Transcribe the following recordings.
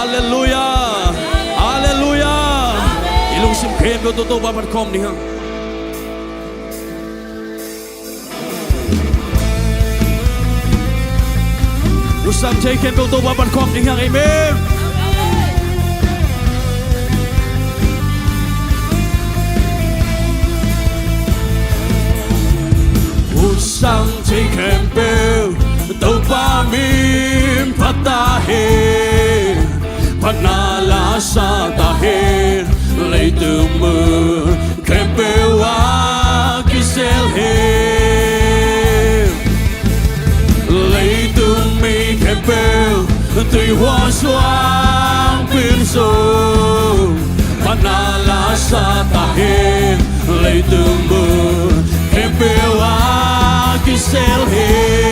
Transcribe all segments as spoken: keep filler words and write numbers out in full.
Halleluia. Halleluia. I lungsim khempeuh tawh Topa phat khawm ding hang. Lungsim thei khempeuh tawh Topa phat khawm ding hang. Amen. Hun sang thei khempeuh Topa min phat ta hen, phatna la sa ta hen, leitung mun khempeuh ah kisel hen. Leitung mi khempeuh tuihuah suang pin sung, phatna la sa ta hen, leitung mun khempeuh ah kisel hen.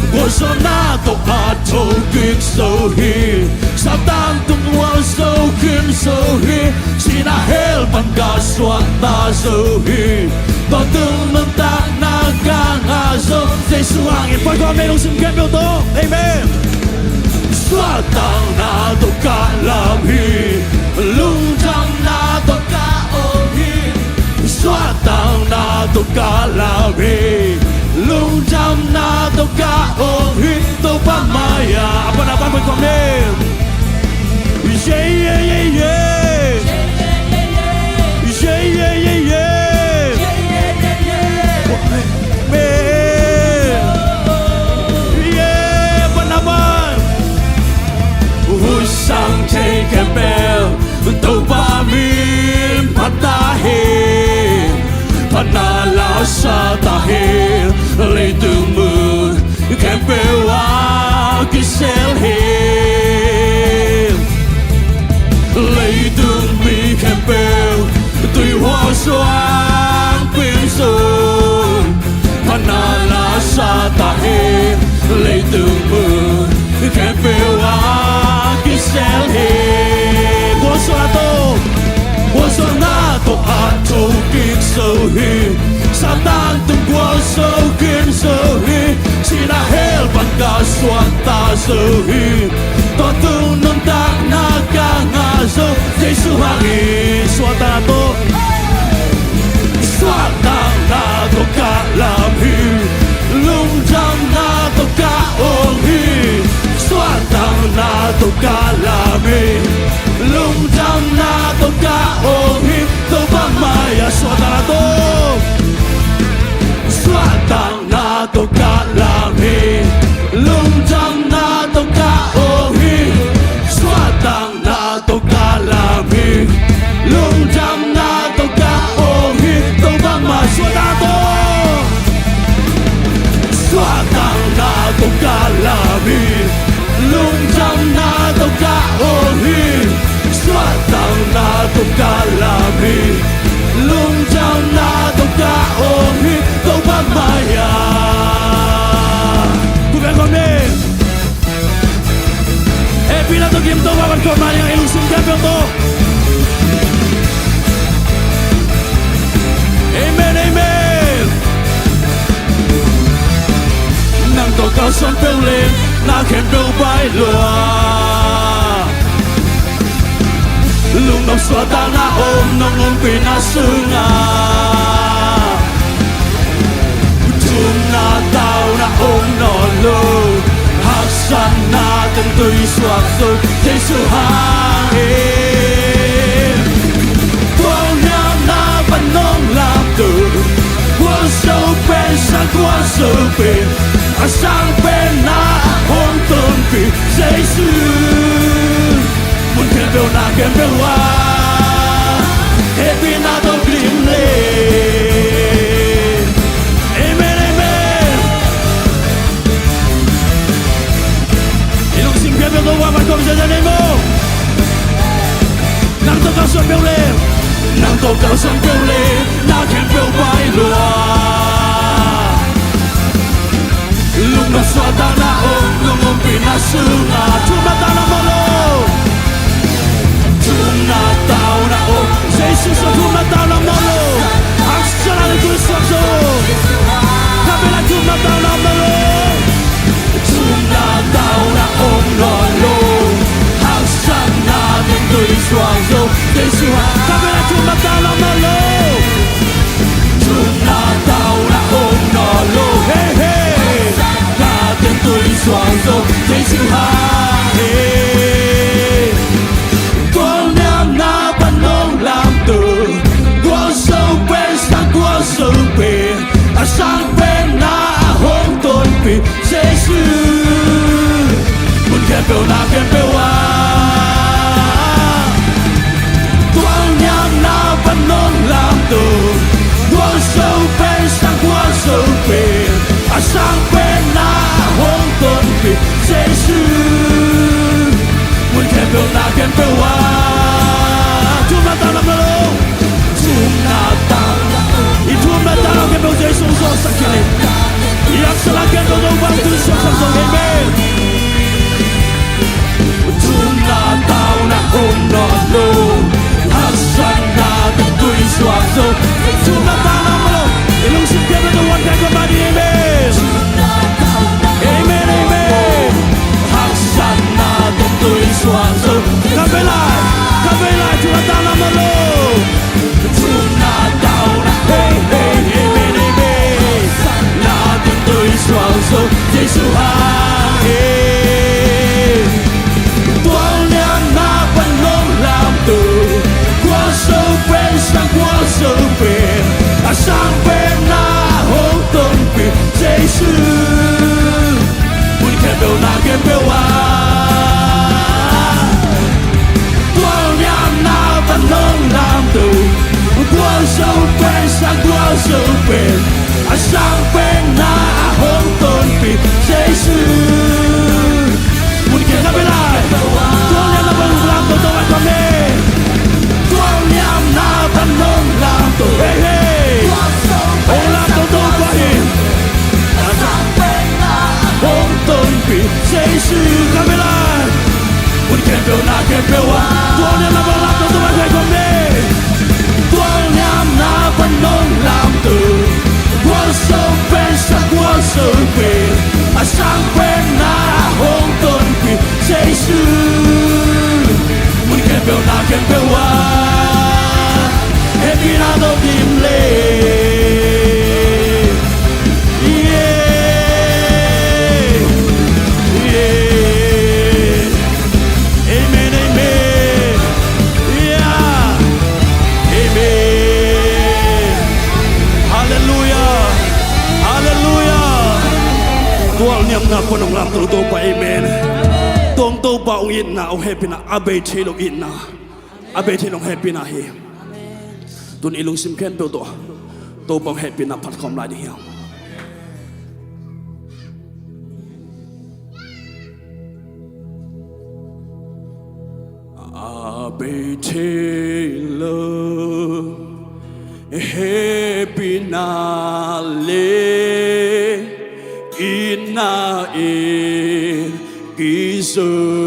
Gualzawhna tawh a thokik zo hi, Satan tung gual zo khin zo hi, sihna hell pan ka suakta zo hi. Tua tung nuntakna ka ngah zong Jesu hangin. Phat khawm ni, lungsim khempeuh tawh. Amen. Suahtakna tawh ka lam hi, lungdamna tawh ka om hi. Suahtakna tawh ka lam hi, lungdamna tawh ka om hi. Topa mai-ah a pan a pan phat khawm ni. Yeah, yeah, yeah, yeah. Yeah, yeah, yeah, yeah. Amen. Yeah, a pan a pan. Hun sang thei khempeuh Topa min phat ta hen, phatna la sa ta hen, leitung mun khempeuh ah kisel hen. Leitung mi khempeuh tuihuah suang pin sung, phatna la sa ta hen, leitung mun khempeuh ah kisel hen. Gualzawhna tawh, gualzawhna tawh a thokik zo hi, Satan tung gual zo khin zo hi, sihna hell pan ka suakta zo hi. Tua tung nuntakna ka ngah zong Jesu hangin. Suahtakna tawh, suahtakna tawh ka lam hi, lungdamna tawh ka om hi. Suahtakna tawh ka lam hi, lungdamna tawh ka om hi. Topa mai-ah suahtakna tawh, suahtakna tawh ka lam hi, lungdamna tawh ka om hi. Suahtakna tawh ka lam hi, lungdamna tawh ka om hi. Topa mai-ah suahtakna tawh, suahtakna tawh ka lam hi, lungdamna tawh ka om hi. Suahtakna tawh ka lam hi, lungdamna tawh ka om hi. Topa mai-ah. Khup beng khawm ni. Hehpihna tawh gim Topa phat khawm ni, i lungsim khempeuh tawh. Amen, amen. Nang tawh kalsuan peuh leh na khempeuh pai lua. Lungnop suahtakna om nong ompihna sungah. Thumna tauna om nawn lo, haksatna teng tui suak zo Jesu hangin. Tualniamna pan nong lamto, gualzo pen sang gualzo pen, a sang penna hong tonpih Jesu. Mun khempeuh na khempeuh ah, hehpihna tawh gim leh. Amen, amen. I lungsim khempeuh tawh Topa phat khawm ziahziah ni maw. Nang tawh kalsuan peuh leh, nang tawh kalsuan peuh leh na khempeuh pai lua. Lungnop suahtakna om nong ompihna sungah. Thumna tauna om nawn lo, thumna tauna om, Jesu sung thumna tauna om nawn lo. Haksatna teng tui suak zo. Ka bel ah thumna tauna om nawn lo. Thumna tauna om nawn Peuhna khempeuh ah tualniamna pan nong lamto, gualzo pen sang gualzo pen a sang penna hong tonpih Jesu. Mun khempeuh na khempeuh ah thumna tang lam lo. Thumna tang, i thumna tang lam khempeuh Jesu zawhsak kei le. I haksatna khempeuh Topa tun suaksak zo. Amen. Thumna tang lam hong nawn lo, haksatna tun suak zo. Thumna tang lam lo. I lungsim khempeuh tawh wan kai kha mah ni. Amen. Amen, amen. Haksatna tawh tui suak zo. Ka vei lai, ka vei lai, thumna tang lam lo. Thumna tang lam, hey, hey, amen, amen. Na tawh tui suak zo, Jesu hang in. Tualniamna pan nong lamto, gualzo pen sang gualzo pen a sang penna hong tonpih Jesu. Mun khempeuh na khempeuh ah tualniamna pan nong lamto, gualzo pen sang gualzo pen a sang penna hong tonpih Jesu. Mun khempeuh ka vei lai. Tualniamna pan nong lamto, Topa hong lamto. Tualniamna pan nong lamto, hey, hey. Hong lamto Topa hi. Hong tonpih Jesu ka vei lai. Mun khempeuh na khempeuh ah tualniamna pan nong lamto, Topa hong lamto. Tualniamna pan nong lamto, gualzo pen sang gualzo pen a sang penna hong tonpih Jesu. Mun khempeuh na khempeuh ah hehpihna tawh dim le. Yeah. Yeah. Amen, amen. Yeah. Amen. Halleluiah. Halleluiah. Tualniamna pan nong lamto Topa, amen. Tua Topa hong itna, hong hehpihna a bei thei lo itna, a bei thei lo hong hehpihna hi. Tun i lungsim khempeuh tawh Topa hong hehpihna phat khawm lai ding hi hang. A bei thei lo hehpihna le itna in kizom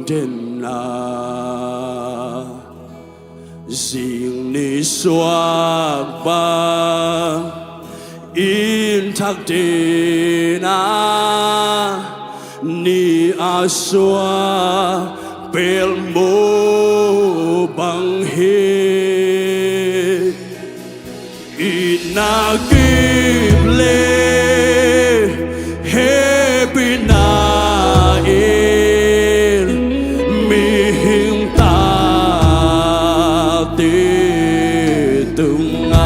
den a, zing ni suak bang in thak den a, ni a suak pelh maw bang hi. Itna kip le hehpihna in mihing tate tungah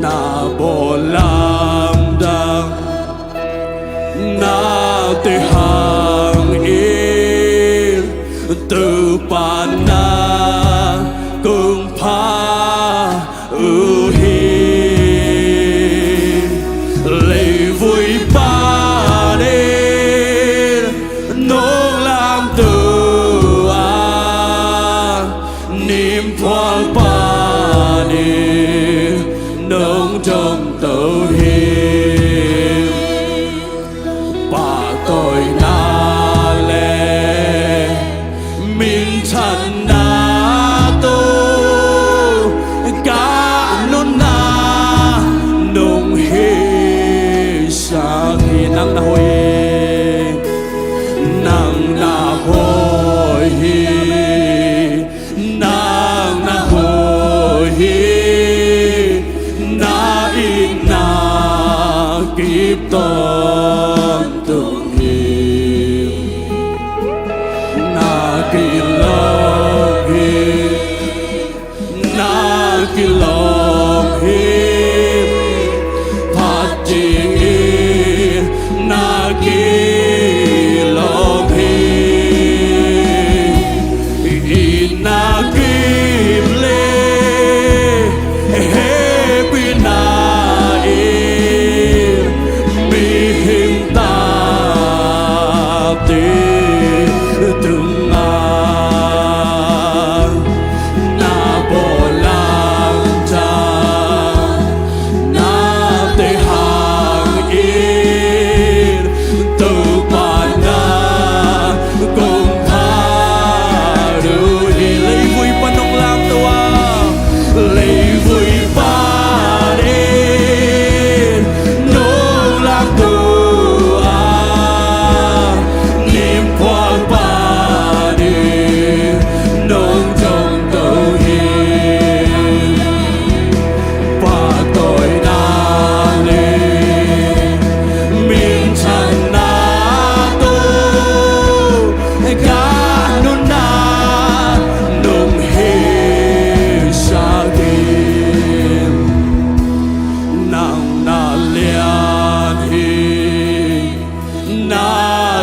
na bawl lamdang nate hangin Topa na kong pha uh hi. Leivui panin nong lamto a, nimphual panin nong domto hi. Pahtawina le minthanna tawh ka nunna nong heisak hi. Nang na hoih hi, nang na hoih hi. Nang na hoih hi, na itna kip tawntung hi. Na kilawm hi, na kilawm hi. Phat dingin na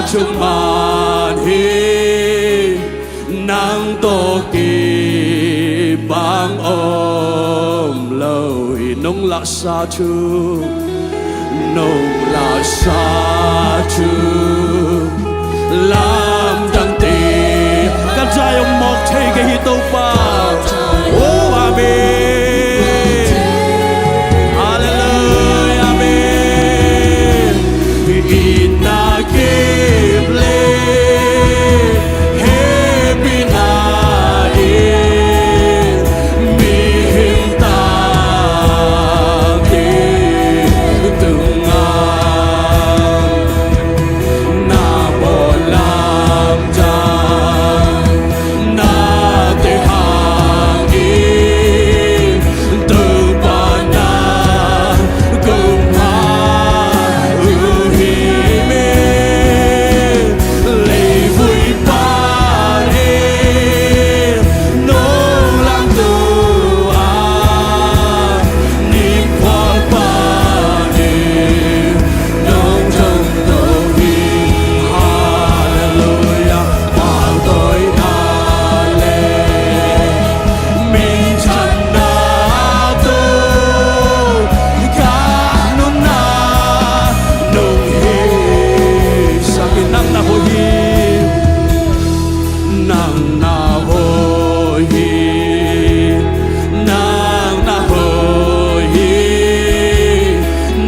Thumang hi, nang tawh kibang om lo hi. Nong lahsa thu, nong lahsa thu, lamdang te ka zai om mawk thei ka hi Topa. Oh, amen. Hallelujah, amen. Itna kip le hehpihna in mihing tampi tungah na bawl lamdang, na te hangin Topa na kong phat uh hi meh. Leivui pan in nong lamto a, nipuak pan in nong zong to hi. Hallelujah. Pahtawina le minthanna tawh ka nunna nong heisak in. Nang na hoih hi, nang na hoih hi, nang na hoih hi,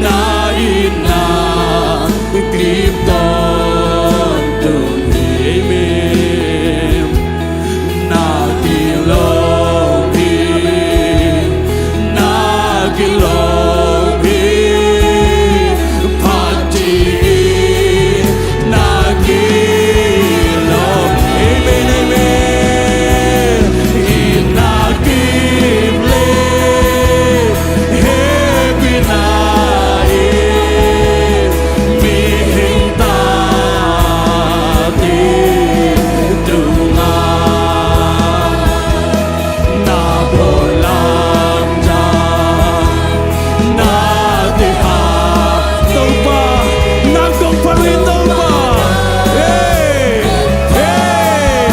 na itna kip tawntung hi. Amen. Na kilawm hi, na kilawm hi, phat ding na kilawm. Amen, amen. Itna kip le hehpihna in mihing tampi tungah na bawl lamdang, na te hang. Topa, nang kong phat uh hi Topa. Hey, hey,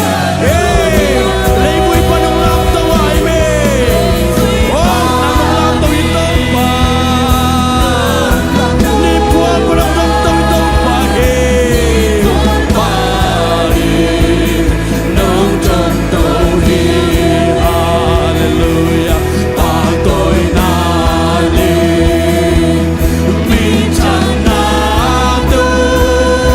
hey. Leivui pan hong lamto uh hi meh. Oh, nang hong lamto hi Topa. Nipuak pan hong lamto hi Topa. Hey, Topa. Nong tawh to hi, hallelujah. Pahtawina le minthanna tawh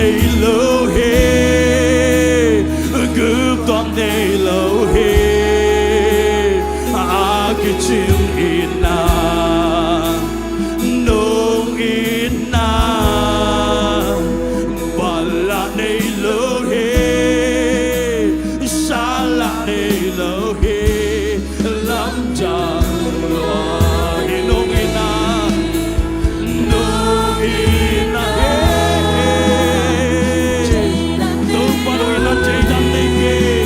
Nei lo hi, guptuam nei lo hi, a kicing in ah, nong in ah, bal lah nei lo hi, sal lah nei lo hi. Lamdang lua hi, nong in ah, nong in ah, hey, hey. Topa nong in ah thei dan nei kei,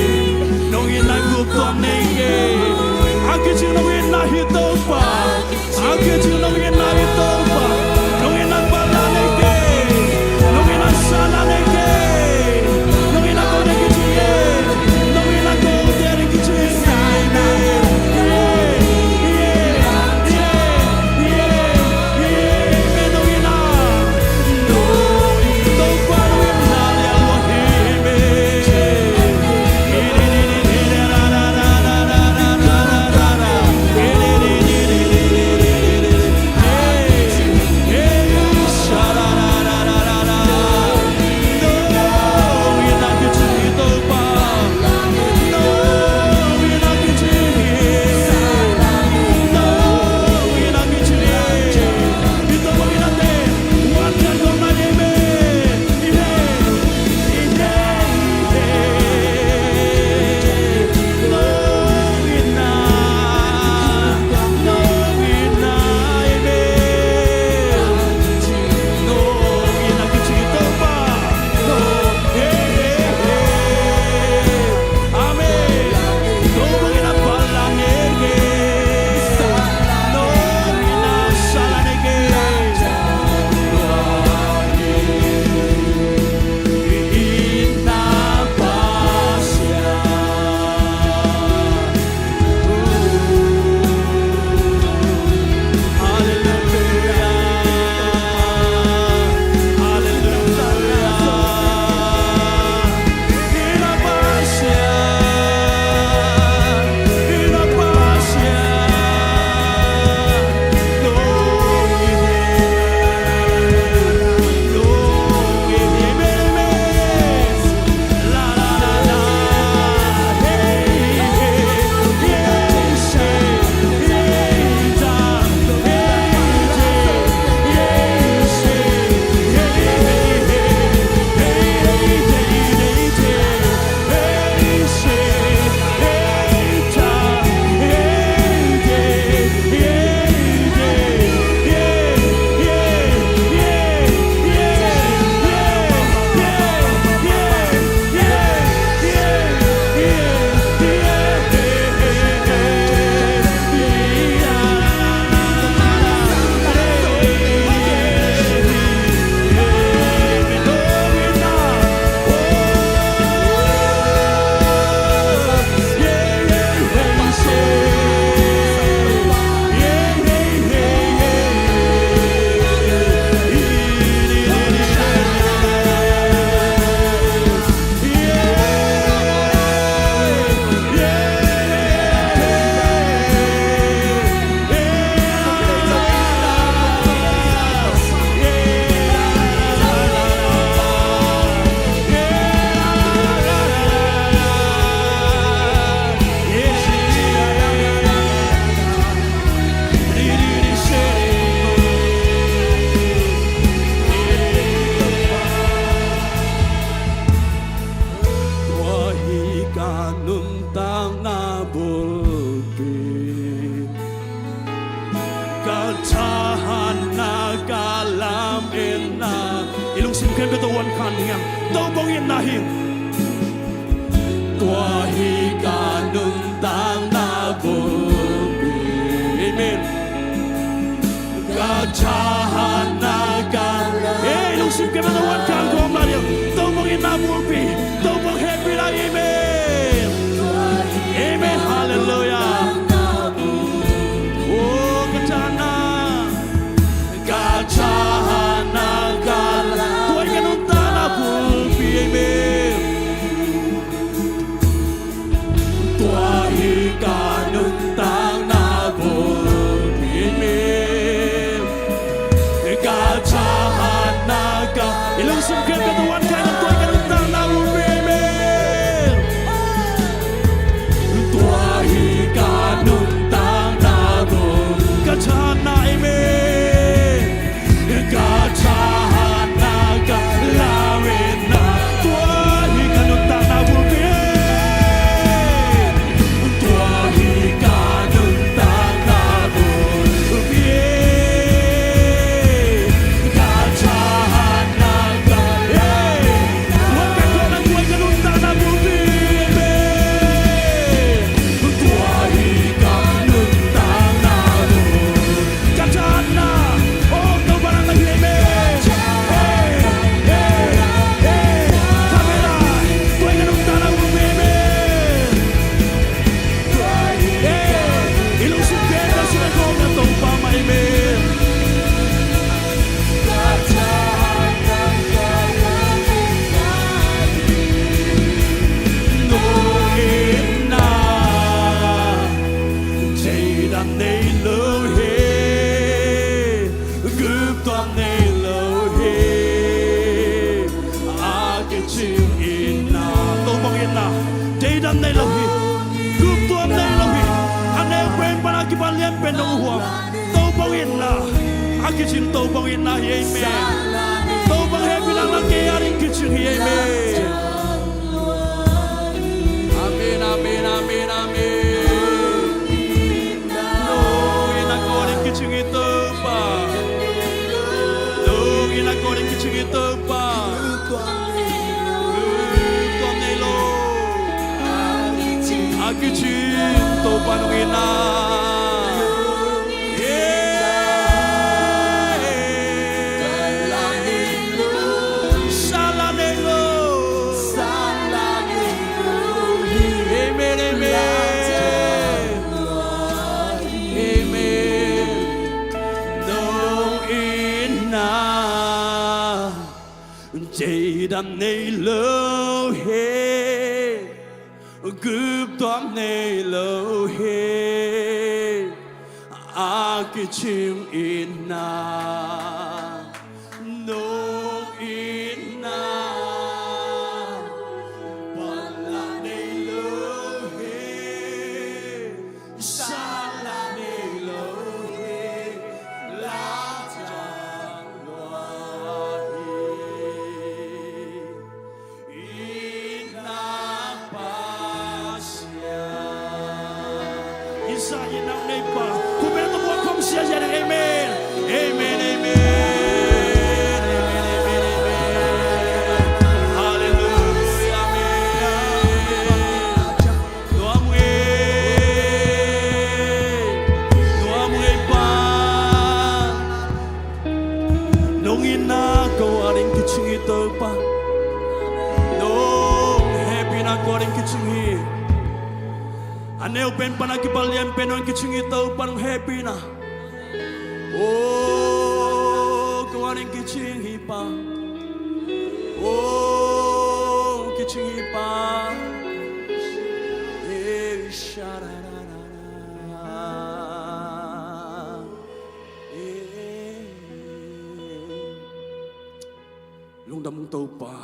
nong in ah guptuam nei kei. A kicing nong in ah hi Topa, a kicing nong in ah hi Topa, nong in ah bal lah nei kei, nong in ah sal lah nei kei, nong in ah ko nei kicing e. Tua hi ka nuntakna bulpi, ka thahatna, ka lametna. I lungsim khempeuh tawh uan khan ding hiam? Topa hong itna hi. Tua hi ka nuntakna bulpi. Amen. Ka thahatna ka la. Ei, lungsim khempeuh tawh uan khan kawm lai ding. Topa hong itna bulpi, Topa hong hehpihna. Amen. Amen. Halleluiah. Oh, ka thahatna, ka thahatna ka la. Tua hi ka nuntakna bulpi. Amen. Tua hi ka nuntakna bulpi. Amen. Ka thahatna ka. I lungsim khempeuh tawh uan Guptuam nei lo hi, a kicing itna. Topa hong itna, deidan nei lo hi. Guptuam nei lo hi. A neu pen pan a kipan lian pen dong uh huam. Topa hong itna, a kicing Topa hong itna hi, amen. Topa hehpihna la kei a ding kicing hi, amen. Amen, amen, amen, amen. Nong itna kong a ding kicing hi Topa. Nong itna kong a ding kicing hi Topa. Guptuam nei lo. A kicing Topa nong itna. Yeah. Sa la nei lo. Amen, amen. Amen. Nong itna, deidan nei lo hi. Guptuam nei lo hi. A kicing itna, nong itna, pan la nei lo hi. Sa la nei lo hi. La tang lua hi. Itna Pasian. Isa itna nei pa. Kumpina tawh buak khawm siasia ding. Amen. Amen, amen. Amen, amen, amen. Halleluia, amen. Nuam ung ei. Nuam ung ei Pa. Nong itna kong a ding kicing hi Topa. Nong hehpihna kong a ding kicing hi. A neu pen pan a kipan lian pen dong kicing hi Topa, nong hehpihna. Oh, kong a ding kicing hi Pa. Oh, kicing hi Pa. Eh, sha-ra-ra-ra-ra. Lungdam ung Topa.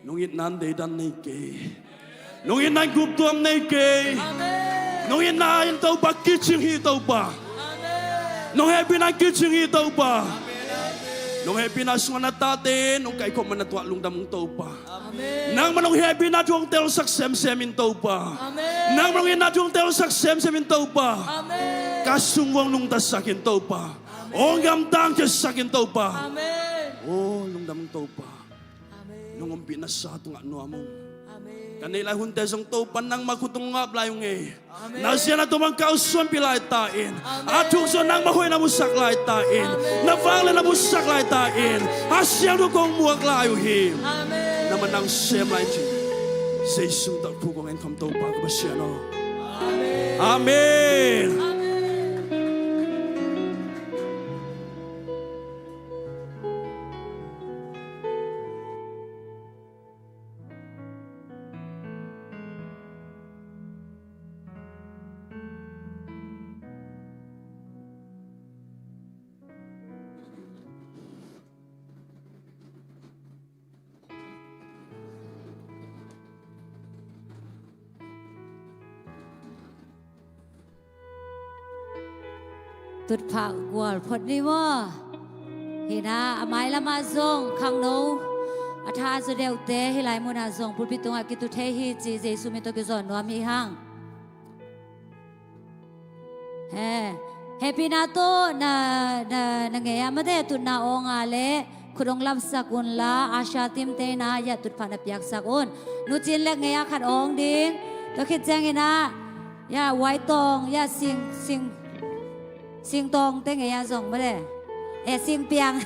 Nong itna in deidan nei kei. Nong itna in guptuam nei kei. Nong itna in Topa kicing hi Topa. Nong hehpihna in kicing hi Topa. Nong hehpihna sungah na tate nong kaikhop man na tuah lungdam ung Topa. Nangmah nong hehpihna thu hong telsak semsem in Topa. Nangmah nong itna thu hong telsak semsem in Topa. Ka sung uh hong nungtasak in Topa. Hong gamtang khiasak in Topa. Oh, lungdam ung Topa. Nong ompihna sa tungah nuam ung. Ka neih lai hunte zong Topa nangmah khut tung ngap lai ung ei. Na zia na tomang kau suanpih lai ta in. A thuk zaw nangmah hoih na musak lai ta in. Na vanglian na musak lai ta in. A siangtho kong muak lai uh hi. Nangmah nang sem lai ci. Jesu min tawh thu kong en kham Topa ka Pasian aw. Amen. Tutphah gual phot ni maw? Hi na, a mailamah zong khangno a tha zaw deuhte hih lai munah zong pulpit tungah kitu thei hi ci Jesu min tawh kizawn nuam hi hang. He, hehpihna tawh na, na, na ngei a mate tutna awng a leh khut hong lapsak unla, usher team te in ah yah tutphah na piaksak un. Nu Cin leh ngei a khat awng ding. Tua khit ciangin ah yah Wai Tawng, yah Sing, Sing, Sing Tawng te ngei a zong mate. Eh, Sing Piang.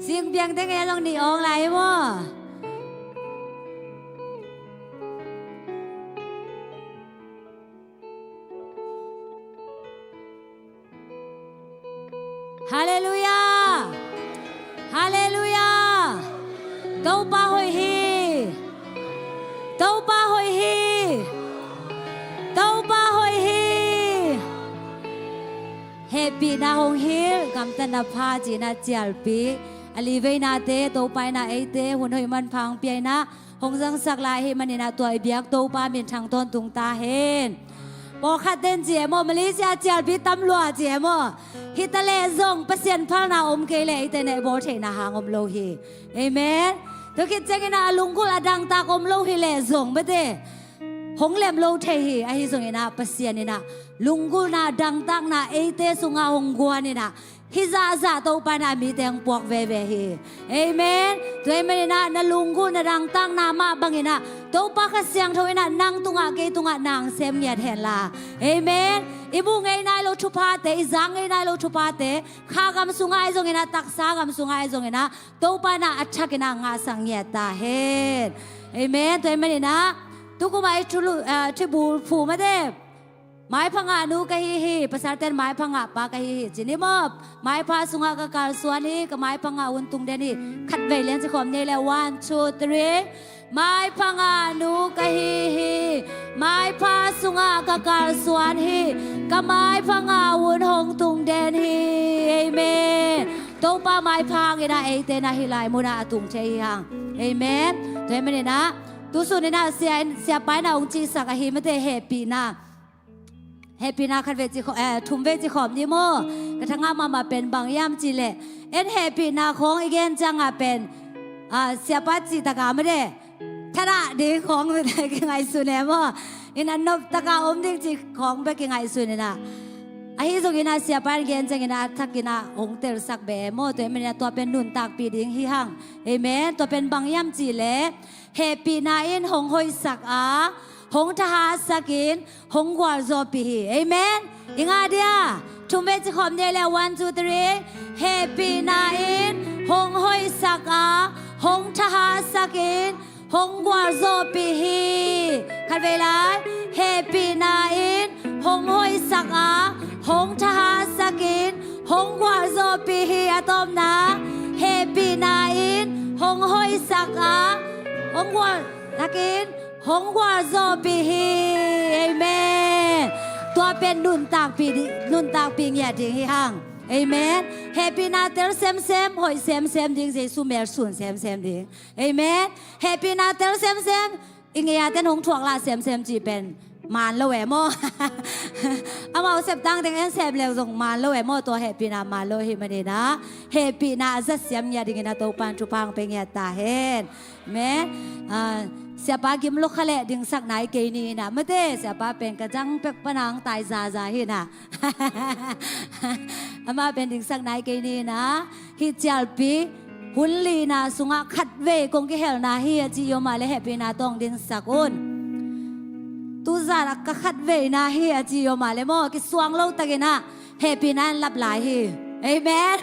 Sing Piang te ngei a zong nih awng lai hi maw? Halleluia! Halleluia! Topa hoih hi! Topa hoih hi! Topa hoih hi! Hehpih Hehpihna hong hilh, gamtatna pha ci-in ah cialpih. A li veinate Topa in ah eite hun hoih manpha hong pia in ah hong zangsak lai ahih manin ah tua i biak Topa minthang tawntung ta hen. Pawlkhat ten ci e maw, Malaysia cialpih tam lua ci e maw. Hi ta leh zong Pasian phalna om kei leh eite in ah i bawl theihna hang om lo hi. Amen. Tua khit ciangin ah a lunggulh a dangtak om lo hi leh zong bete hong lem lo thei hi. Ahi zongin ah Pasian in ah lunggulhna dangtakna eite sungah hong guan in ah hih zahzah Topa in ah mite hong puak veve hi. Amen. Tua ahih manin ah na lunggulh na dangtakna mah bangin ah Topa Kha Siangtho in ah nang tungah kei tungah na hong sem ngiat hen la. Amen. I muh ngei nai lo thuphate, i zak ngei nai lo thuphate, kha gam sungah ahi zongin ah, taksa gam sungah ahi zongin ah Topa in ah a thakin ah ngahsak ngiat ta hen. Amen. Tua ahih manin ah tukum ah i thulu, ah, thibul phu mate. Maipha ngah nu ka hi hi, pasalten maipha ngah pa ka hi hi ci ni maw. Maipha sungah ka kalsuan hi, ka maipha ngah hun tung den hi. Khatvei lian ci khawm ni leh, one, two, three. Maipha ngah nu ka hi hi, maipha sungah ka kalsuan hi, ka maipha ngah hun hong tung den hi. Amen. Topa maipha hangin ah eite in ah hih lai munah a tung thei hi hang. Amen. Tua ahih manin ah tusun in ah sia in, siapa in ah hong cihsak ahi mate, hehpihna. Hehpihna khatvei ci khaw-, eh, thumvei ci khawm ni maw. Ka thangah mahmah pen bang hiam cih leh, en hehpihna khawng i gen ciangah pen, ah, siapa cih takah mate, thadah ding khawng kingaihsun e maw. In a nop takah om ding cih khawng bek kingaihsun in ah. Ahi zongin ah siapa in gen ciangin ah a thakin ah hong telsak beh e maw. Tua ahih manin ah tua pen nuntakpih ding hi hang. Amen. Tua pen bang hiam cih leh, hehpihna in hong hoihsak a, hong thahatsak in, hong gualzawhpih hi. Amen. I ngah dia, thumvei ci khawm ni leh, one, two, three. Hehpihna in hong hoihsak a, hong thahatsak in, hong gualzawhpih hi. Khatvei lai. Hehpihna in hong hoihsak a, hong thahatsak in, hong gualzawhpih hi. A tawpna, hehpihna in hong hoihsak a, hong gual- Takin hong gualzawhpih hi. Amen. Tua pen nuntakpih di-, nuntakpih ngiat ding hi hang. Amen. Hehpihna tel semsem, hoih semsem ding, Jesu mel sun semsem ding. Amen. Hehpihna tel semsem, i ngei a ten hong thuak lah semsem cih pen maan lo e maw. Amau sep tang teng en sep leu zong maan lo e maw. Tua hehpihna maan lo ahih manin ah, hehpihna a zat siam ngiat dingin ah Topa in thupha hong pia ngiat ta hen. Amen. Ah, siapa gim lo kha leh dingsak nai kei ni in ah. Mate, siapa pen ka zang pek pan a hong tai zaza hi in ah. Amah pen dingsak nai kei ni in ah. Hih cialpi hun lina sungah khatvei kong kihelna hi a ci hi om a leh hehpihna tawh hong dingsak un. Tuzan a ka khatveina hi a ci hi om a leh maw, kisuang lo takin ah hehpihna in lap lai hi. Amen.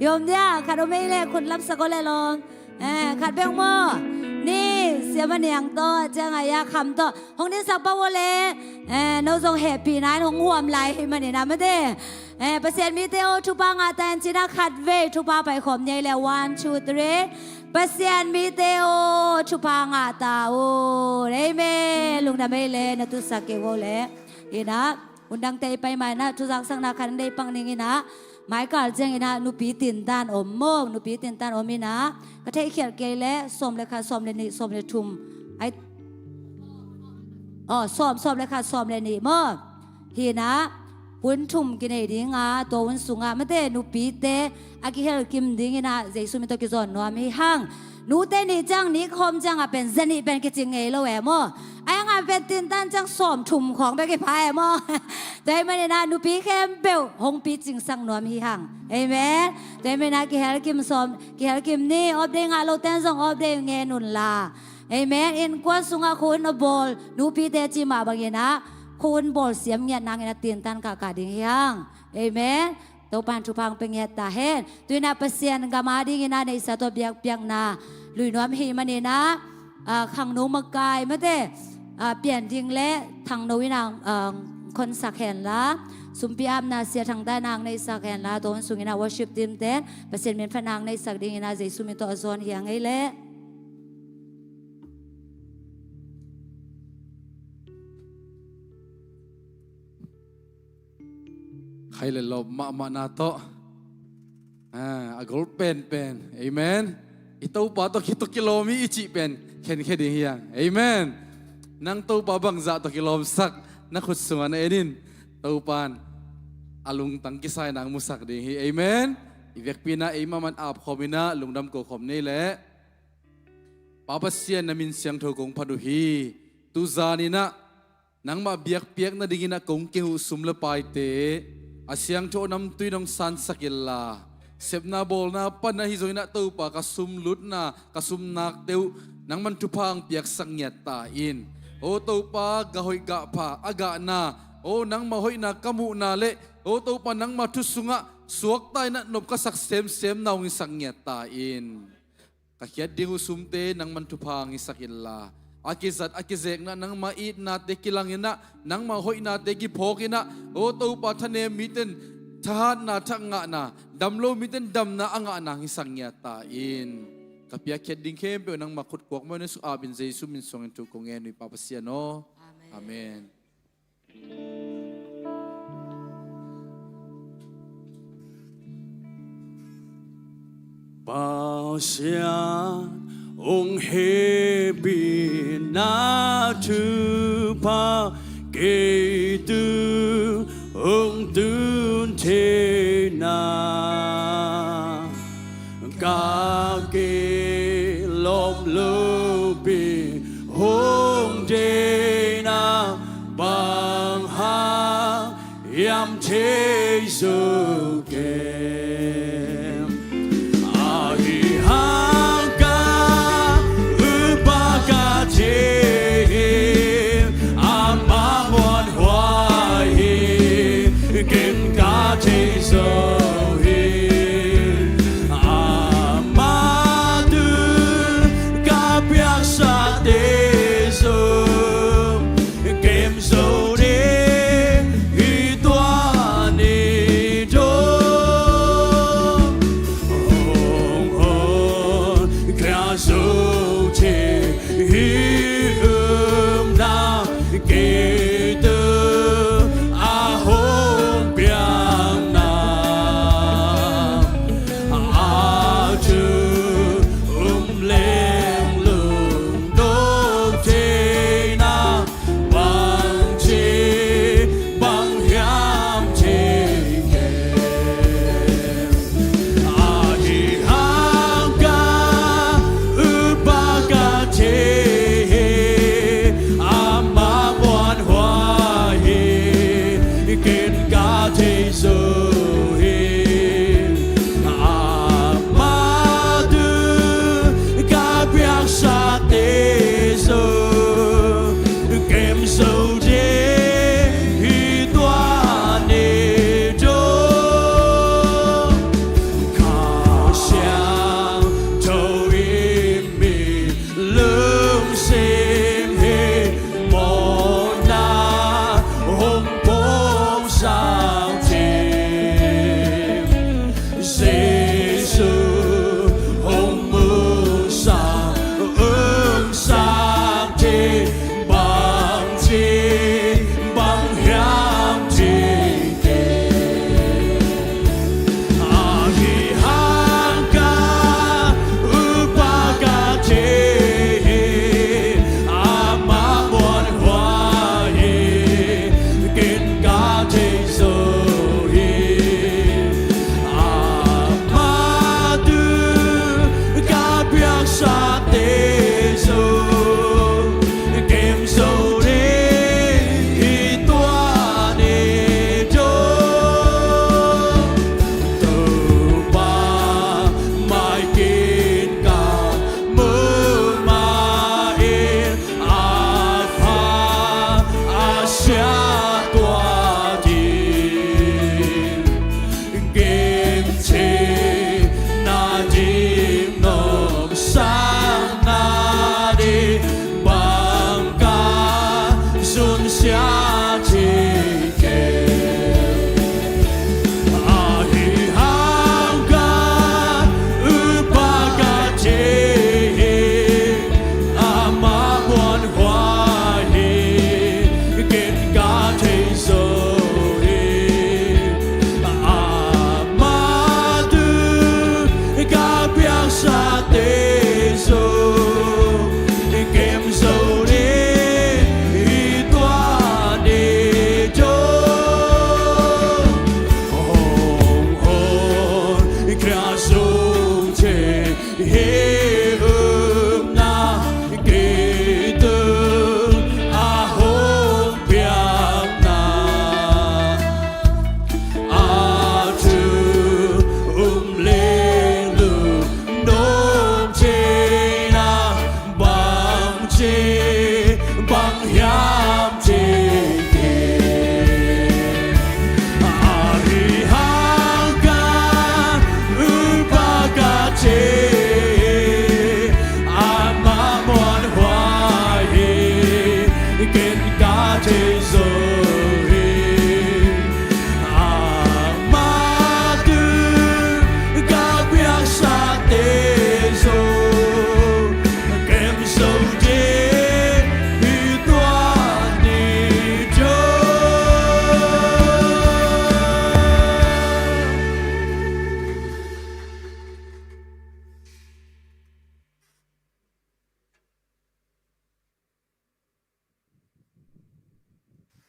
Hi om dia, khat om ei leh khut lapsak aw leh lawm. Eh, khat bek maw. Ni, Sia Maniang tawh, Ciang Aya Kham tawh hong dingsak pah aw leh, eh, no zong hehpihna in hong huam lai hi manin ah mate. Eh, Pasian mite aw, thupha ngah ta hen ci-in ah khatvei thupha paikhawm ni ei leh, one, two, three. Pasian mite aw, thupha ngah ta un. Amen. Lungdam ei leh, na tutsak kei aw leh. In ah, hun dangte i pai ma in ah, thuzaksakna khat hong deih pak ning in ah, mai kal ciangin ah nupi tintan om maw, nupi tintan om in ah, ka theihkhialh kei leh sawm le khat, sawm le nih, sawm le thum. Ai, aw, sawm, sawm le khat, sawm le nih maw. Hi in ah, hun thum kinei ding a, tua hun sungah mate nupite a kihel kim ding in ah Jesu min tawh kizawn nuam hi hang. Nute nih ciang, nih khawm ciangah pen zanih pen kicing ngei lo e maw. Ahi hangah pen tintan ciang sawm thum khawng bek kipha e maw. Tua ahih manin ah nupi khempeuh hong picingsak nuam hi hang. Amen. Tua ahih manin ah kihel kim sawm, kihel kim ni, off day ngah lote in zong off day ngen un la. Amen. Innkuan sungah khuahun a bawl nupite cih mah bangin ah khuahun bawl siam ngiat nangin ah tintan kahkah ding hi hang. Amen. Topa'n thupha hong pia ngiat ta hen. Tu-in ah Pasian gam adingin ah neihsa tawh biakpiakna lui nuam ahih manin ah, ah, khangno makai mate, ah, Pian Ding le Thangno in ah, ah, khonsak hen la, sumpi apna Sia Thang Dai in ah hong neihsak hen la, tua hun sungin ah worship team te'n Pasian min phatna hong neihsak dingin ah Jesu min tawh a zawn hi hang ei leh. Hei le lawm mahmahna tawh, a gol penpen, amen. I Topa tawh kito kilawm hi i cih pen khenkhia ding hi hang, amen. Nang Topa bangzah tawh kilawmsak, na khut sungah na en in. Topa in a lungtang kisai nang musak ding hi, amen. I vekpi-in ei mahmah in apkhawm in lungdam kokhawm ni leh. Pa Pasian, na min siangtho kong phat uh hi. Tuzan in nangmah biakpiak nadingin kong kinghuh sum le paite, a siangtho namtui in hong sansak inla, sepna bawlna pan ahi zongin Topa, ka sum lutna, ka sum nakte uh nangman thupha hong piaksak ngiat ta in. O Topa, gah hoih gah pha a gahna, o nangmah hoihna ka muhna le, o Topa, nangmah thu sungah suakta in nop ka sak semsemna hong hisak ngiat ta in. Ka khiat ding uh sumte nangman thupha hong hisak inla, a kizat a kizekna nangmah itnate kilang in, nangmah hoihnate kiphawk in, o Topa, thanem mite in thahatna, thangahna, damlo mite in damna a ngahna hong hisak ngiat ta in. Ka piakkhiat ding khempeuh nangmah khut kuakmah in suk apin, Jesu min suangin thu kong ngen uh hi, Pa Pasian aw. Amen. Amen. Pasian hong hehpihna thupha kei tung hong tun theihna, ka kilawm lopi hong deihna, bang hang hiam thei zo kem. Ahi hang ka upa ka thei hi, ama muanhuai hi, ken ka thei zo hi. Ama tung ka piaksate zong kem zo ding hi tua ni dong.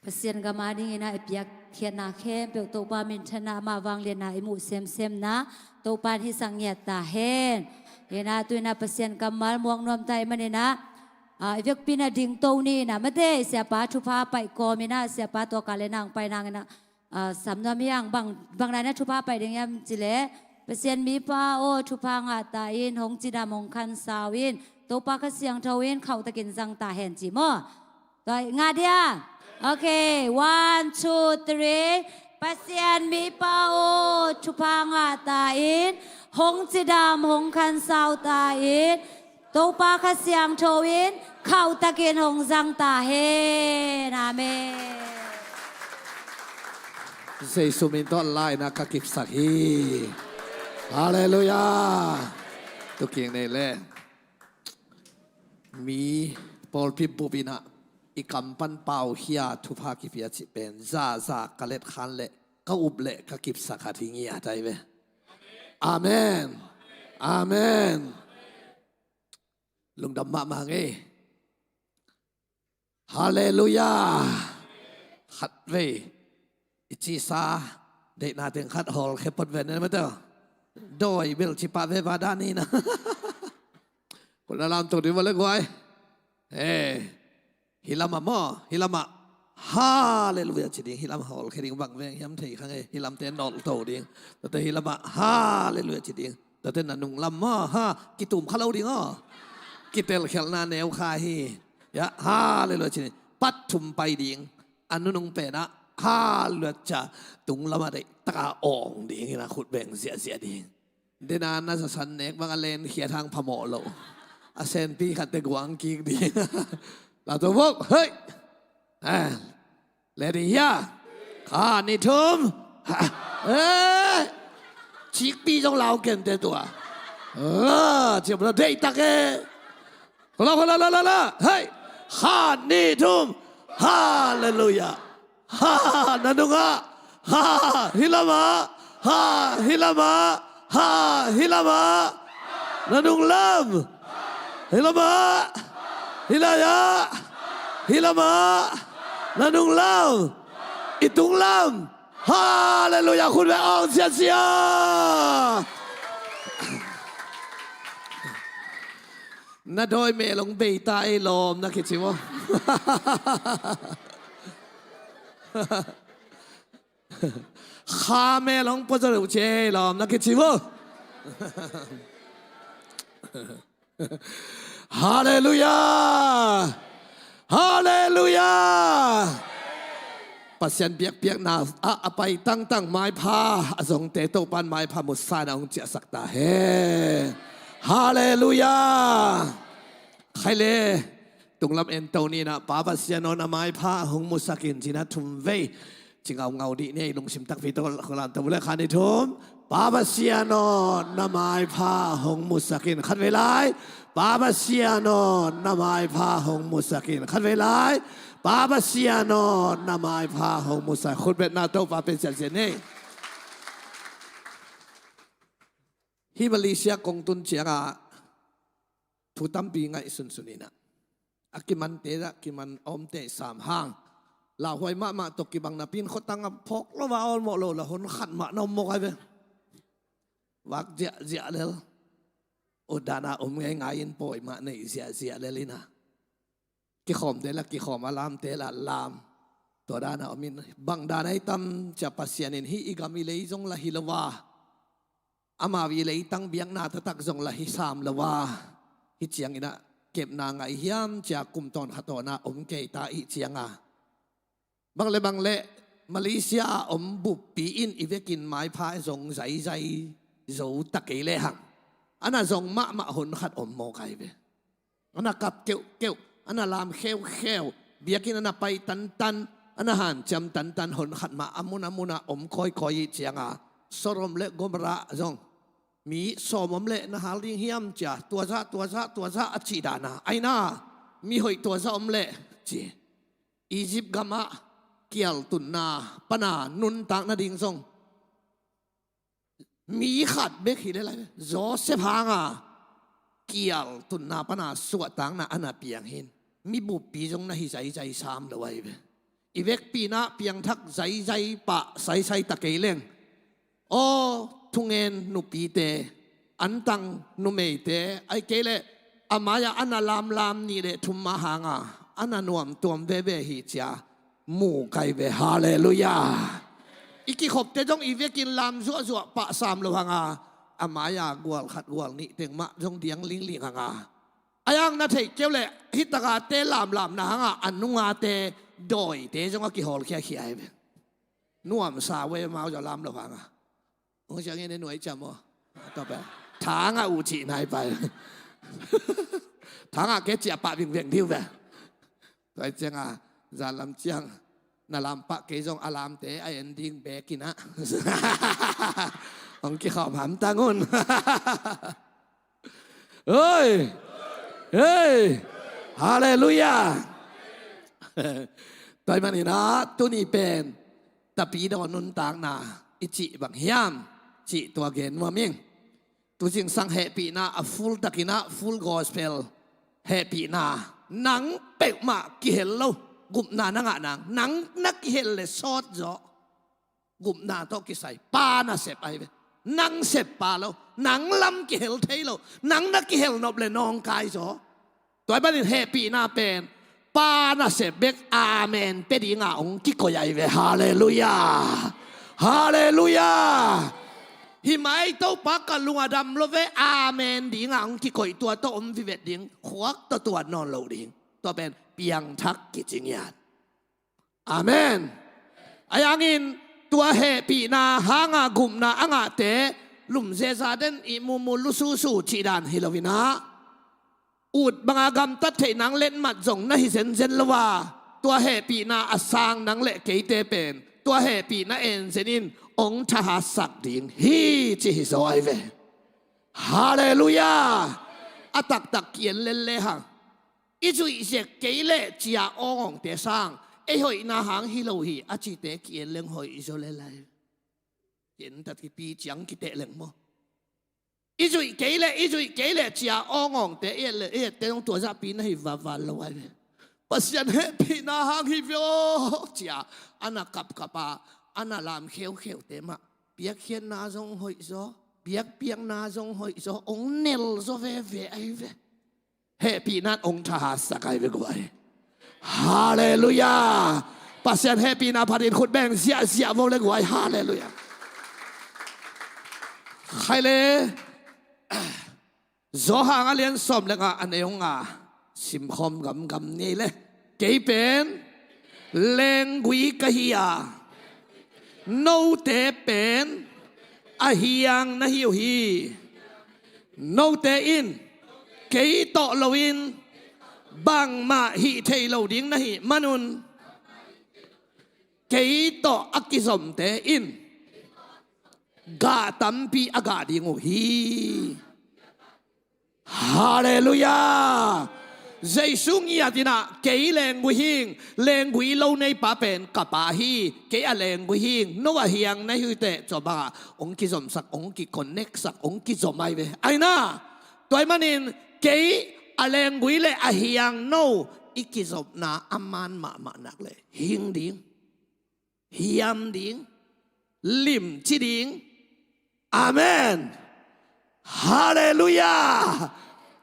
Pasian gam adingin ah i piakkhiatna khempeuh Topa minthanna, amah vangliatna i muh semsemna Topa in hisak ngiat ta hen. Inah tu-in ah Pasian kammal muak nuam ta ahih manin ah, ah, i vekpi in ah dingto ni inah, mate, siapa thupha paih kawm inah, siapa tua kah le nang paih nang inah, ah, sam nuam hi hang. Bang, bang dan inah thupha paih ding hiam cih leh, Pasian mipa aw, thupha ngah ta in, hong cidam hong khansau in, Topa Kha Siangtho in khauhtakin zang ta hen, ci maw? Tua ngah dia. Okay, one, two, three. Pasian mipa aw, thupha ngah ta in, hong cidam hong khansau ta in, Topa Kha Siangtho in khauhtakin hong zang ta hen. Amen. Jesu min tawh laina ka kipsak hi. Halleluiah. Tuking nei le. Mi pawlpi bup inah i kam pan paukhia, thupha kipia cih pen zaza ka letkhan le ka up le ka kipsak khat hi ngiat ai ve. Amen. Amen. Lungdam mahmah ngei. Halleluiah. Khatvei i cisa deihna teng khat hawlkhia phot ven, en mate. Dawi bel ci pah ve, va dan inah. Kul na lam tuk ding va le guai. Eh, hih lamah maw, hih lamah halleluiah ci ding, hih lamah hawlkhia ding. Bang veng hiam thei kha ngei, hih lamte nolh to ding. Tuate hih lamah halleluiah ci ding. Tuate na nung lam maw, ha, kitum kha lo ding aw. Kitelkhialhna neu kha hi. Ya, halleluiah ci ding. Pat thum pai ding. A nunung penah halleluiah ci-a tung lamah deihtak a awng ding inah khut beng ziahziah ding. Dena na zasan nek bang a lenkhiat hang phamawh lo. A senpi khatte guang kik ding. La to bok, hei. Ah. Leh ding hia. Khat, nih, thum. Ha. Eh. Cikpi zong lau kente tua. Ah, ciam la deihtak e. Kola, kola, la, la, la. Hei. Khat, nih, thum. Halleluiah. Ha, na nungah. Ha, hih lamah. Ha, hih lamah. Ha, hih lamah. Na nung lam. Hih lamah. Hih lai-ah. Hih lamah. Na nung lam. I tung lam. Halleluiah. Khut beng awng siasia. Na dawi mel hong bei ta ei lawm na kici maw? Kha mel hong pua zaw deuh ci ei lawm na kici maw? Halleluiah. Halleluiah. Pasian biakpiakna ah a pai tangtang maipha a zongte Topa'n maipha musa in hong ciahsak ta hen. Halleluiah. Khai le, tunglam ento ni inah, Pa Pasian aw, na maipha hong musak in, ci-in ah thum vei ci ngaungau dih ni ei. Lungsim takpi tawh khualam tawh bule, khat, nih, thum. Pa Pasian aw, na maipha hong musak in. Khat vei lai. Pa Pasian aw, na maipha hong musak in. Khat vei lai. Pa Pasian aw, na maipha hong musak. Khutbetna Topa pe ziahziah ni. Hih Malaysia kong tun ciangah thu tampi ngaihsunsun inah, a kimante ah kiman a omte sam hang, lauhuai mahmah tawh kibang napi-in khuatang ah phawk lo a awlmawh lo la hon khat mah na om mawk ai ve. Vak ziahziah lel. Ut dan a om ngeingai in pawi mah neih ziahziah lel inah, kikhawmte la kikhawm, a lamte la lam. Tua dan a om in, bang dan a i tam cia Pasian in hih i gam i lei zong la hi lo a, amau i leitang biakna taktak zong la hi sam lo a, hih ciang inah kepna ngah hiam cia kum tawn khat tawn a om kei ta i hih ciang a, bang le bang le Malaysia a om buppi in i vekin maipha zong zaizai zo ta kei lehang, a na zong mahmah hon khat om mawk ai ve. A na kap keuhkeuh, a na lam kheukheu, biakinn a na pai tantan, a na hanciam tantan, hon khat mah a mun a mun ah om kawikawi i hih ciang a, Sodom le Gomorrah zong mi sawm om leh na hal ding hiam cia, tua zah, tua zah, tua zah a cih dan a, ai na, mi hoih tua zah om leh ci. Egypt gam ah kial tunna pan a nuntak nading zong mi khat bek hi leh lai ve, Joseph hang a kial tunna pan a suahtakna a na piang hi in, mi buppi zong na hi zaizai sam lo ai ve. I vekpi-in ah piangthak zaizai pah saisai ta kei leng, aw, thungen nupite, antang numeite, ahih kei leh a mai-ah a na lamlam nih le thum mah hangah a na nuamtuam veve hi ci-a mu kai ve. Halleluiah. I kikhopte zong i vekin lam zuahzuah pah sam lo hanga, a mai-a gual khat gual nih teng mah zong diang lingling hanga, a yang na theih kei uh leh hih takate lamlamna hanga a nungate dawite zong a kihawlkhiakhia hi ve. Nuamsa ve, amau zaw lam lo hanga. Hong siang in nuai ciam aw. Tua pen thangah uh cih nai pai. Thangah ke ciah pah vingveng dih uh ve. Tua ciangah zan lam ciang na lam pah kei zong a lamte a en ding bekin ah hong kikhawm hamtang un. Hoi! Hei! Halleluiah. Tua ahih manin ah tuni pen Tapidaw nuntakna i cih bang hiam cih tua gen nuam ing. Tu zingsang hehpihna a full takin ah, full gospel hehpihna, nang peuhmah kihel lo gupna na ngah nang, nang na kihel le sawt zaw. Gupna tawh kisai Pa nasep ahi ve. Nang sep pa lo, nang lam kihel thei lo, nang na kihel nop le nawngkai zaw. Tua ahih manin hehpihna pen Pa nasep bek amen pia dinga hong kikoih ahi ve. Halleluiah. Halleluiah. Hih mai Topa ka lung a dam lo ve, amen dinga hong kikoih, tua tawh om vivet ding, khuak tawh tuan nawn lo ding. Tua pen piangthak kici ngiat. Amen. Ahi hangin tua hehpihna hanga gupna a ngahte lumzeza den, ihmu mu, lususu cih dan hi loin ah, ut banga gamtat theih nang letmat zong na hi zenzen lo a, tua hehpihna a sang nang le keite pen tua hehpihna enzen in hong thahatsak ding hi ci hi zaw ahi ve. Halleluiah. A taktak ki-en lel le hang, i zuih zek kei leh ci-a awngawngte sang, ei hoihna hang hi lo hi a cite ki-en leng hoih zaw lel ahi. Ki-en ta kipi ciang kiteh leng maw. I zuih kei leh, i zuih kei leh ci-a awngawngte i et leh, i ette zong tua zahpi na hi vaval lo ahi ve. Pasian hehpihna hang hi ve aw ci-a a na kapkap a, a na lam kheukheute mah piakkhiatna zong hoih zaw, biakpiakna zong hoih zaw, hong nel zaw veve ahi ve. Hehpihna in hong thahatsak ahi ve guai. Halleluiah. Pasian hehpihna phatin khut beng ziahziah vo le guai. Halleluiah. Khai le, Johan a lian sawm le nga, a neu nga simkhawm gamgam ni le. Kei pen lenggui ka hi a, note pen a hiang na hi uh hi. Note in kei tawh loin bangmah hih thei lo ding na hih manun, kei tawh a kizomte in gah tampi a gah ding uh hi. Halleluiah. Jesu ngiat in ah, kei lenggui hi ing, lenggui lo neipa pen ka Pa hi, kei a lenggui hi ing, no a hiang na hi uh teh, tua bangah hong kizomsak, hong kiconnectsak, hong kizom ahi ve. Ahi na, tua ahih manin kei a lenggui le a hiang no i kizopna a man mahmah nak leh hing ding, hiam ding, limci ding. Amen. Halleluiah.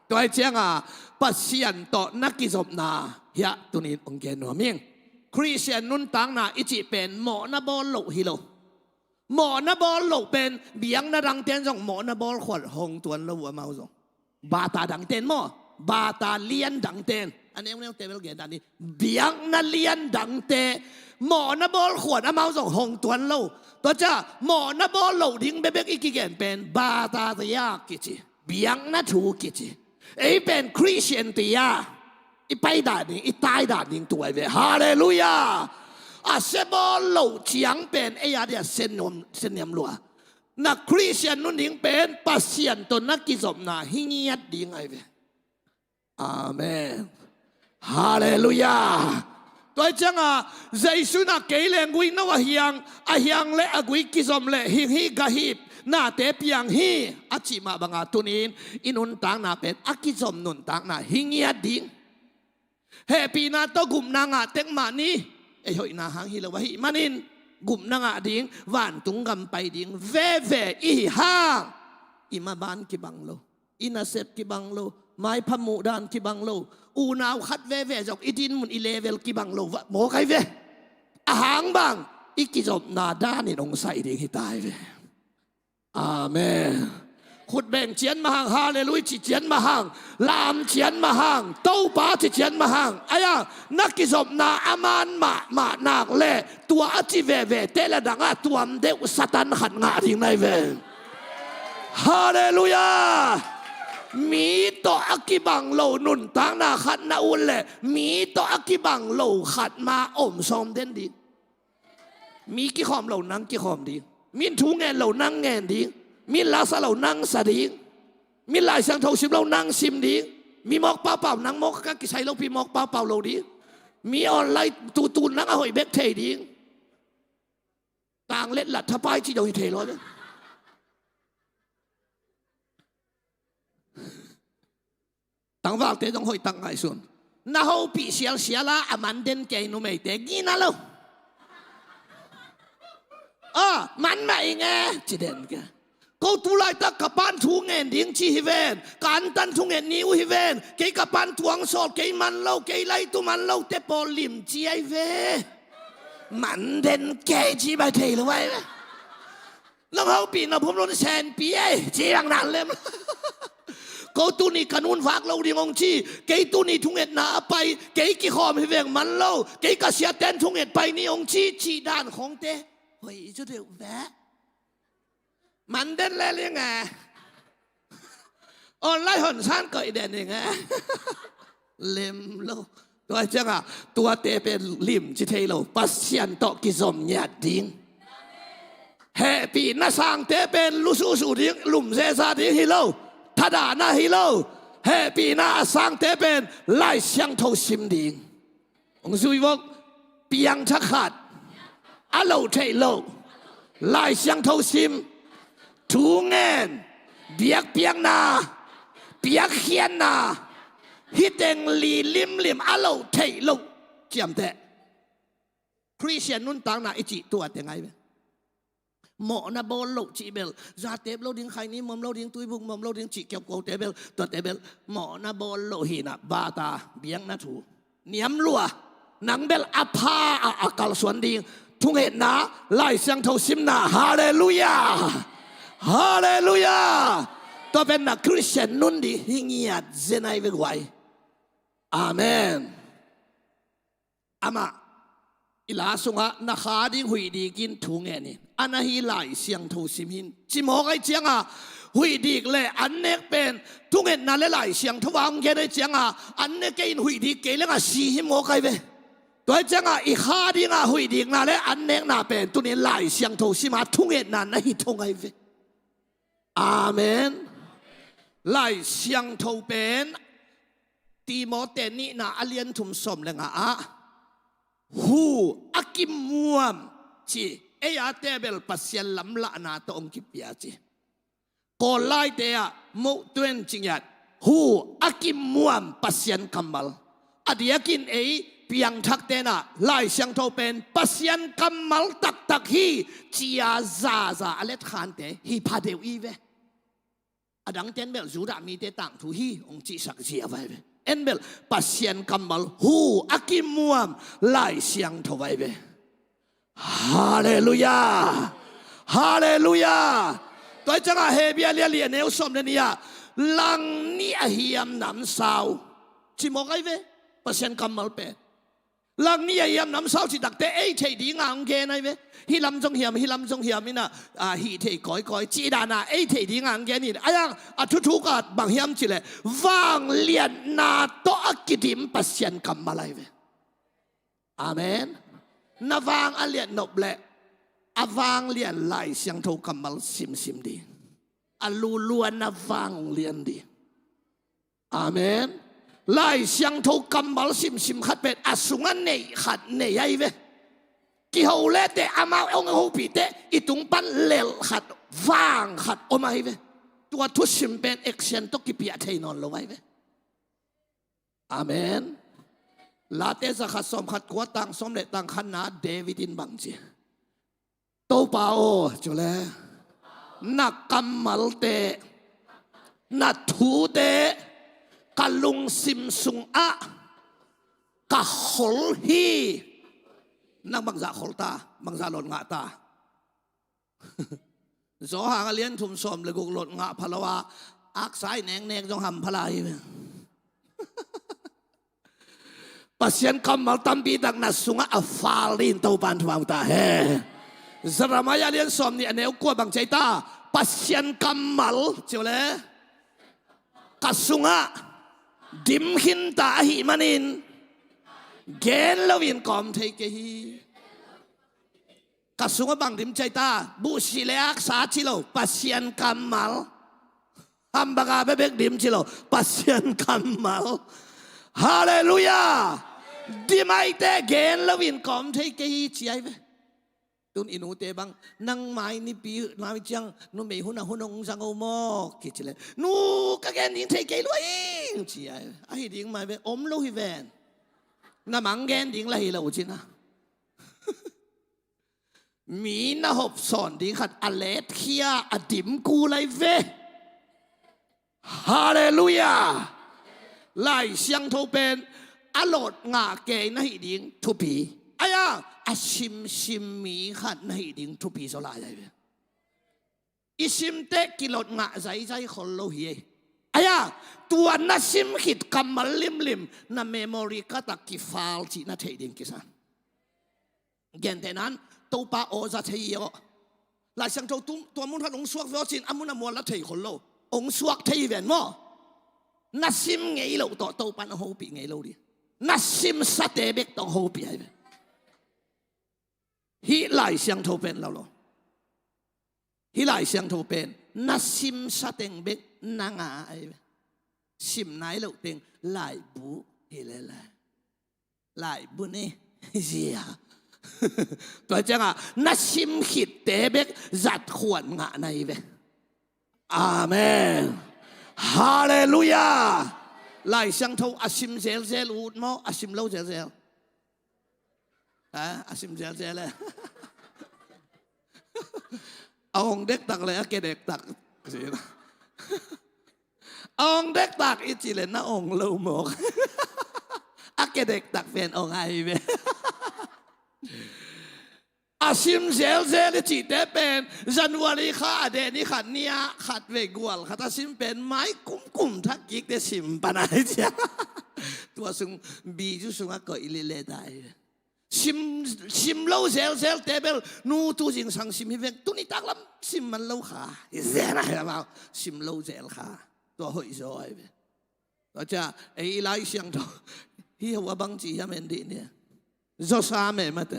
Tua ahih ciangah Pasian tawh na kizopna hiah tunin hong gen nuam ing. Khristian nuntakna i cih pen mawhna bawl loh hi lo. Mawhna bawl loh pen biakna dangten zong mawhna bawl khuan hong tuan lo uh, amau zong. Bata dangten maw? Bata lian dangten. A neuneu te bel gen dan ni. Biakna lian dangte mawhna bawl khuan amau zong hong tuan lo. Tua ciah mawhna bawl loh ding bekbek i kigen pen bata tia kici, biakna thu kici. Ei pen Khristian tia i paidan ding, i taidan ding tua ahi ve. Halleluiah. A sia bawl loh ciang pen ei a dia sia nuam, sia niam lua. Na Khristian nun ding pen Pasian tawh na kizopna hi ngiat ding ahi ve. Amen. Halleluiah. Tua ahih ciangah Jesu in ah kei lenggui no a hiang, a hiang le a gui kizom leh hing hi gah hi, nate piang hi a cih mah bangah tunin i nuntakna pen a kizom nuntakna hi ngiat ding. Hehpihna tawh gupna ngah tek mah ni. Ei hoihna hang hi lo ahih manin gupna ngah ding, vantung gam pai ding veve i hi hang, i maban kibang lo, i nasep kibang lo, maipha muhdan kibang lo, unau khat veve zong i dinmun, i level kibang lo va, mawk ai ve. A hang bang, i kizopna danin hong sai ding hi ta ai ve. Amen. Khutbeng cian mahang, halleluiah ci cian mahang, lam cian mahang, Topa ci cian mahang. Aya, na kizopna a man mahmah nak le, tua a ci vevete le dangah tuam deuh Satan khat ngah ding nai ve. Halleluiah. Mi tawh a kibang lo nuntakna khat na ut le, mi tawh a kibang lo khat ma om sawm den ding. Mi kikhawm lo nang kikhawm ding. Min thu ngen lo nang ngen ding. Min la sa lo nang sa ding. Min Lai Siangtho sim lo nang sim ding. Mi mawk paupau nang mawk ka kisai lopi mawk paupau lo ding. Mi online tutu nang a hoih bek thei ding. Tang let lat thapai ci dong hi thei lo. Tangvalte zong hoih tak ngaihsun. Na hopih sialsial a, a man den kei numeite gina lo. A man mah i nge ci den kei. Ko tu laitak ka pan thu ngen ding ci hi ven. Ka antan thunget ni uh hi ven. Kei ka pan tuang sawl, kei man lo, kei laitu man lo te pawl lim ci ai ve. Man den kei ci bai thei lo ai ve. Nang hopih na phum lun senpi ei ci bang nan lem. Ko tuni ka nun vak lo ding hong ci. Kei tuni thungetna a pai, kei kikhawm hi veng man lo. Kei ka siaten thunget pai ni hong ci, cih dan khongte hoih cu deuh ve. Man den le ling e. Online hon san koih den ing e. Lem lo. Tua ciangah tuate pen lim ci thei lo, Pasian tawh kizom ngiat ding. Hehpihna sangte pen lusuhsuh ding, lumzeza ding hi lo. Thadahna hi lo. Hehpihna a sangte pen Lai Siangtho sim ding. Hong zui vok. Piangthak khat, a loh theih loh, Lai Siangtho sim, thu ngen, biakpiakna, piakkhiatna, hih teng li limlim a loh theih loh ciamteh. Khristian nuntakna i cih tuate ngai ve. Mawhna bawl loh cih bel, zatep lo ding, khaini mawm lo ding, tuibuk mawm lo ding cih keuhkote bel, tuate bel mawhna bawl loh hinah bata biakna thu niam lua. Nang bel a pha a, a kalsuan ding thungetna, Lai Siangtho simna. Halleluiah. Halleluiah. Tua pen na Khristian nun ding hi ngiat zen ai ve guai. Amen. Amah i la sungah na kha ding huih dikin thu ngen in, a na hi Lai Siangtho sim hin ci mawk ai cianga, huih dik le an nek pen thungetna le Lai Siangtho a hong gen ai cianga, an nek kei in huih dik kei lenga si hi mawk ai ve. Tua ai cianga i kha dinga huih dikna le an nekna pen tunin Lai Siangtho sima thungetna na hi thong ai ve. Amen. Lai Siangtho pen Timote nihna a lian thum sawm le nga ah, hu a kimuam ci, ei a tebel Pasian lamlahna tawh hong kipia ci. Kawl laite ah moh tuen ci ngiat, hu a kimuam Pasian kammal. A diakin ei piangthak tenah Lai Siangtho pen Pasian kammal taktak hi cia zaza a letkhante hi pha deuh i ve. A dangte en bel Judah mite tangthu hi hong cihsak zia vai ve. En bel Pasian kammal hu a kimuam Lai Siangtho vai ve. Halleluiah. Halleluiah. Tua i cangah Hebia lia lia neu sawm le nia, langnih a hiam namsau ci mawk ai ve. Pasian kammal pen langnih a hiam namsau ci takte ei theih dinga hong gen ai ve. Hi lam zong hiam, hi lam zong hiam inah, ah, hih theih kawikawi cih dana ei theih dinga hong gen in. Aiang a thuthuk ah bang hiam cileh vangliatna tawh a kidim Pasian kammal ai ve. Amen. Na vang a lian nop leh a vanglian Lai Siangtho kammal simsim ding. A lulua na vang hong lian ding. Amen. Lai Siangtho kammal simsim khat pen a sungah neih khat nei ai ve. Kiho leteh amau hong hopihte i tung pan lelh khat, vang khat om ai ve. Tua thusim pen action tawh kipiah thei nawn lo ai ve. Amen. Late zakhat sawmkhat kua tang sawm le tang khatna David in bang ci? Topa aw, cu le, na kammalte, na thute ka lungsim sungah ka khol hi. Nang bangzah khol ta, bangzah lot ngah ta? Zawhang a lian thum sawm le guk lot ngah pha lo a, aksa i neknek zong ham pha lai hi ve. Pasian kammal tampi tak na sungah a fal dingin Topa in thupha ta hen. Jeremiah lian sawm nih a neu kua bang ci ta? Pasian kammal, ci le, ka sungah dim khin ta ahih manin gen loin kawm thei kei hi. Ka sungah bang dim ci ta? Buhsih le aksa ci lo, Pasian kammal. Hambaka bekbek dim ci lo, Pasian kammal. Halleluiah. Dim ahih teh gen loin kawm thei kei hi ci ahi ve. Tun i nute bang, nang mai nipi mai ciang numei hun a hun hong zang o maw, kici le, nu, ka gen ding thei kei lua ing, ci ahi ve. Ahi ding mai ve, om lo hi ven. Na mang gen ding la hi lo cina. Mi na hopsawn ding khat a letkhia a dim kul ahi ve. Halleluiah. Lai Siangtho pen a lot ngah kei na hih ding thupi. Ahi a, a simsim mi khat na hih ding thupi zaw lai ahi ve. I sim teh kilot ngah zaizai khol lo hi ei. Ahi a, tua na sim khit kammal limlim na memory card ah kifal cih na theih ding kisa. Gentehna in, Topa aw za thei hi aw. Lai Siangtho tum, tua mun khat hong suak ve aw cin, a mun a mual la thei khol lo. Hong suak thei hi ven maw. Na sim ngei loh tawh Topa in a hopih ngei lo ding. Na simsate bek tawh hopih ahi ve. Hih Lai Siangtho pen lo lo. Hih Lai Siangtho pen na simsa teng bek na ngah ahi ve. Sim nai loh teng laibu hi le lai. Laibu ni zia. Tua ciangah na sim khitte bek zat khuan ngah na hi ve. Amen. Halleluiah. Lai Siangtho a sim zelzel ut maw, a sim lo zelzel? Ha? A sim zelzel e. A ong dektak le a ke dektak. A ong dektak i ci le na ong lo mawk. A ke dektak pen ong ahi ve. A sim zelzel i cihte pen January kha a deh ni khat ni-ah khat vei gual khat a sim pen mai kumkum thak kikte sim pan ahi cia. Tua sung bizu sungah koih lile ta ahi ve. Sim, sim lo zelzelte bel, nu tu zingsang sim hi vek, tuni taklam sim man lo kha. Hi zen a hi amau, sim lo zel kha. Tua hoih zaw ahi ve. Tua cia, ei i Lai Siangtho. Hi hua bang ci hiam en dih ni. Zaw sa me mate.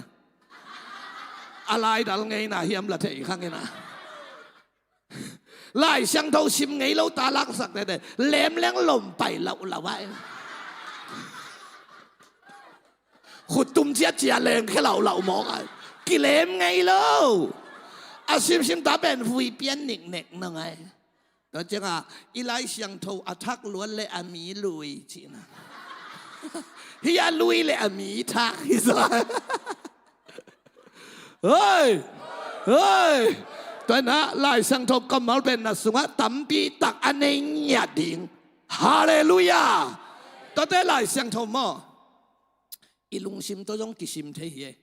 A laidal ngeina hiam la thei khang ina. Lai Siangtho sim ngei lo ta laksak tete. Lem leng lom pai lauh lauh ah. Khut tum ciat cia leng khe lauh lauh mawk ah. Kilem ngei lo. A simsim ta pen vui pian niknek na ngai. Tua ciangah i Lai Siangtho a thak luat le a mi lui cihna. Hi a lui le a mi thak hi sa. Hoi! Hoi! Tua na Lai Siangtho kammal pen na sungah tampi tak a nei ngiat ding. Halleluiah! Tuate Lai Siangtho maw? I lungsim tawh zong kisim thei hi e.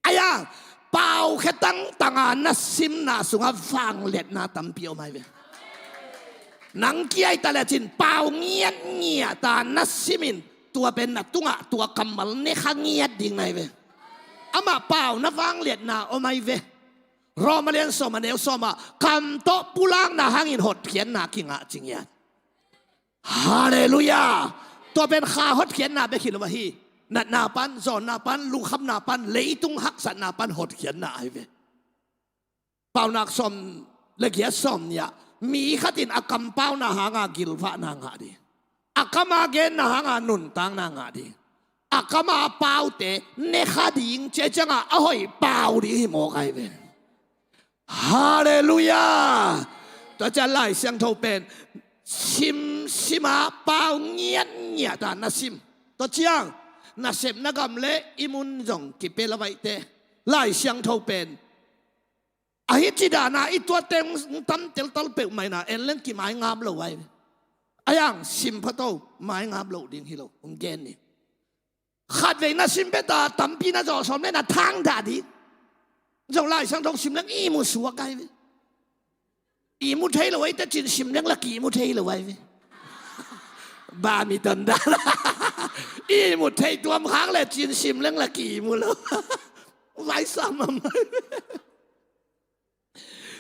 Ahi a, pau khe tangtanga na simna sungah vangliatna tampi om ahi ve. Nang kia i ta le cin pau ngiatngiat a na simin tua pen na tungah tua kammal nekha ngiat ding na hi ve. Amah pau na vangliatna om ahi ve. Roma lian sawm a neu sawm ah kam tawh pulakna hangin hotkhiatna kingah ci ngiat. Halleluiah. Tua pen kha hotkhiatna bek hi lo ahi. Natna pan, zawnna pan, lungkhamna pan, leitung haksatna pan hotkhiatna ahi ve. Paunak sawm le giat sawm nih ah mi khatin a kampauna hanga gilvahna ngah ding. A kama genna hanga nuntakna ngah ding. A kama paute nekha ding, cia ciangah a hoih pau ding hi mawk ahi ve. Halleluiah. Tua ciang Lai Siangtho pen simsima pau ngiatngiat a na sim. Tua ciang nasepna gam le i mun zong kipia lo ahih teh, Lai Siangtho pen ahi ci dan a i tuate hong tam teltal peuhmah in ah en leng kimai ngam lo ahi ve. Ahi hang sim phot o, mai ngam lo ding hi lo, hong gen ni. Khatvei na sim pet a tampi na zawh sawm le na thang dah ding. Zong Lai Siangtho sim leng ihmu suak ahi ve. Ihmu thei lo ahi teh ci-in sim leng lah ki-ihmu thei lo ahi ve. Bang mi ton dan. Ihmu thei tuam khak leh ci-in sim leng lah ki-ihmu lo. Vai sam a mai ve.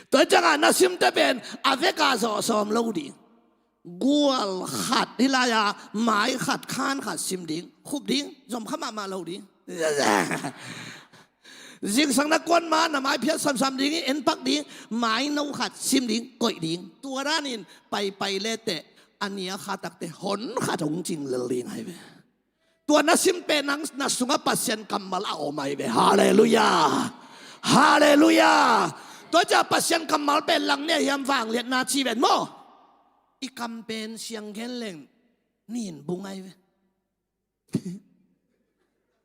Tua ciangah na simte pen a vek a zawh sawm lo ding. Gual khat hi lai-a mai khat khan khat sim ding, khup ding, zom kha mahmah lo ding. Zingsang na kuan ma na mai phiat samsam ding hi, en pak ding, mai no khat sim ding, koih ding. Tua danin paipai leteh a nia kha takteh hon khat hong cing lel ding ahi ve. Tua na sim pen nang na sungah Pasian kammal a om ahi ve. Halleluiah. Halleluiah. Tua ciah Pasian kammal pen lang ne hiam vangliatna ci ven maw? I kam pen siang gen leng nin bung ahi ve.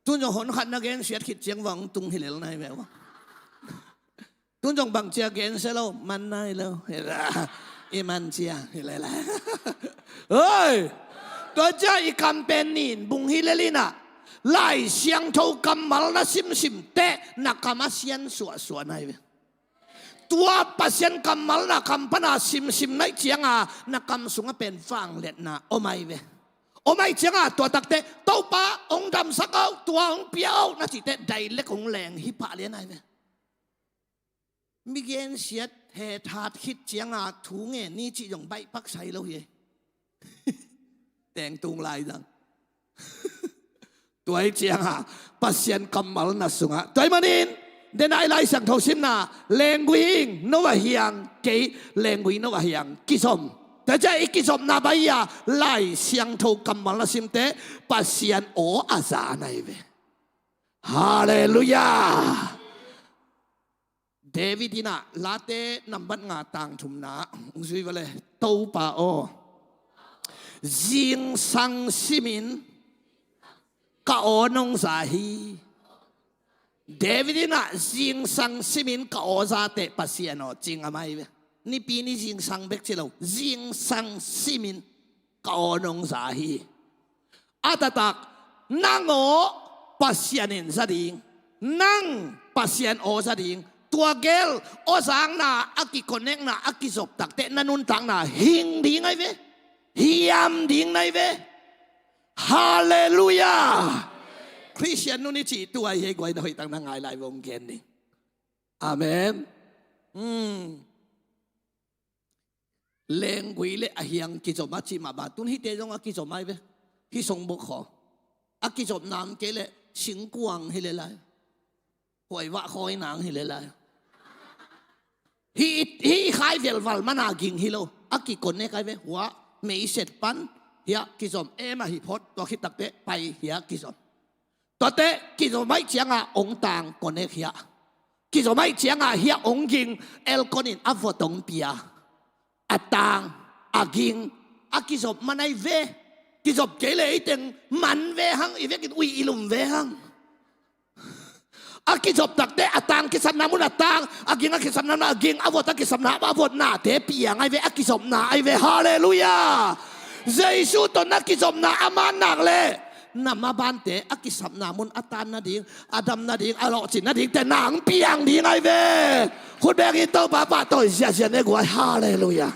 Tun zong hon khat na gensiat khit ciang vang tung hi lel na hi ve. Tun zong bang cia gen se lo, man nai lo. I man cia hi lai lai. Oi! Tua cia i kam pen nin bung hi lel in ah, Lai Siangtho kammal na simsim teh na kam a sian suahsuah nai ve. Tua Pasian kammal na kam pana simsim naih cianga na kam sungah pen vangliatna om ai ve. Om ai cianga tua takteh Topa hong damsak au, tua hong pia au na citeh dailek hong leng hi pah lian ai ve. Mi gensiat hethat khit cianga thu ngen ni cih zong baih pak sai lo hi. Tengtung lai zang. Tua hi cianga Pasian kammal na sungah. Tua hi manin, denai Lai Siangtho simna, lenggui hing, no a hiang, kei, lenggui no a hiang, kizom. Tua cia i kizomna bai-a Lai Siangtho kammal na simte Pasian aw a za nai ve. Halleluiah. David in ah Late nambat nga tang thumna hong zui vale. Topa aw, zingsang simin ka aw nong za hi. David in ah zingsang simin ka aw zate Pasian aw cing a mai ve. Nipi ni zingsang bek ci lo, zingsang simin ka aw nong za hi. A taktak nang aw Pasian in za ding, nang Pasian aw za ding. Tua gel aw zakna a kikonekna a kizop takteh na nuntakna hing ding ai ve. Hiam ding nai ve. Halleluiah. Khristian nu ni cih tu ai hei guai na hoih tak na ngai lai vong gen ding. Amen. Lenggui le a hiang kizom a cih mah bang tun hihte zong a kizom ai ve. Hih song bok khaw a kizom nam kei le singkuang hi le lai. Huai vah khawi nang hi le lai. Hih hih khai velval mana ging hi lo. A kikonek ai ve. Hua meiset pan hiah kizom em a hi phot tua khit takteh pai hiah kizom. Tuate kizom aih cianga ong tang konek hiah. Kizom aih cianga hiah ong ging elkon in a vot ong pia. A tang, a ging, a kizop man ai ve. Kizop kei le iteng man ve hang, i vekin ui i lum ve hang. A kizop takteh a tang kisapna mun a tang, a ging a kisapna mun a ging, a vot a kisapna a votnate piang ai ve, a kizopna ai ve. Halleluiah. Jesu tawh na kizopna a man nak le na mabante a kisapna mun a tan nading, a dam nading, a lawhcin nadingte nang piang ding ai ve. Khut bengin Topa pahtawi ziahziah ne guai. Halleluiah.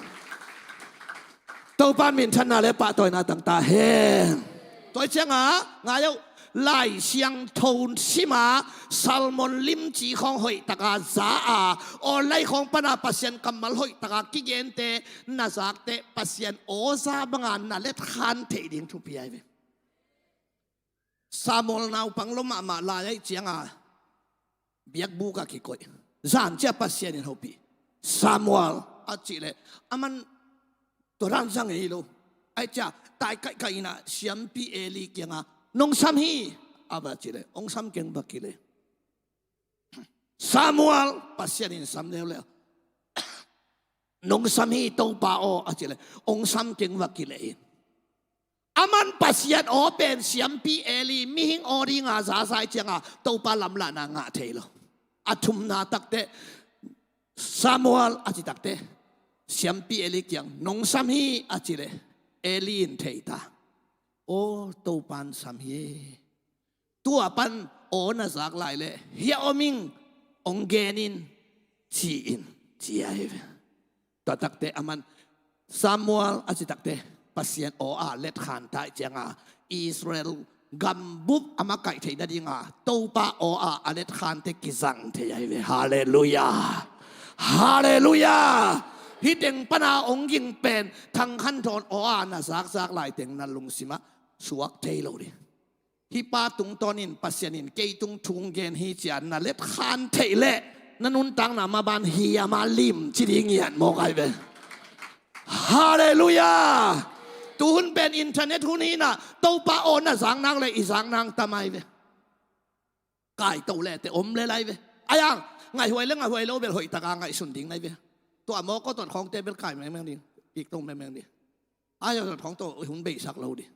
Topa minthanna le pahtawina tangta hen. Tua cianga ngai uh, Lai Siangtho sima salmon limci khawng hoihtaka za a, online khawng pana Pasian kammal hoihtaka kigente na zakte Pasian aw za banga na letkhan theih ding thupi ai ve. Samuel naupang lo mahmah lai aih cianga biakbuk a kikoih. Zan cia Pasian in hopih. Samuel a cih leh aman tua dan zang ei lo. Aih cia tai kaihkaih ina siampi Eli kianga nong sam hi a va cih leh ong sam keng va kilei. Samuel Pasian in sam leuleu. Nong sam hi Topa aw a cih leh ong sam keng va kilei. Aman Pasian aw pen siampi Eli mihing aw dinga zazai cianga Topa lamlahna ngah thei lo. A thumna takteh Samuel a ci takteh siampi Eli kiang nong sam hi a ci leh Eli in thei ta. Aw Topan sam hi. Tua pan aw na zak lai leh hia om ing, ong gen in ci-in ci ahi ve. Tua takteh aman Samuel a ci takteh Pasian aw a letkhan tai cianga Israel gambup a makaih theih nadinga Topa aw a a letkhante kizang thei ahi ve. Halleluiah. Halleluiah. Hih teng pana ong ging pen thangkhan thawn aw a na zakzak lai teng na lungsimah suak thei lo ding. Hih pa tungtawnin Pasian in kei tung thu gen hi cia na letkhan theih leh na nuntakna maban hiam a lim ci ding ngiat mawk ahi ve. Halleluiah. Tuhun pen internet hun hinah Topa aw na zak nak leh i zak nang tam ahi ve. Kaito leh teh om lel ahi ve. Ayang ngaihhuai le ngaihhuai lo bel hoihtaka ngaihsun ding ahi ve. Tua mawkaw ton khawngte bel kai mengmeng ding. Kikto mengmeng ding. Ai, a thong tawh hun beisak lo ding.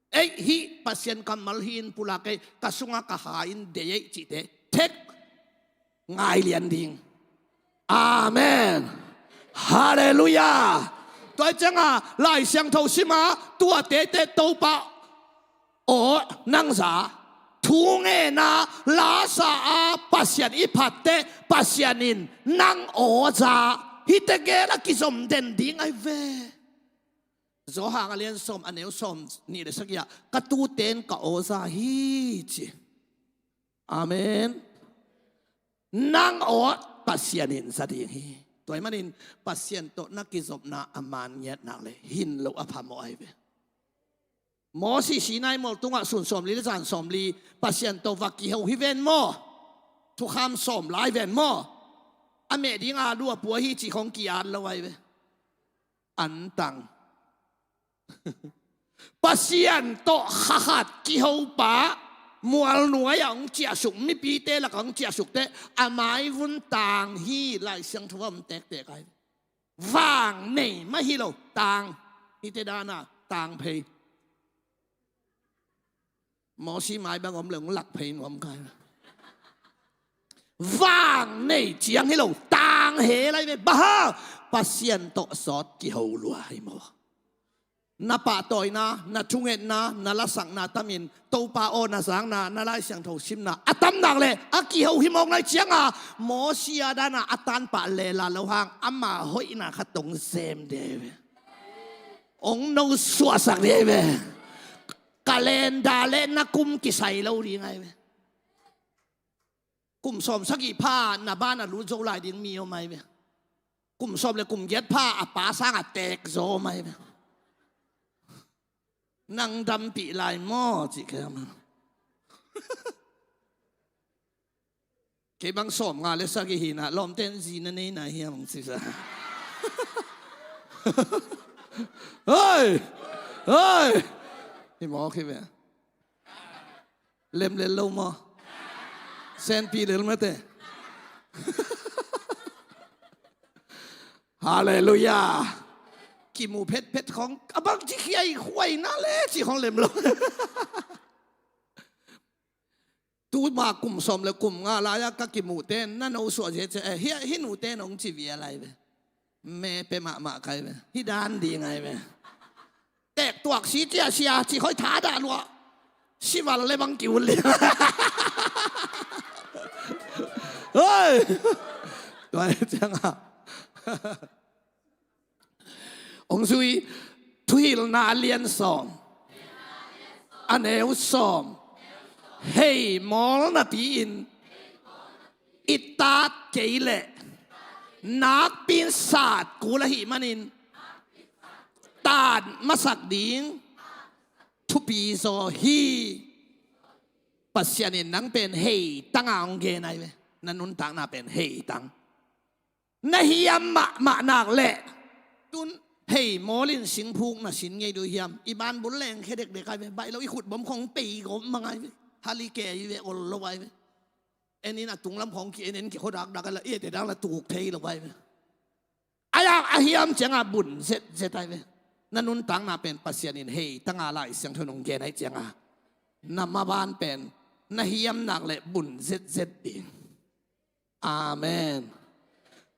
Ei, hih Pasian kammal hi in pulak ei, ka sungah ka ha in dei ei cihte thek ngai lian ding. Amen. Halleluiah. Tua cianga Lai Siangtho sima tuate teh Topa aw nang za, thu ngen a lasa a Pasian i phatteh Pasian in nang aw za, hihte gel a kizom den ding ahi ve. Johan a lian sawm a neu sawm nih le sagih ah ka tute in ka aw za hi ci. Amen. Nang aw Pasian in za ding hi. Tua ahih manin Pasian tawh na kizopna a man ngiat nak leh hin lo a phamawh ahi ve. Moses Sinai mual tungah sun sawmli le zan sawmli Pasian tawh va kiho hi ven maw? Thukham sawm lai ven maw? A meh dinga lu a pua hi cih khong ki-at lo ahi ve. Antang. Pasian tawh kha khat kihopa mualnuai-ah hong ciahsuk, mipite lakah hong ciahsuk teh a maivun tang hi. Lai Siangtho ah om tektek ahi. Vang nei mah hi lo, tang. Hihte dana tang phei. Mawsi mai bang om le hong lak phei nuam kai. Vang nei ciang hi lo, tang he lai ve. Bang hang? Pasian tawh sawt kiho lua hi maw? Na pahtawina, na thungetna, na lasakna tamin Topa aw na zakna, na Lai Siangtho simna a tam nak leh a kiho hi mawk nai cianga Mawsi a dana a tanpah lela lo hang ama hoihna khat tong sem dei ve. Ong no suahsak dei ve. Calendar le na kum kisai lo ding ahi ve. Kum sawm sagih pha na ban a lut zo lai ding mi om ahi ve. Kum sawm le kum giat pha a pa sanga tek zo om ahi ve. Nang dampih lai maw cih kei ama. Kei bang sawm nga le sagih hina lawmte in zi na nei nai hiam hong cisa. Hoi! Hoi! Hi maw khi ve. Lem lel lo maw? Senpi lel mate. Halleluiah. Kimu phetphet khong a bang ci khiai khuai na le ci khong lem lo. Tuma kum sawm le kum nga lai-a ka kimuhte na no suah ziahziah eh, hi, hi nute nong ci vial ahi ve. Me pe mahmah kai ve. Hi dan ding ahi ve. Tek tuak si cia sia ci khoi tha dah lua. Sival le bang kiul le. Hoi. Tua cianga Hong zui. Thuhilhna a lian sawm a neu sawm. Hei mawl napi-in i tat kei leh nakpi-in sat kul ahih manin tat masak ding thupi zaw hi. Pasian in nang pen hei tanga hong gen ahi ve. Na nuntakna pen hei tang. Na hiam mahmah nak leh tun hei mawlin singphuk na sin ngei duh hiam? I banbul leng khe dekdek ai ve. Baih lo i khut bom khong pei gawp mang ai ve. Hali ke ai ve, ol lo ai ve. En in a tunglam khong ki en en ki kho dakdak ai la i ete dang la tuk thei lo ai ve. Ai a hiam cianga bun zetzet ai ve. Na nuntakna pen Pasian in hei tanga Lai Siangtho in hong gen ahih cianga, na maban pen na hiam nak leh bun zetzet ding. Amen.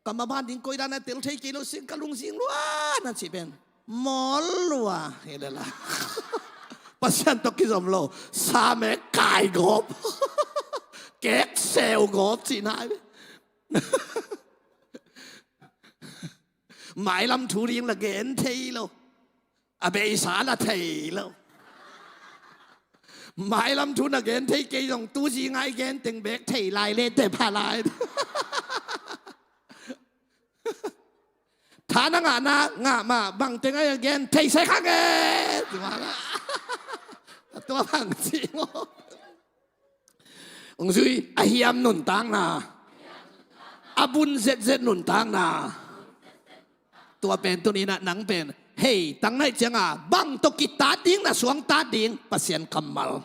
Ka maban ding koidan a tel thei kei lo sing, ka lungzing lua na cih pen mawl lua hi le la. Pasian tawh kizom lo, same kai gawp, kek seu gawp cihna hi. Mailam thu ding la gen thei lo, a beisa la thei lo. Mailam thu na gen thei kei zong tu zingai gen teng bek thei lai le te pha lai. Tha na ngahna ngah mah, bang teng ai a gen thei sai kha nge. Tua bang ci maw. Hong zui, a hiam nuntakna, a bun zetzet nuntakna. Tua pen tuni-in ah nang pen hei tang na hih cianga bang tawh kitat ding, na suang tat ding? Pasian kammal,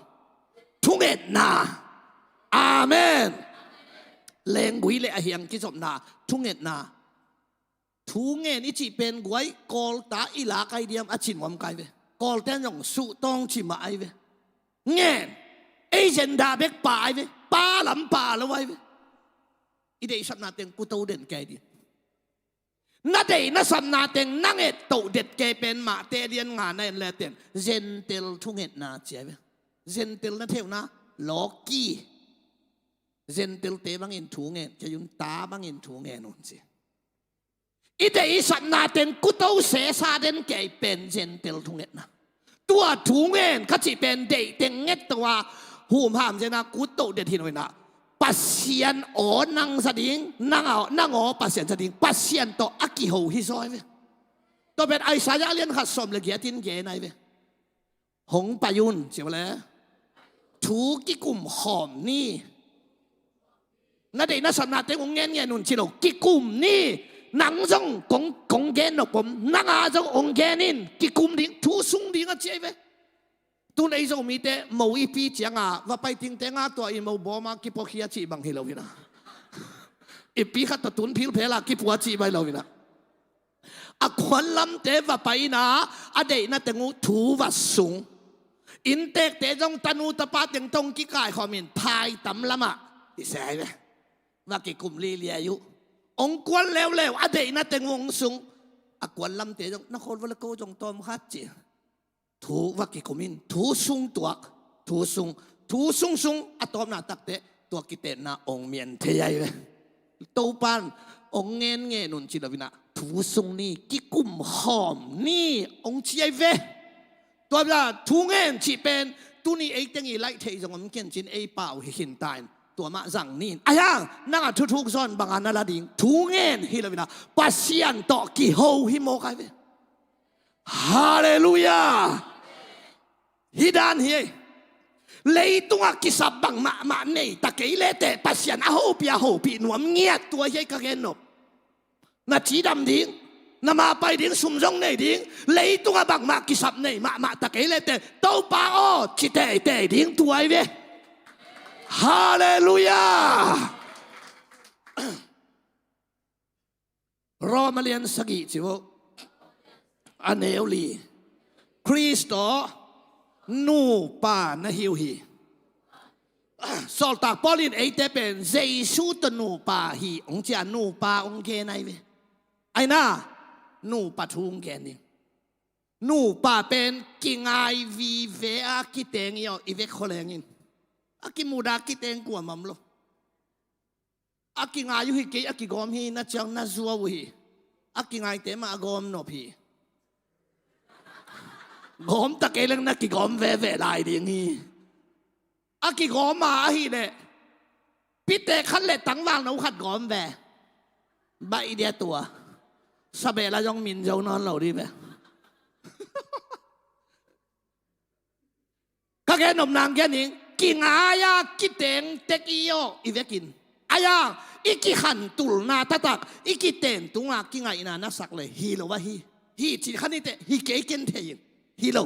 thungetna. Amen. Lenggui le a hiang kizopna, thungetna. Thu ngen i cih pen guai, Kawlte i lak ai diam a ci nuam kai ve. Kawlte'n zong suhtawng ci mah ai ve. Ngen, ei zenda bek pha ai ve. Pha lam pha lo ai ve. I deihsakna teng kuto den kei ding. Na deih na sapna teng nang et toh det kei pen Mate lian nga na en le ten Gentile thungetna ci ai ve. Gentile na thei uh na, lawki. Gentile-te bangin thu ngen kei un, ta bangin thu ngen un ci. I deih i sapna teng kuto sesa den kei pen Gentile thungetna. Tua thu ngen ka cih pen deih teng nget to a, humham zen a kut toh det hi lo in ah, Pasian aw nang za ding, nang aw, nang aw Pasian za ding, Pasian tawh a kiho hi zaw ai ve. Tua pen Isaiah lian khat sawm le giat in gen ai ve. Hong pai un ci uh le, thu kikum khawm ni. Na deih na sapna teng hong ngen ngen un ci lo, kikum ni. Nang zong kong, kong gen nop om, nang a zong hong gen in, kikum ding, thu sung ding a ci ai ve. Tun ei Zomite mo i pi cianga va pai ting tenga tua i mo bawm a kipuakhia cih bang hi lo hi na. I pi khat tawh tun philphel a kipua cih bang hi lo hi na. A kuanlamte va pai in ah, a deihna teng uh thu va sung. Inntekte zong tanu tapa teng tawh hong kikaikhawm in phai tam lamah i se ai ve. Va kikum liliai uh. Hong kuan leuleu, a deihna teng uh hong sung. A kuanlamte zong na khawl va le ko zong tawm khat ci. Thu va kikum in, thu sung tuak, thu sung, thu sung sung a tawpna takteh tua kitenna hong mian thei ai ve. Topa'n hong ngen ngen un ci lo in ah, thu sung ni, kikum khawm ni hong ci ai ve. Tua bia thu ngen cih pen tuni ei teng i laih theih zong om kei in cin ei pau hi khin ta in, tua mah zang ni in. Ai hang nang a thuthuk zawn bang a na la ding, thu ngen hi lo in ah Pasian tawh kiho hi mawk ai ve. Halleluiah. Hih dan hi ei. Leitungah kisap bang mahmah nei ta kei leteh Pasian a hopih a hopih nuam ngiat, tua hi ei ka gen nop. Na cidam ding, na maipai ding, sum zong nei ding, leitungah bangmah kisap nei mahmah ta kei leteh Topa aw ci teitei ding, tua hi ve. Halleluiah. Roma lian sagih ci uh, a neu li. Khrist tawh nupa na hi uh hi. Sawltak Paul in eite pen Jesu tawh nupa hi hong ci a, nupa hong gen ai ve. Ai na, nupa thu hong gen ding. Nupa pen kingai vive a kiteng hi aw, i vek khualeng in. A kimuda kiteng kuamah om lo. A kingai uh hi kei, a kigawm hi na ciang na zuau uh hi. A kingaite mah a gawm nop hi. Gawm ta kei leng na kigawm veve lai ding hi. A kigawm a ahih leh pitek khat le tangvalno khat gawm ve. Baih dia tua. Sabeh la zong min zo nawn lo dih ve. Ka gen nopna hong gen ning, kingai a kiteng tek i aw, i vekin. Ai a, i kikhantulna taktak i kiten tunga kingaihna na sak le hi lo a hi. Hi ci kha ni teh, hi kei ken thei in. Hi lo.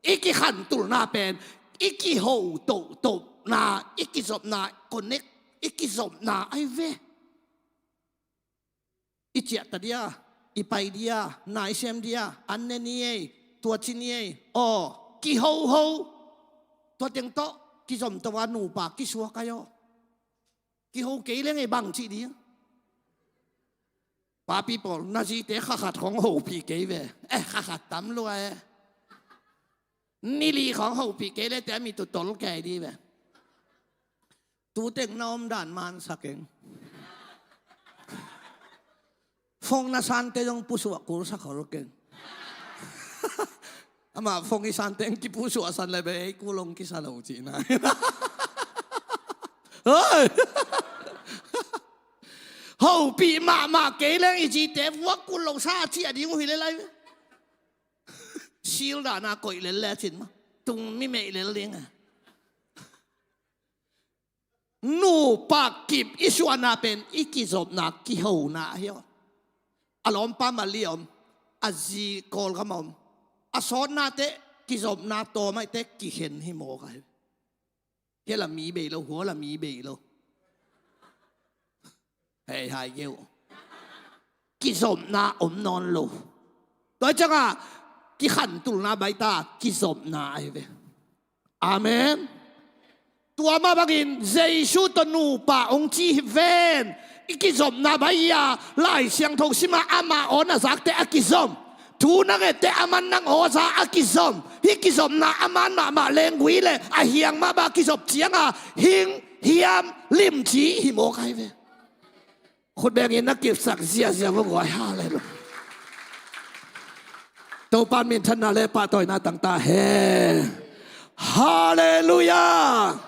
I kikhantulna pen i kiho tohtona, i kizopna, connect, i kizopna ai ve. I ciah ta dia, i pai dia, na i sem dia, an ne ni ei, tua ci ni ei, aw, kihoho. Tua teng tawh kizom to a nupa kisuak ai aw. Kiho kei leng ei bang cih ding. Papi pawl, na zite kha khat khong hopih kei ve. Eh, kha khat tam lua e. Ni li khong hopih kei le te a mi tu tol kei di ve. Tu teng na om dan man sa keng. Phone na sante zong pusuah kul sa khol keng. Amah phone i sante ang kipusuah san le be ei kul hong kisa lo cihna. Hoi! Hopih mahmah kei leng i zite vuak kul lo sa a ci a ding uh hi le lai ve. Sil dahna koih lel le a cin mah. Tung mi meih lel ding a. Nupa kip i suahna pen i kizopna kihona ahi aw. A lawmpa Mali a om, a zi Kawlgam a om. A sawtna teh kizopna tawm ahih teh kikhen hi mawk ahi. Hia la mi bei lo, hua la mi bei lo. Hei hai geu. Kizopna om nawn lo. Tua ciangah kikhantulna baita kizopna ahi ve. Amen. Tua mah bangin Jesu tawh nupa hong ci hi ven. I kizopna bai-a Lai Siangtho sima amah aw na zakte a kizom. Thu na ngette aman nang aw za a kizom. Hih kizopna aman mahmah lenggui le a hiang mah bah kizop cianga hing hiam limci hi mawk ahi ve. Khut bengin na kipsak ziazia vua guai. Halleluiah. Topa minthanna le pahtawina tangta he. Halleluiah.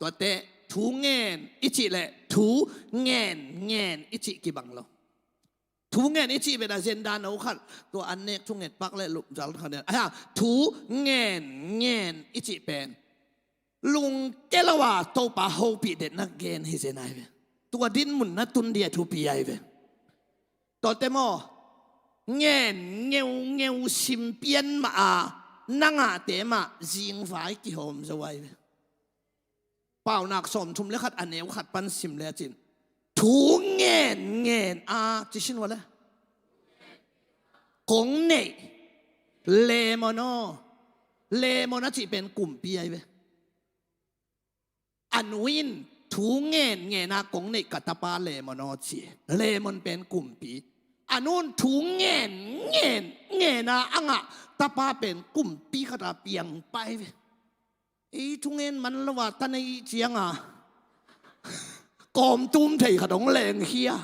Tuate thu ngen i cih le thu ngen ngen i cih kibang lo. Thu ngen i cih pen a zenda no khat tua an nek thu nget pak le lupzal khat nen ahi a thu ngen ngen i cih pen lungke lo a Topa hopih detna gen hi zen ahi ve. Tua dinmun na tun dia thupi ahi ve. Tuate maw ngen ngeungeu simpian mah a na ngahte mah zingvai kihawm zo ahi ve. Paunak sawmthum le khat a neu khat pan sim le a cin thu ngen ngen a ci sin ua le kong neih lemon aw. Lemon a cih pen kumpi ahi ve. A nu in thu ngen ngen a kong neih ka tapa lemon aw ci. Lemon pen kumpi. A nu in thu ngen ngen ngen a a ngah tapa pen kumpi khat a piang pah ahi ve. Ei thungen man lo a ta nei cianga kawmtum thei khat hong lengkhia.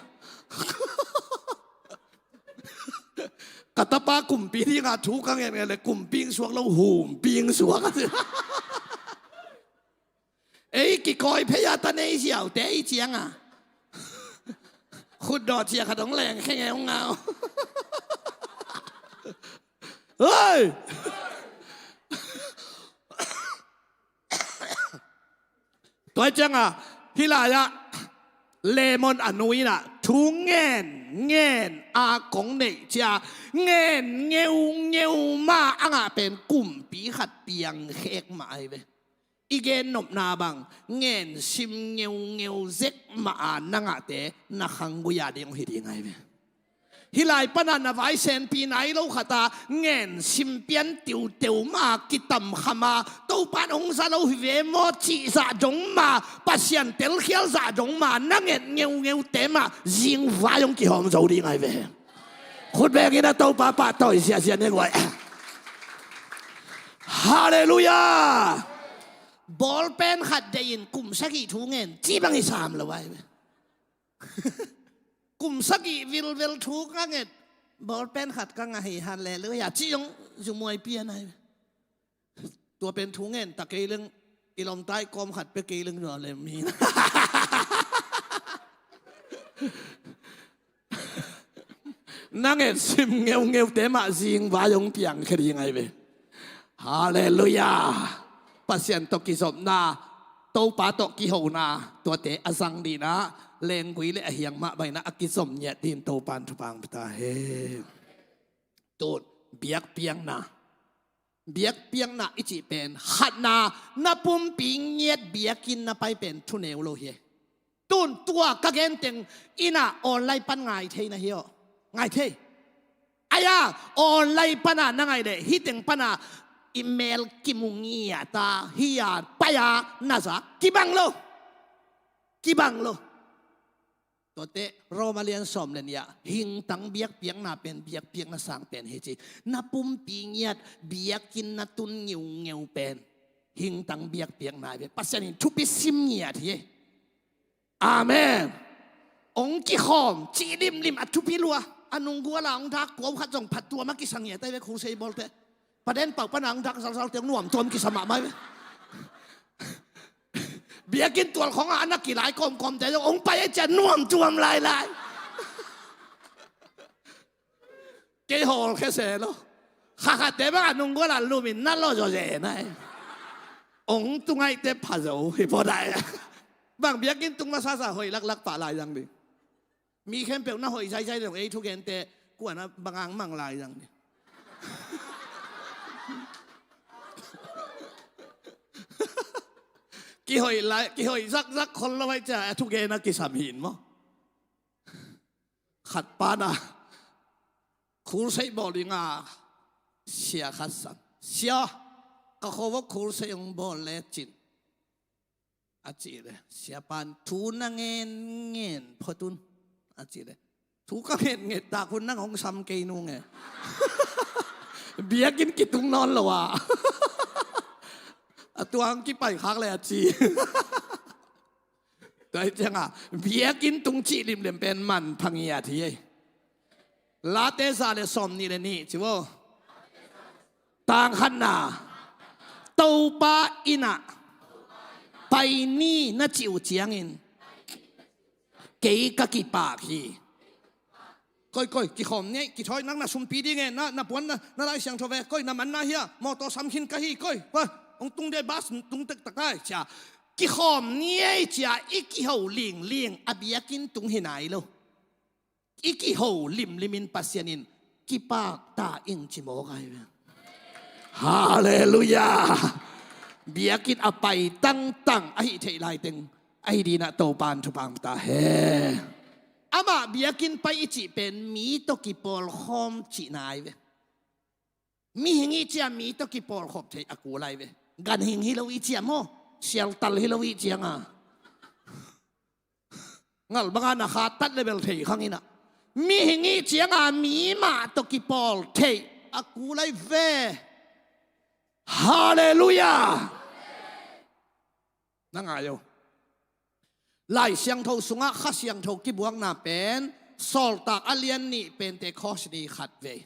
Ka tapa kumpi dinga thu ka ngen ngen le kumping suak lo humping suak a ci. Ei kikawi phei a ta nei ziaute ei cianga khutdawh cia khat hong lengkhia nge hong ngau. Hei! Tua cianga hih lai-ah lemon a nu in ah thu ngen ngen a kong neih cia ngen ngeungeu ma a ngah pen kumpi khat piang khek mah ahi ve. I gen nopna bang ngen sim ngeungeu zek mah a na ngahte na khanggui-a ding uh hi ding ahi ve. Hih lai pana na vaisenpi nai lo khata ngen simpian tiuteu ma kitamkhama Topan hong za lo hi ve maw cih zah dong ma Pasian telkhial zah dong ma na nget ngeuteute mah zingvai hong kihawm zo ding ahi ve. Khut bengin a Topa pahtawi ziahziah ni guai. Halleluiah. Bawlpen khat deihin kum sagih thu ngen cih bang hi sam lo ahi ve. Kum sagih vilvel thu ka nget bawlpen khat ka ngah hi, halleluiah, cih zong zumuai pian ahi. Tua pen thu ngen ta kei leng i lomtai kawm khat pe kei leng zua lem hi. Na nget sim ngeungeute mah zingvai hong piangkhia ding ahi ve. Halleluiah. Pasian tawh kizopna, Topa tawh kihona, tuate a zang dihna, lenggui le a hiang mah baina a kizom ngiat dingin Topan thupha hong pia ta hen. Tun biakpiakna. Biakpiakna i cih pen khatna, na pumpi ngiat biakinn na pai pen thuneu lo hi. Tun tua ka genteng inn ah online pan ngai thei na hi aw. Ngai thei. Aia, online pana na ngaih leh hih teng pana i mel kimu ngiat a, hih a pai a na zak kibang lo. Kibang lo. Tuate Roma lian sawm le nih ah hingtang biakpiakna pen biakpiakna sang pen hi ci. Na pumpi ngiat biakinn na tun ngiungeu pen hingtang biakpiakna hi ve. Pasian in thupi sim ngiat hi. Amen. Ong kikhawm cih limlim a thupi lua. A nunggual a ong dak kuau khat zong phattuam a kisa ngiat ahi ve, khusei bawlte. Paden pau pana ong dak zalzalte ong nuam tuam kisa mahmah hi ve. Biakinn tual khawngah a na kilai kawmkawmte zong ong pai a ciah nuam tuam lailai. Kei hawlkhia se lo. Khakhatte bang a nunggual a lumin na lo zaw ze nai. Ong tungaihte pha zo hi pawdai. Bang biakinn tung masasa hoih laklak pah lai zang ding. Mi khempeuh na hoih zaizai dong ei thugente kuana bangang mang lai zang ding. Kihoih lai, kihoih zakzak khol lo aih ciah a thugen a kisam hin maw? Khat pana khulseih bawl dinga sia khat sam. Sia, ka khuavok khulseih hong bawl lecin a cih le siapan thu na ngen ngen phot un a cih le thu ka nget nget tak hun nang hong sam kei nunge. Biakinn kitung nawn lo a a tuang kipai khak le a ci. Tua hi cianga biakinn tung cih limlim pen man phangiat hi ei. Late za le sawm nih le nih ci vo. Tangkhatna, Topa innah pai ni na cih uh ciangin kei ka kipak hi. Koi koi kikhawm ni ei, kithawi nang na sumpi ding e, na, na puan na, na Lai Siangtho ve, koi na manna hia, mawtaw sam khin ka hi, koi koi hong tung dei bas tung tektak ai cia. Kikhawm ni ei cia i kiho lingling a biakinn tung hi nai lo. I kiho limlimin Pasian in kipak ta ing ci mawk ai ve. Halleluiah. Biakinn a pai tangtang ahi theih laiteng ahi dinah Topan thupha ta he. Amah biakinn pai i cih pen mi tawh kipawlkhawm cihna ai ve. Mihing i cia mi tawh kipawlkhop thei a kul ai ve. Ganhing hi lo i cia maw, sialtal hi lo i cianga ngal banga na khatat le bel thei khang inah mihing i cianga mi mah tawh kipawl thei a kul ai ve. Halleluiah. Na ngai o. Lai Siangtho sungah Kha Siangtho kibuakna pen Sawltak a lian nih Pentecost ni khat vei.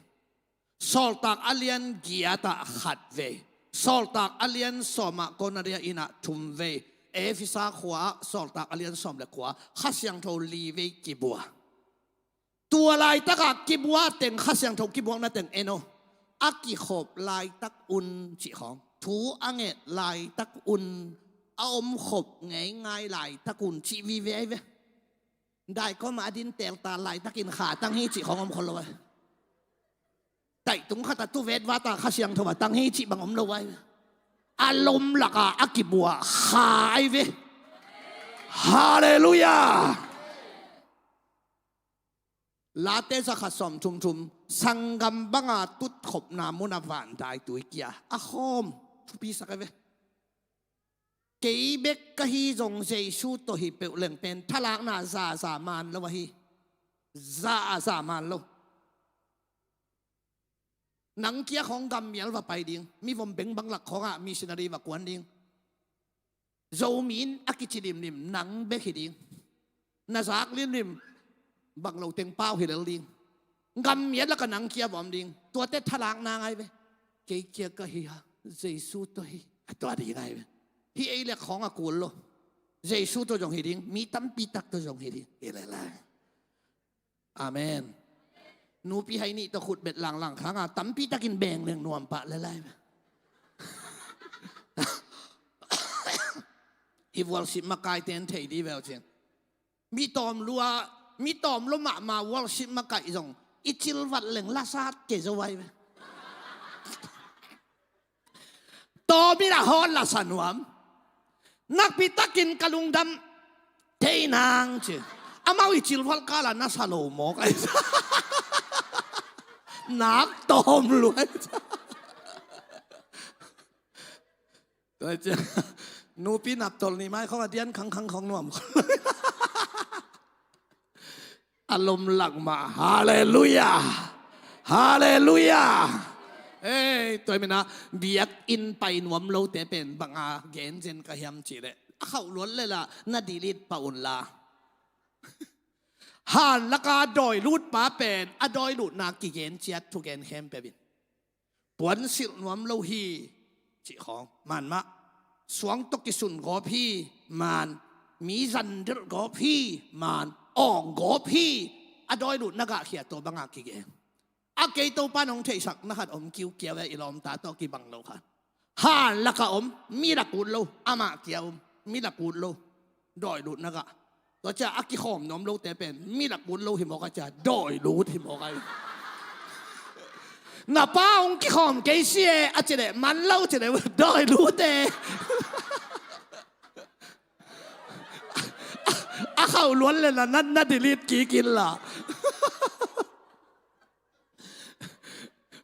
Sawltak a lian giatah khat vei. Sawltak a lian sawmah Konaria innah thum vei. Efesa khua-ah Sawltak a lian sawm le kua. Kha Siangtho li vei kibua. Tua laitakah kibua teng Kha Siangtho kibuakna teng en o. A kikhop laitak un cih khawng, thu a nget laitak un, a omkhop ngeingai laitak un cih vive ai ve. Daikawmah a din telta laitakin kha tang hi cih khawng om khol lo ai. Taihtung khatah tuvet vata Kha Siangtho a tang hi cih bang om lo ai ve. A lom laka a kibua kha ai ve. Halleluiah. Late zakhat sawm thum thum, sanggam banga tutkhopna muna van daitui kia a khawm thupisak ai ve. Kei bek ka hi zong Jesu tawh hi peuh leng pen thalakna zaza man lo ahi. Zaza man lo. Nang kia khawng gammial va pai ding, mivom bengbang lak khawngah missionary va kuan ding. Zomi in a kici limlim nang bek hi ding. Na zak limlim bang lo teng pau hi lel ding. Gammiat laka nang kia va om ding. Tuate thalak na ngai ve. Kei kia ka hi a, Jesu tawh hi. A tua ding ngai ve. Hi ei lek khawng a kul lo. Jesu tawh zong hi ding. Mi tampi tak tawh zong hi ding. Hi lel lai. Amen. Nupi hai nih tawh khutbet langlang khanga tampi takin beng leng nuam pah le lai. Hi worship makaite in thei di veu cin. Mi tawm lua, mi tawm lua mahmah worship makaih zong i cilvat leng lasat ke zo ai ve. Tawm in a hawn la sa nuam. Nakpi takin ka lungdam thei nang ci. Amau i cilval kala na sa lo mawk ai. Nak tawm luai. Tua ciang nupi naptolh nih mai khong a dian khangkhang khong nuam. A lom lak mah. Halleluiah. Halleluiah. Ei, tua hi mena biakinn pai nuam lote pen banga gen zen ka hiam cih leh, a khauh luat leh la na delete pah un la. Han laka dawi lut pa pen a dawi lutna kigen ciat thugen khempeuh in. Puansilh nuam lo hi cih khawng man mah. Suang tawh kisun gawp hi man. Mi zandelh gawp hi man. Awng gawp hi. A dawi lut na gahkhia tua banga kigen. A kei Topa nong theihsak na khat om kiukiau e, i lawmta tawh kibang lo khat. Han laka om, mi lak ut lo, amah kia om, mi lak ut lo. Dawi lut na gah. Tua cia a kikhawm nuam lote pen mi lak ut lo hi mawk a cia dawi lut hi mawk a hi. Na pa hong kikhawm kei si e a ci leh man lo ci leh dawi lut e. A khauh luat leh la na, na delete kik in la.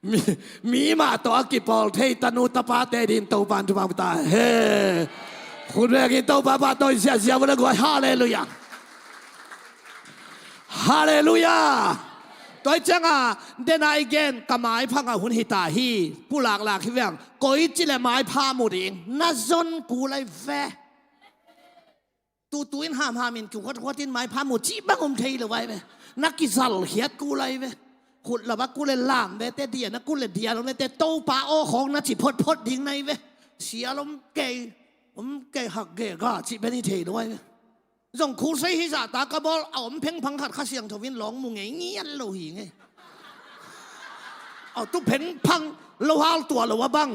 Mi, mi mah tawh a kipawl thei tanu tapate ding Topan thupha ta he. Khut bengin Topa pahtawi ziahziah vua le guai. Halleluiah. Halleluiah. Tua hi cianga dena i gen ka maiphang a hun hita hi. Pulaklak hi veng. Koi ci le maipha mu ding na zon kul ai ve. Tutu in hamham in kikhuatkhuat in maipha mu cih bang om thei lo ai ve. Na kizalkhiat kul ai ve. Khut lava kul le lam vete, diana kul le dial vete, Topa aw khawng na ci photphot ding nai ve. Sial om kei, om kei hak ge ga cih ben hi thei lo ai ve. Zong khusei hi zahta ka bawl a om phengphang khat Kha Siangtho in lawng mu ngei ngian lo hi ngei. Aw tu phengphang lo hal tua lo a bang.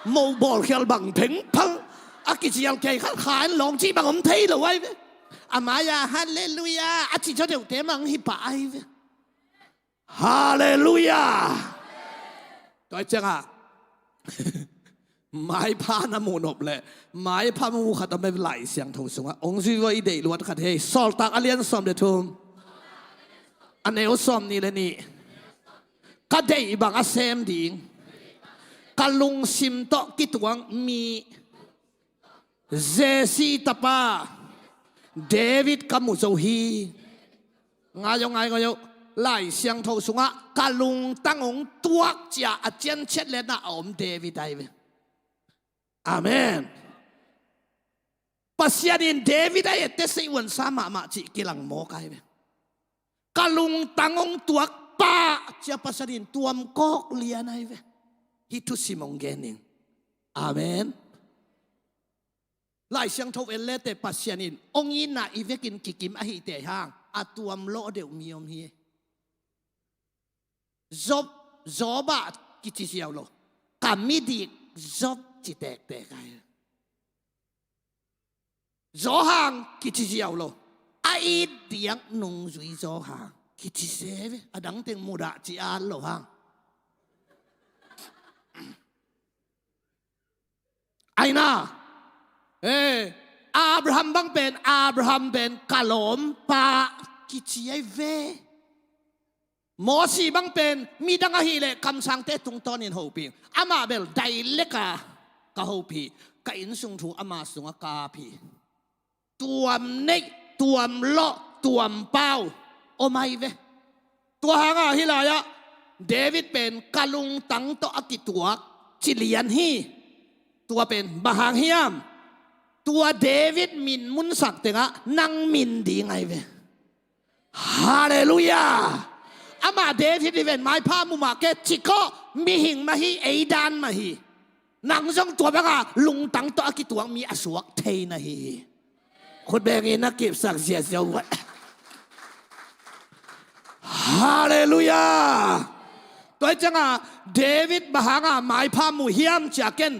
Mo bawlkhial bang phengphang. A kicial kei khat kha in lawng cih bang om thei lo ai ve. A mai-a halleluiah a ci zaw deuhte mang hi pah ai ve. Halleluiah. Tua ciangah maipha na muh nop leh maipha mu khat a mai Lai Siangtho sungah hong zui vua i deih luat khat hei. Sawltak a lian sawm le thum a neu sawm nih le nih. Ka deih bang a sem ding ka lungsim tawh kituang mi Jesse tapa David ka mu zo hi. Ngai aw, ngai, ngai aw. Lai Siangtho sungah ka lungtang hong tuak cia a cianciat letna a om David ai ve. Amen. Pasian in David a etteh sei uansa mahmah cih kilang mawk ai ve. Ka lungtang hong tuak pah cia Pasian in tuamkawk lian ai ve. Hih thusim hong gen ning. Amen. Lai Siangtho en lete Pasian in hong itna i vekin kikim ahihte hang a tuam lawh deuh mi om hi. Job, Job ah kici ziau lo. Ka midik Job ci tektek ai. Zawhang kici ziau lo. A it diak nungzui zawhang kici se ve. A dangteng mudah ci at lo hang. Aina, eh, Abraham bang pen, Abraham pen ka lawmpa kici ai ve. Mosi bang pen midang ahileh kamsangte tungtawnin hopih. Amah bel daileka ka hopih, ka innsung thu ama sungah ka ap hi. Tuam neih, tuam lawh, tuam pau om ai ve. Tua hangah hih lai-ah David pen ka lungtang tawh a kituak ci lian hi. Tua pen bang hang hiam? Tua David min munsak tengah nang min ding ai ve. Halleluiah. Amah David hi ven, maipha mu mah kei, cikawh mihing mah hi, ei dan mah hi. Nang zong tua banga lungtang tawh a kituak mi a suak thei na hi hi. Khut bengin na kipsak ziahziah uh. Halleluiah. Tua hi cianga David bang hanga maipha mu hiam cia ken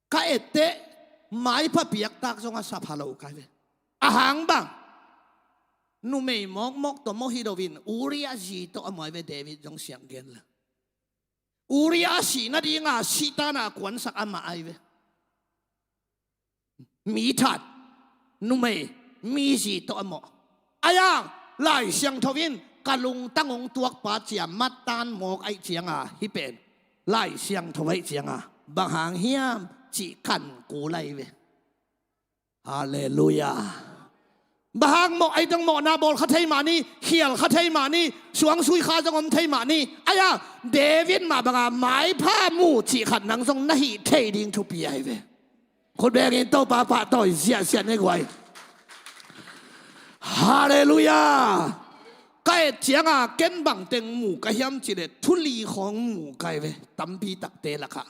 ka etteh maipha piaktak zong a sapha lo kai ve. A hang bang? Numei mawkmawk tawh mawh hi loin Uriah zi tawh a muai ve. David zong siang gen la. Uriah a sih nadinga sihtakna a kuansak amah ai ve. Mi that, numei, mi zi tawh a mawh. Ai ang, Lai Siangtho in ka lungtang hong tuakpa cia mattan mawk aih cianga hih pen Lai Siangtho aih cianga bang hang hiam cih kan kul ahi ve. Halleluiah. Bang hang mawh aih dong mawhna bawl kha thei mah ni, khial kha thei mah ni, suangsui kha zong om thei mah ni. Aia, David mah banga maipha mu cih khat nang zong na hih thei ding thupi ahi ve. Khut bengin Topa pahtawi ziahziah ni guai. Halleluiah. Ka et cianga ken bangteng mu ka hiam cileh thuli khawng mu ka hi ve. Tampi takte lakah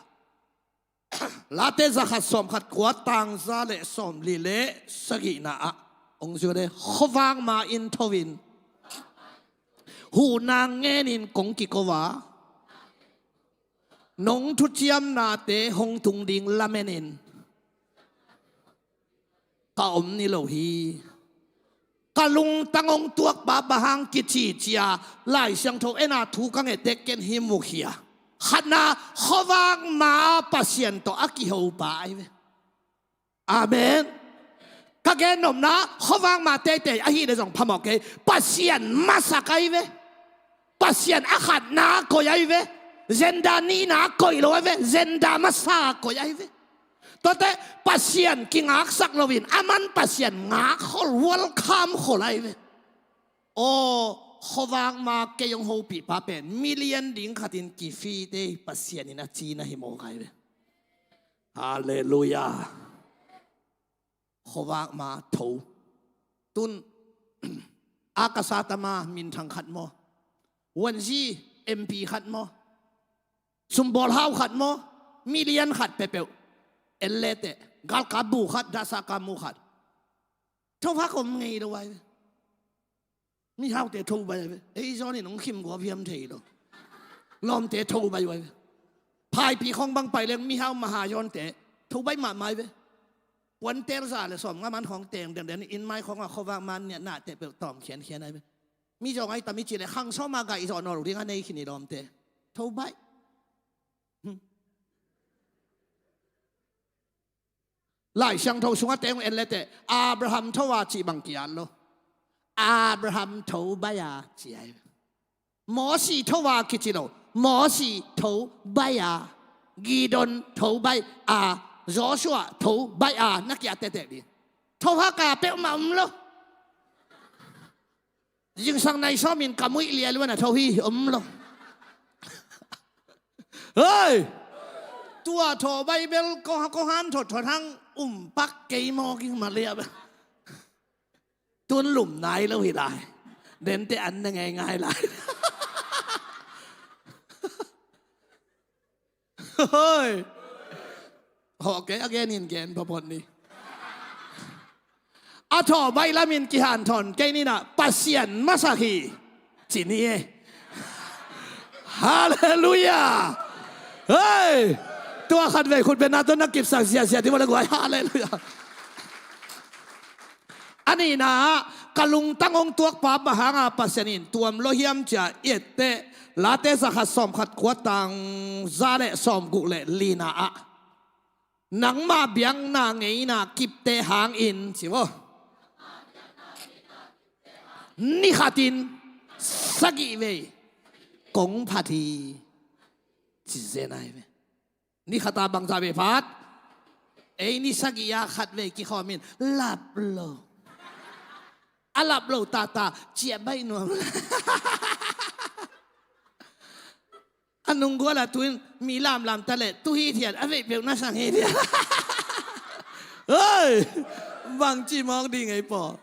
Late zakhat sawmkhat kua tang za le sawmli le sagihna ah hong zui le khuavak ma in tho in huhna ngenin kong kiko a nong thuciamnate hong tung ding lamenin ka om ni lo hi. Ka lungtang hong tuakpa bang hang kici cia Lai Siangtho ena thu ka ngetek ken hi mukhia. Khatna khuavak ma Pasian tawh a kihopa ahi ve. Amen. Ka gennopna khuavak ma teitei ahi le zong phamawh kei. Pasian masak ahi ve. Pasian a khatna koih ahi ve. Zenda nihna koih lo ahi ve. Zenda masa koih ahi ve. Tuate Pasian kingaksak loin aman Pasian ngak khol, welcome khol ahi ve. Aw, khuavak ma kei hong hopihpa pen million ding khatin kifite Pasian in a cina hi mawk ahi ve. Halleluiah. Khuavak ma tho. Tun a ka satama minthang khat maw, wanzi M P khat maw, sumbawl hau khat maw, million khat peuhpeuh en leteh galkap bu khat, dahsa kap mu khat. Thovak om ngei lo ahi ve. Mihaute tho baih ahi ve. Ei zawnin hong khim guap hiam thei lo. Lawmte tho baih ahi ve. Phaipi khawng bang pai leng mihau maha yawnte tho baih mahmah ahi ve. Puantel za le sawm nga man khawng teng denden in mai khawng a khuavak man niah nahte peuh tawm khiankhian ahi ve. Mi zawng ahi tam i ci le khang sawma gaih zawh nawl ding a nei khin i lawmte. Tho baih. Lai Siangtho sungah teng en leteh Abraham tho a cih bang kiat lo. Abraham tho baih a ci ahi. Mosi tho a kici lo. Mosi tho baih a, Gideon tho baih a, Joshua tho baih a na kiat tektek ding. Tho hak a peuhmah om lo. Zingsang nai sawmin ka muih lialuan a tho hi om lo. Hei! Tua tho baih bel ko han thot thot hang um pak kei mawk ing mah liah bel. Tun lum nai lo hi lai. Dente an na ngei ngai lai. Hoi. Hawh kei a genin gen phawphawt ni. A thawh baih lamin kihanthawn kei ninah Pasian masak hi. Ci ni e. Halleluiah. Hei. Tua khat vei khut benna tawh na kipsak ziahziah ti maw le guai. Halleluiah. A nihna ah ka lungtang hong tuakpa bang hanga Pasian in tuam lo hiam cia i etteh Late zakhat sawmkhat kua tang za le sawmguk le lina ah nangmah biakna ngeina kipte hangin ci maw, ni khatin sagih vei kong phat hi. Ci zen ahi ve. Ni khata bangzah vei phat? Ei ni sagih a khat vei kikhawmin lap lo. A lap lo tata ciah baih nuam. A nunggual a tuin mi lamlam ta leh tu hithiat a veih peuh na sang hithiat. Hei! Bangci mawk ding ei paw.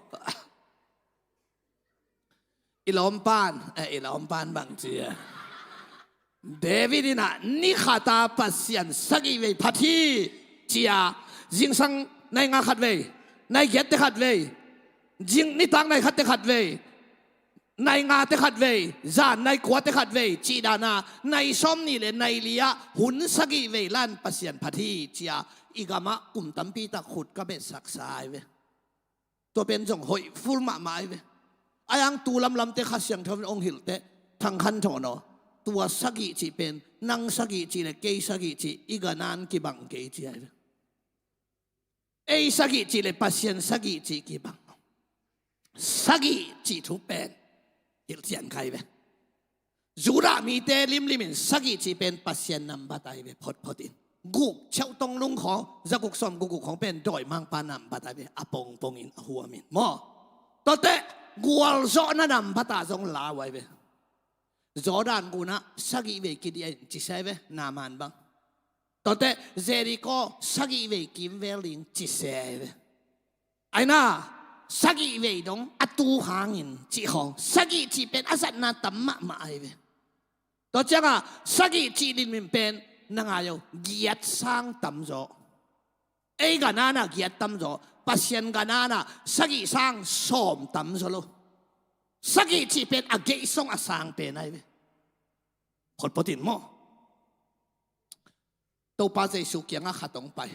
I lawmpan, eh, i lawmpan bangci a David inah ni khata Pasian sagih vei phat hi. Cia zingsang nai nga khat vei, nai giatte khat vei, zing nitak nai khatte khat vei, nai ngate khat vei, zan nai kuate khat vei, cihdana nai sawm nih le nai li ah hun sagih vei lan Pasian phat hi. Cia i gamah kum tampi tak khut ka betsaksa ai ve. Tua pen zong hoih ful mahmah ahi ve. Ai ang tu lamlamte Kha Siangtho in hong hilhteh thangkhan thawn aw. Tua sagih cih pen nang sagih cih le kei sagih cih i ganan kibang kei ci ahi ve. Ei sagih cih le Pasian sagih cih kibang. Sagih cih thu pen Hilhcian kha hi ve. Judah mite limlimin sagih cih pen Pasian nambat ahi ve, photphot in. Guk cheuh tong lung khawng, zaguk sawm gukguk khawng pen dawimangpa nambat ahi ve, a pongpongin a huamin maw. Tuate gualzawhna nambat ah zong lau ahi ve. Jordan gunah sagih vei kidiah in ci sia hi ve, Naaman bang. Tuate Jericho sagih vei kimvel ding ci sia hi ve. Aina, sagih vei dong a tu hangin cih khawng, sagih cih pen a zatna tam mahmah ahi ve. Tua ciangah sagih cih dinmin pen na ngai uh, giat sang tamzaw. Ei ganana giat tamzaw, Pasian ganana sagih sang sawm tamzaw lo. Sagih cih pen a geisong a sang pen ahi ve. Photphot in maw. Topa Jesu kiangah khat hong pai.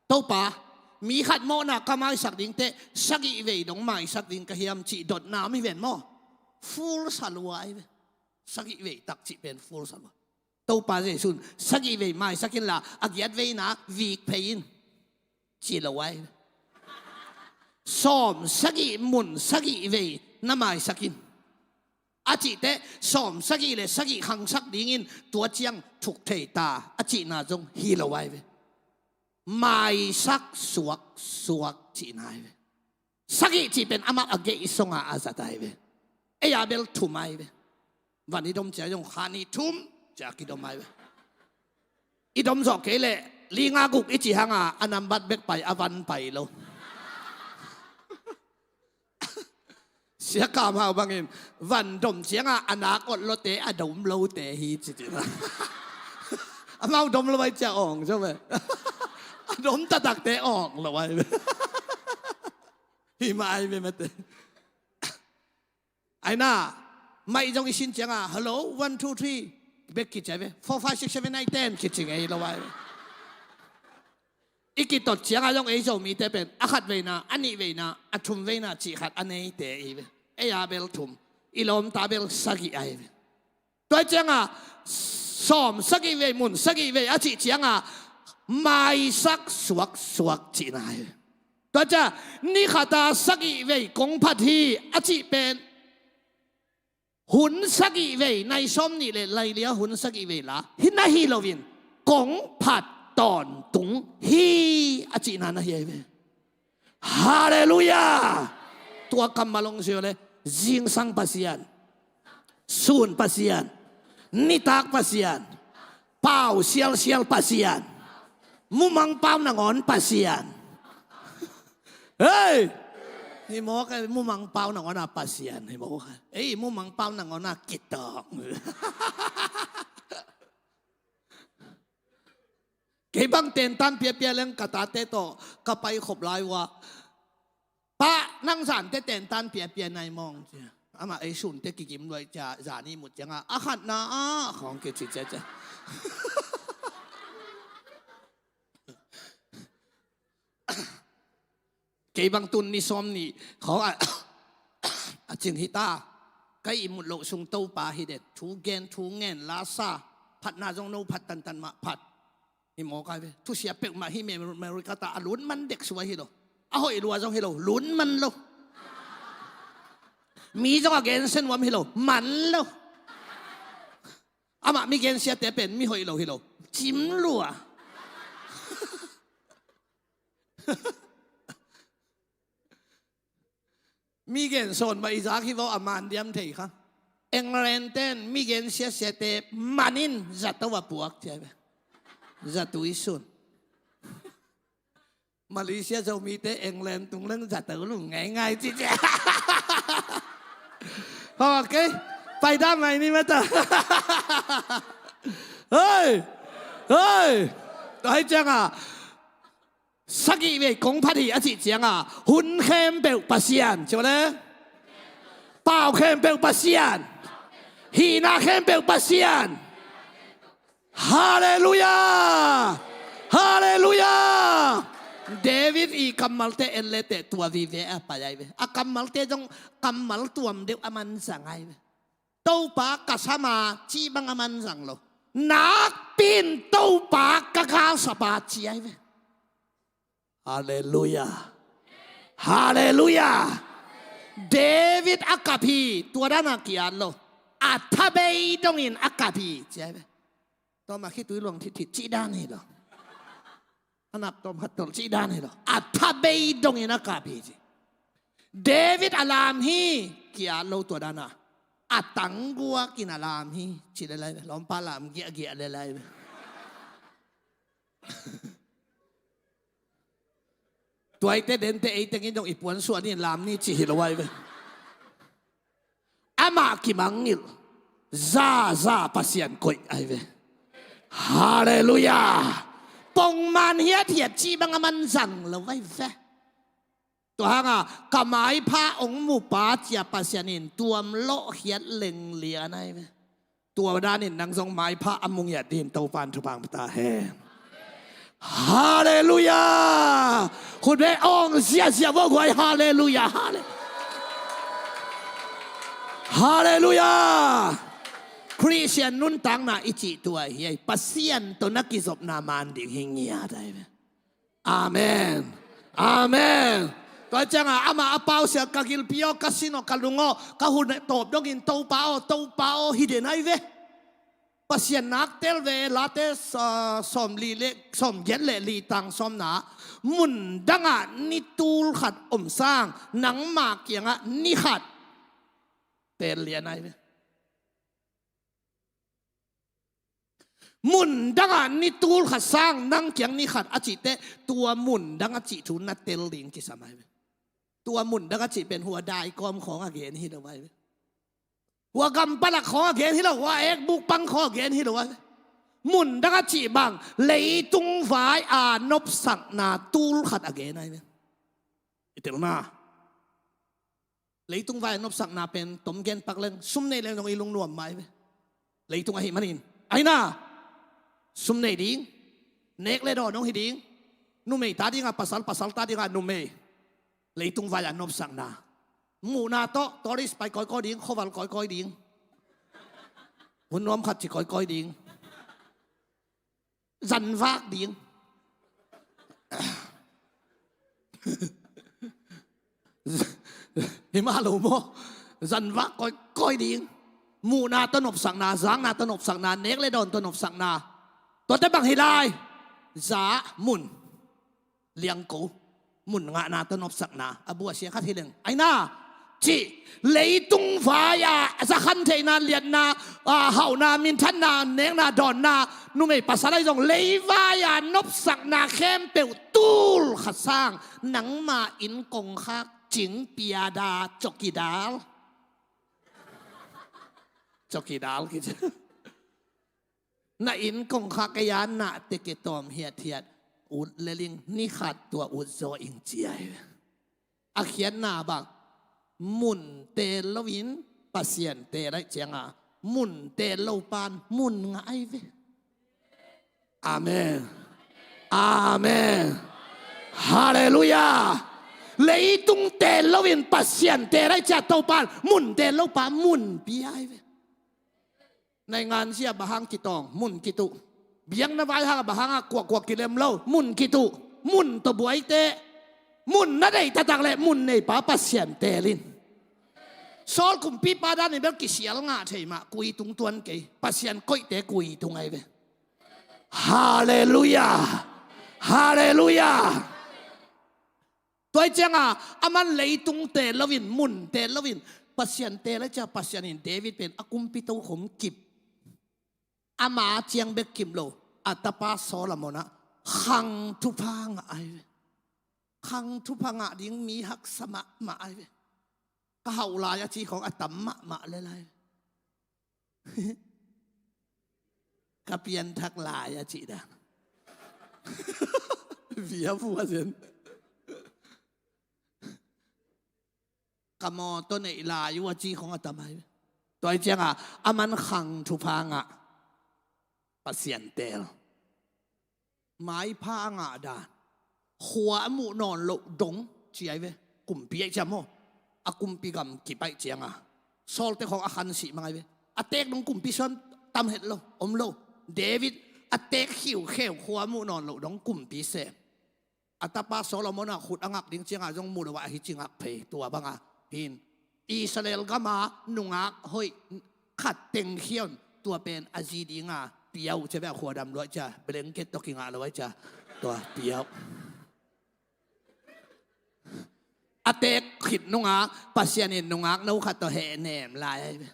Topa, mi khat mawhna ka maisak dingteh sagih vei dong maisak ding ka hiam cih dotna om hi ven maw. Full salua ahi ve. Sagih vei tak cih pen full salua. Topa Jesu in sagih vei maisak inla a giat veina vik phei in ci lo ahi ve. Sawm sagih mun sagih vei na maisak in. A cihteh sawm sagih le sagih khangsak dingin tua ciang thuk thei ta a cihna zong hi lo ahi ve. Maisak suaksuak cihna ahi ve. Sagih cih pen amah a geisonga a zat ahi ve. Ei a bel thum ahi ve. Van i dom cia zong kha nih thum cia kidom ahi ve. I dom zawh kei leh li nga guk i cih hanga a nambat bek pai, a van pai lo. Sia Kam Hau bangin van dom cianga a nak ot lote a dom lote hi ci ci. Amau dom lo ai cia awng zo ve. A dom taktakte awng lo ai ve. Hi mah ai ve mate. Aina, mai zong i sin cianga hello, one, two, three bek kici ai ve. Four, five, six, seven, eight, ten kici ngei lo ai ve. I kitot cianga zong ei Zomite pen a khat veina, a nih veina, a thum veina cih khat a neite i ve. Ei a bel thum, i lawmta bel sagih ahi ve. Tua cianga sawm sagih vei mun sagih vei a cih cianga maisak suaksuak cihna ahi ve. Tua cia ni khata sagih vei kong phat hi a cih pen hun sagih vei, nai sawm nih le nai li a hun sagih vei la hi na hi loin kong phat tawntung hi a cihna na hi ahi ve. Halleluiah. Tua kammal hong zui le zingsang Pasian, sun Pasian, nitak Pasian, pau sialsial Pasian, mumang pau nangawn Pasian. Hei! Hi mawk e, mumang pau nangawn a Pasian hi mawk e. Ei, mumang pau nangawn a kitawk. Kei bang tentan piapia leng ka tate tawh ka pai khop lai uh a, pa, nang zante tentan piapia nai mawng cia. Amah ei sunte kikim luai cia, zani mut cianga a khatna ah khawng kici cia cia. Kei bang tun ni sawm nih khawng a, a cing hi ta. Ka ihmut loh sung Topa hi den. Thu gen, thu ngen, la sa, phatna zong no phat tantan mah phat. Hi mawk ai ve. Thusia peuhmah hi America ta a lun man dek sua hi lo. A hoih lua zong hi lo, lun man lo. Mi zong a gensia nuam hi lo, man lo. Amah mi gensiate pen mi hoih lo hi lo, cim lua. Mi gen sawn mah i zak hi vaw a man diam thei kha. England ten mi gen siasiate manin zato a puak cia ve. Zatui sun. Malaysia Zomite England tung leng zato lung ngaingai ci cia. Ok. Pai dah mai ni mata. Hei. Hei. Tua hi cianga sagih vei kong phat hi a cih cianga hun khempeuh Pasian, ci le pau khempeuh Pasian, hihna khempeuh Pasian. Halleluiah. Halleluiah. David i kammalte en leteh tua vive a pai ai ve. A kammalte zong kammal tuam deuh a manzang ai ve. Topa ka sama ci bang a manzang lo. Nakpi in Topa ka galsapa ci ai ve. Halleluiah. Halleluiah. David a kap hi, tua dan a ki-at lo. A thabei dongin a kap hi, ci ai ve. Tua mah khitui luang thithit cih dan hi lo. A nap tawm khat tolh cih dan hi lo. A thabei dongin a kap hi ci. David a lam hi, ki-at lo tua dan a. A tangguakin a lam hi, ci lelai ve. Lawmpa lam giahgiah lelai ve. Tuaite dente eitengin dong i puansuah ni lam ni cih hi lo ai ve. Amah kimangngilh, zaza Pasian koih ai ve. Halleluiah. Pongman hiathiat cih bang a man zang lo ai ve. Tua hanga ka maipha hong mupa cia Pasian in tuam lawhkhiat lenglian ai ve. Tua danin nang zong maipha a mu ngiat dingin Topan thupha hong pia ta hen. Halleluiah. Khut beng awng ziahziah vawguai. Halleluiah. Halle- Halleluiah. Khristian nuntakna i cih tua hi ai. Pasian tawh na kizopna man ding hi ngiat ai ve. Amen. Amen. Tua cianga ama a pausia ka gilpi aw, ka sin aw, ka lung aw, ka hun tawp dongin Topa aw, Topa aw hi den ai ve. Pasian nak tel ve. Late sa- sawm li le sawm giat le li tang sawmna, mun dangah ni tul khat om sang nangma kiangah ni khat tel lian ai ve. Mun dangah ni tul khat sang nang kiang ni khat a cihte, tua mun dang a cih thu na tel ding kisam ai ve. Tua mun dang a cih pen hua daikawm khawng a gen hi lo ai ve. Hua gampalak khawng a gen hi lo, hua ekbuk pang khawng a gen hi lo ai ve. Mun dang a cih bang leitung vai a nopsakna tul khat a gen ai ve. I telna Leitung vai a nopsakna pen tom gen pak leng, sum nei leng zong i lungnuam mah ai ve. Leitung ahih manin, aina, sum nei ding, nek le dawn hong hi ding, numei ta dingah pasal, pasal ta dingah numei. Leitung vai a nopsakna, muhna tawh tourist pai kawikawi ding, khuaval kawikawi ding, hun nuam khat ci kawikawi ding, zanvak ding. Hi mah lo maw? Zanvak kawikawi ding. Muhna tawh nopsakna, zakna tawh nopsakna, nek le dawn tawh nopsakna. Tuate bang hi lai? Za, mun, liangko, mun ngahna tawh nopsakna a buasia khat hi leng, aina, cih, leitung vai-ah zakhan theihna, liatna, ah, hauhna, minthanna, nekna, dawnna, numei pasal ahi zong leivai-a nopsakna khempeuh tul khat sang nangma inn kongkhak cing piada, cokidal. Cokidal kici. Na inn kongkhak kei-a nahte ke tawm hiathiat ut le ling, ni khat tua ut zaw ing ci ai. A khiatna bang, mun teel loin Pasian teel ahih cianga, mun teel lo pan mun ngah ai ve. Amen. Amen. Halleluiah. Leitung teel loin Pasian teel ahih ciang Topan mun teel lo pa mun pia ai ve. Naingan zia bang hang kitawng, mun kituh. Biakna vai hang bang hangah kuakkuak kilem lo, mun kituh. Mun tawh buaite, mun na deih taktak leh mun neipa Pasian teel in. Saul kumpipa danin bel kisial ngah thei mah, kui tung tuan kei, Pasian koihte kui tung ai ve. Halleluiah. Halleluiah. Tua ahih cianga, aman leitung teel loin, mun teel loin, Pasian teel ahih cianga, Pasian in David pen a kumpi tokhom kip. Ama ciang bek kip lo, a tapa Solomon ah khang thupha ngah ai ve. Khang thupha ngah ding mi haksa mahmah ai ve. Ka hauh lai a ci khawng a tam mahmah lel ai ve. Ka pianthak lai a cih dan. Via vua zen. Ka mawtaw neih lai uh a ci khong a tam ai. Tua ahih cianga aman khang thupha ngah, Pasian teel. Maipha a ngah dan, khua a muh nawn loh dong ci ai ve. Kumpi ahih ciang maw, a kumpi gam kip ahih cianga Sawlte khong a khansih mang ai ve. A teek dong kumpi suan tam het lo, om lo. David a teek khiukheu, khua a muh nawn loh dong kumpi sem. A tapa Solomon a khut a ngak ding cianga zong mu lo a, ahi ci ngak phei, tua banga Hin, Israel gama nungak hoih khat teng khia un, tua pen a zi dinga pia uh ci ve, a khuadam lua cia, blanket tawh kingah lo a cia, tua pia uh. A teek khit nunga Pasian in nungak no khat tawh hehnem lai ahi ve.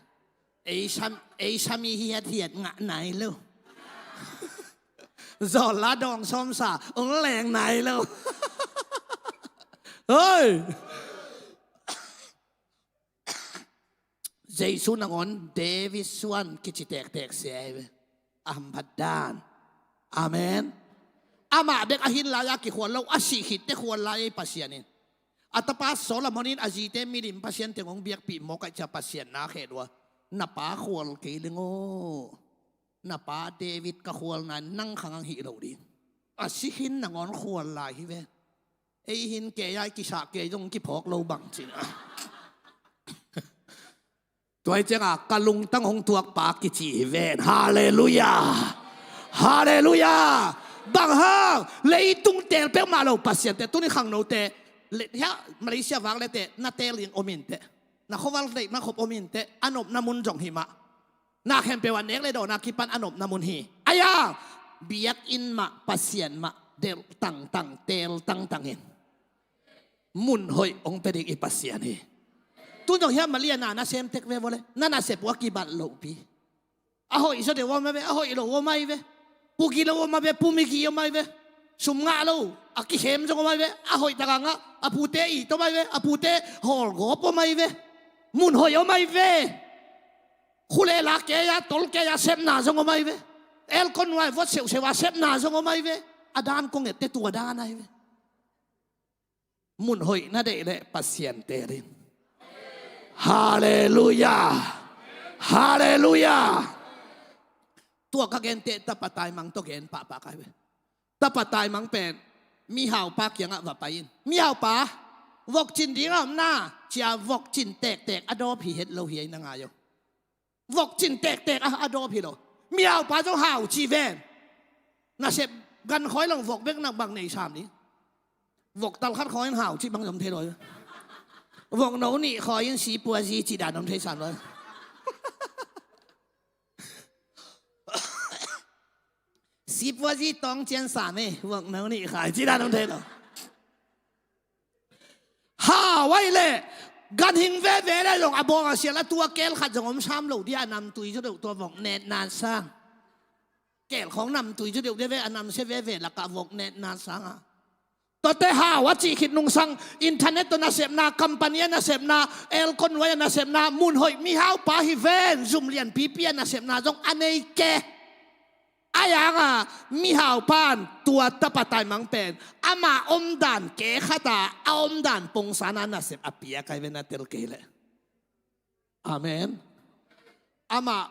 Ei sam, ei sam i hiathiat ngah nai lo. Zawlla dawng sawmsa ong leng nai lo. Hoi! Jesu nangawn David suan kici tektek sia ahi ve. A hamphat dan. Amen. Amah bek a hin lai-a kikhual lo, a sih khitte khual lai ei Pasian in. A tapa Solomon in a zite milim pasian teng hong biakpih mawk ahih cia Pasian na khe lua. Na pa khual kei leng aw. Na pa David ka khual nai, nang khang ang hih lo ding. A si khin nangawn khual lai hi ve. Ei hin kei ai kisah kei zong kiphawk lo bang cin. Tua hi cianga ka lungtang hong tuak pa kici hi ven. Halleluiah. Halleluiah. Bang hang leitung teel peuhmah lo Pasian te, tuni khangnote, le, hia, Malaysia vak le te, na teel in om in te. Na khuaval deih na khop om in te, a nopna mun zong hi mah. Na khempeuh a nek le dawn a kipan a nopna mun hi. Aia, biakinn mah, Pasian mah, delh tangtang, teel tangtang in. Mun hoih hong pia ding i Pasian hi. Tun zong hiam Malaysia na nasem tek ve vua le, na nasep uh a kibat lohpi. A hoih zaw deuh om a ve, a hoih lo om ahi ve. Pu gilo om a ve, pu migi om ahi ve. Sum ngah lo a kikhem zong om ahi ve. A hoih taka ngah, a pute it om ahi ve, a pute hawlgawp om ahi ve. Mun hoih om ahi ve. Khuleh la kei a, tol kei a sepna zong om ahi ve. Aircon nuai vot seuhseuh a sepna zong om ahi ve. A dan kong ette tua dan ahi ve. Mun hoih na deih leh Pasian teel in. Halleluiah. Halleluiah. Tua ka gente tapa taimang tawh gen pahpah kai ve. Tapa taimang pen mihaupa kiangah va pai in. Mihaupa, vok cin ding a om na, cia vok cin tektek a dawp hi het lo hi ei na ngai aw. Vok cin tektek a, a dawp hi lo. Mihaupa zong hau ci ven. Nasep gan khawi long vok bek nak bang nei sam ding. Vok tal khat khawi in hau ci bang zom thei lo. Vok no nih khawi in sipuazi ci dan om thei sam lo. Sipuazi tawng cian sam e, vok no nih khai ci dan om thei lo. Hau ahi leh ganhing veve le zong a bawng a sial a tua kel khat zong om sam lo dia, a namtui zaw deuh tua vok netna sang. Kel khawng namtui zaw deuh dia ve, a namsia veve lakah vok netna sang a. Tuate hau a cih khit nungsang, internet tawh nasepna, company a nasepna, aircon nuai a nasepna, mun hoih mihaupa hi ven, zum lianpipi a nasepna zong a nei ke. Ahi hanga mihaupan tua tapa taimang pen ama omdan ke khata a omdan pongsan a nasep a piak ahi ve, na tel kei leh. Amen. Amah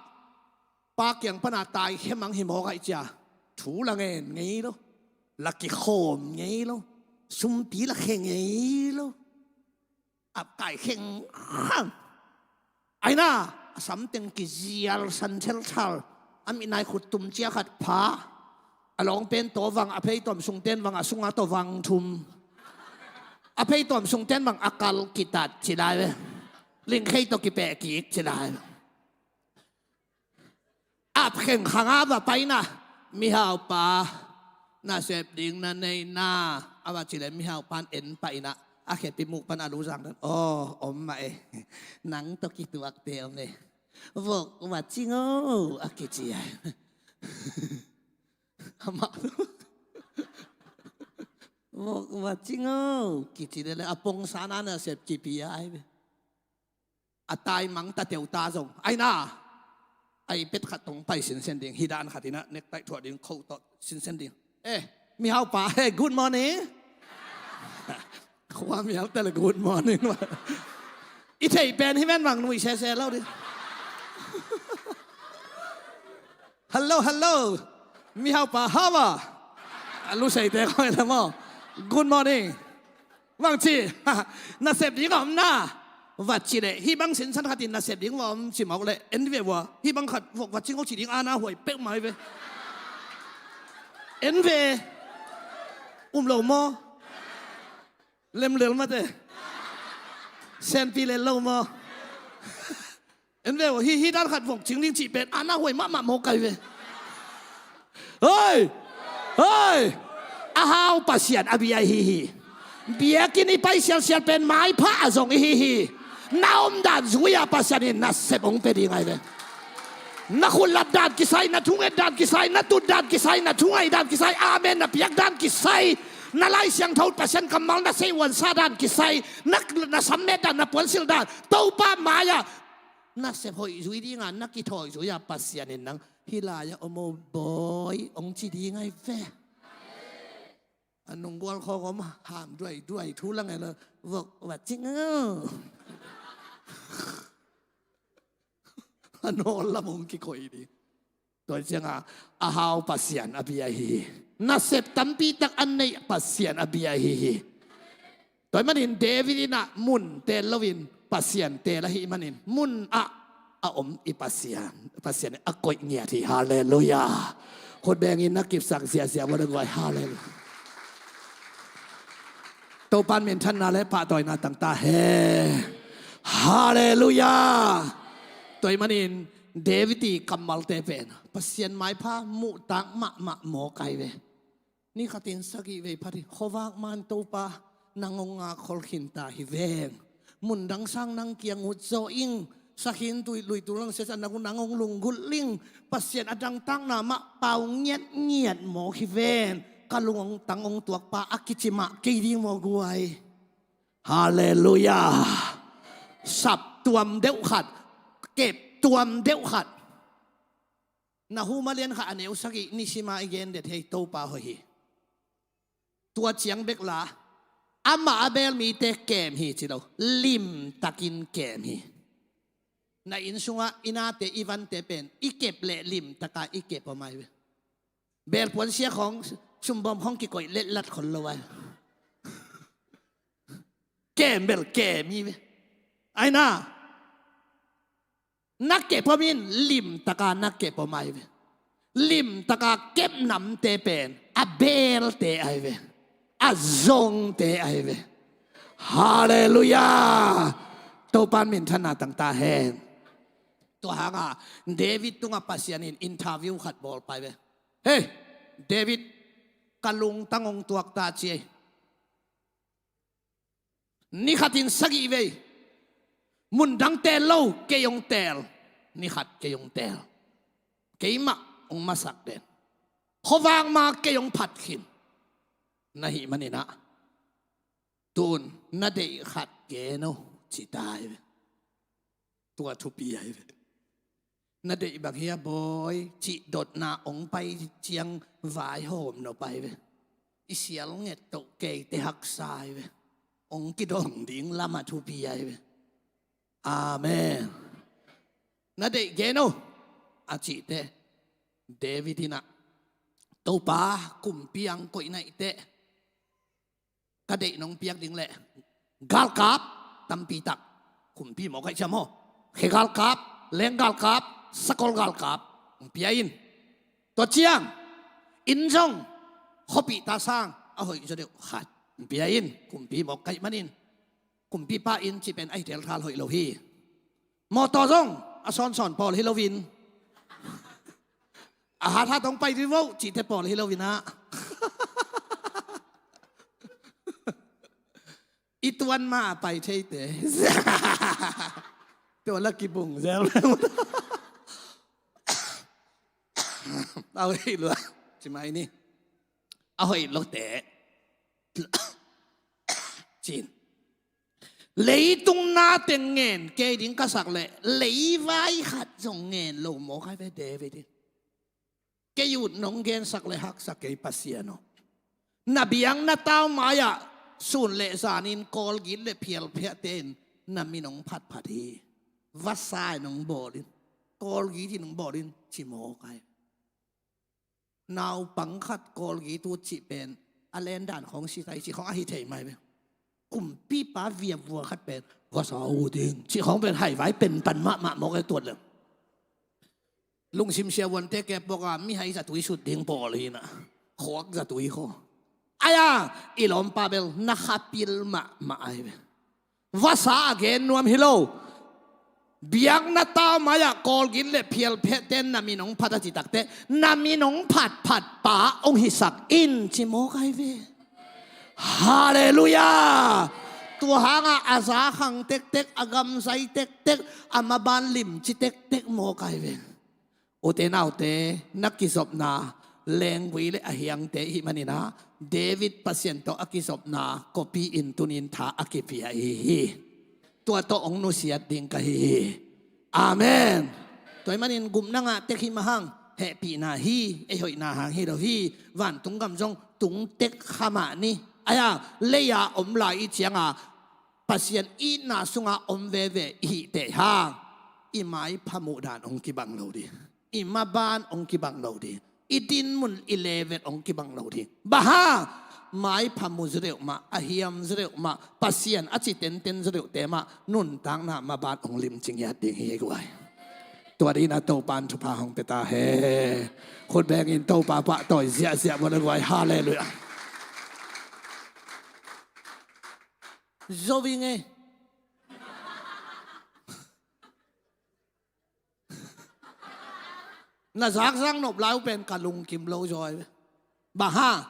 pa kiang pana taikhia mang hi mawk ahih cia thu la ngen ngei lo, la kikhawm ngei lo, sumpi la khe ngei lo. Ap kai khengkhang. Aina, a samteng kizial san thelthal. A mitnai khut tum cia khat pha. A lawng pen taw vang, a pheituam sungten vang, a sunga taw vang thum. A pheituam sungten vang a kal kitat ci lai ve. Lingkhei tawh kipeh kik ci lai ve. Ap khengkhang a va paina, mihaupa, nasep ding na neina, a va cileh mihaupan en paina, a khepi muh pan a luzang dan, aw, om mah e, nang tawh kituakte om e, vok va cing o, a kici a. Amah, vok va cing o, kici lele, a pongsan a nasep kipi a ai ve. A taimang ta teuta zong aina, a ipet khat tong pai sinsen ding, hi dan khat ina nektaih thuah ding, khoh tawh sinsen ding. Eh, mihaupa, hey, good morning. Khua mial tele good morning. I thei pen hi men mang nui sese lo ding. Hello, hello. Mihaupa, how are? A luseite khoi le maw. Good morning. Bang ci, nasep ding a om na. Va ci leh, hih bang sinsan khatin nasep ding va om ci mawk leh, en ve vua. Hih bang khat vok va cing o ci ding ana huai peuhmah hi ve. En ve. Um lo maw. Lemlel mate. Senpi le lo maw? En ve uh, hi, hi dan khat vok cing ding cih pen a na huai mahmah maw kai ve. Hei! Hei! A hau Pasian a bia i hi hi. Biakinn i pai sialsial pen maipha a zong i hi hi. Na omdan zui-a Pasian in nasep hong pia ding ai ve. Na khut lap dan kisai, na thunget dan kisai, na tut dan kisai, na thungai dan kisai, amen na piak dan kisai, na Lai Siangtho Pasian kammal na seihuan sa dan kisai, na, na sammet dan, na puansilh dan, Topa mai-ah nasep hoih zui dinga na kithawi zui-a Pasian in nang hih lai-ah om o bawi hong ci ding ai ve. A nunggual khawng om ham duaiduai thu lang ela vok va cing a, a nawl lam hong kikoih ding. Tua cianga a hau Pasian a bia hi hi. Nasep tampi tak a neih Pasian a bia hi hi. Tua ahih manin David in ah mun teel loin Pasian teel ahih manin mun ah a om i Pasian, Pasian a koih ngiat hi. Halleluiah. Khut bengin na kipsak ziahziah vua na guai. Halleluiah. Topan minthanna le pahtawina tangta hen. Halleluiah. Tua ahih manin David i kammalte pen Pasian maipha muhtak mahmah mawk ai ve. Ni khatin sagih vei phat hi. Khuavak man Topa nang hong ngak khol khinta hi veng. Mundang sang nang kiang ut zaw ing. Sakhin tui lui tul nang siasia nang uh nang hong lunggulh ing. Pasian a dangtakna mah pau ngiatngiat mawk hi ven. Ka lungtang hong tuakpa a kici mah kei ding maw guai. Halleluiah. Sap tuam deuh khat, kep tuam deuh khat. Nahum a lian khat a neu sagih nisima i gen det hi. Topa hoih hi. Tua ciang bek la amah a beel mite kem hi ci lo, limtakin kem hi. Na inn sungah i nate i vante pen i kep leh limtaka i kep om ai ve. Belpuan sia khawng, sumbawm khawng kikoih letlat khol lo ai. Kem bel kem hi ve. Ai na, na kep om in, limtaka na kep om ai ve. Limtaka kep namte pen a beelte ai ve, a zongte ai ve. Halleluiah. Topan minthanna tangta hen. Tua hanga David tunga Pasian in interview khat bawl pai ve. Hei, David, ka lungtang hong tuakta ci ei. Ni khatin sagih vei. Mundang teel lo, kei hong teel. Ni khat kei hong teel. Keimah hong masak den. Khuavak ma kei hong phat khin. Na hih maninah tun na deih khat gen o, ci ta ai ve. Tua thupi ai ve. Na deih bang hia bawi, cih dotna hong pai ciang vaihawm nop ai ve. I sial nget toh keite haksa ai ve. Hong kidong ding lamah thupi ai ve. Amen. Na deih gen o, a cihte David inah, Topa, kumpi ang koih naih teh ka deih nong piak ding leh galkap tampi tak, kumpi mawk aih ciam aw, khe galkap, leng galkap, sakol galkap hong pia in. Tua ciang inn zong, khuapih ta sang a hoih zaw deuh khat hong pia in. Kumpi mawk aih manin kumpipa inn cih pen ahi telthal hoih lo hi. Mawtaw zong a sawnsawn pawl hi loin, a hathat hong pai dih vo cihte pawl hi loinah, i tuan ma a pai theite tua la kibung zel. A hoih lua, ci mai ni. A hoih lote cin. Leitung na teng ngen kei ding ka sak leh leivai khat zong ngen lo mawk ai ve David in. Kei ut nong gensak leh haksa kei Pasian aw. Na biang na tau mai-ah sun le zanin kawlgit le phialphiahte in na min hong phatphat hi. Vasa in hong bawl in, kawlgit in hong bawl in, ci mawk ai. Naupang khat kawlgit ut cih pen a lendan khawng si tai cih khawng ahi thei mai ve. Kumpipa viavua khat pen vasa ut ding cih khawng pen haivai penpan mahmah mawk e tuat leng. Lungsim siavuante kep bawka mihai zatui sut ding pawl hinah, khuak zatui khaw. Aia, i lawmpa bel na khapil mahmah ai ve. Vasa a gen nuam hi lo. Biakna tau mai-ah Kawlgin le Phialphehte na min hong phat a cih takteh, na min hong phatphat pa hong hisak in ci mawk ai ve. Halleluiah. Tua hangah a zakhang tektek, a gamzai tektek, a maban limci tektek mawk ai ve. Ute naute, na kizopna lenggui le a hiangte ihih maninah David Pasian tawh a kizopna kopi in tunin tha a kipia ihi hi. Tua tawh hong nusiat ding ka hi hi. Amen. Tua ahih manin gupna ngah tek hi mah hang, hehpihna hi, ei hoihna hang hi lo hi. Vantung gam zong tungtek kha mah ni. Aia, lei-a om lai i cianga Pasian itna sunga om veve ihih teh hang, i maipha muhdan hong kibang lo ding. I maban hong kibang lo ding. I dinmun, i level hong kibang lo ding. Bang hang? Maipha mu zaw deuh mah, a hiam zaw deuh mah, Pasian a ci tenten zaw deuhte mah nuntakna maban hong limci ngiat ding hi ei guai. Tua dinah Topa'n thupha hong pia ta hen. Khut bengin Topa pahtawi ziahziah vua le guai. Halleluiah. Zo ving ei. Na zakzak nop lai uh pen ka lungkim lo zaw ei. Bang hang?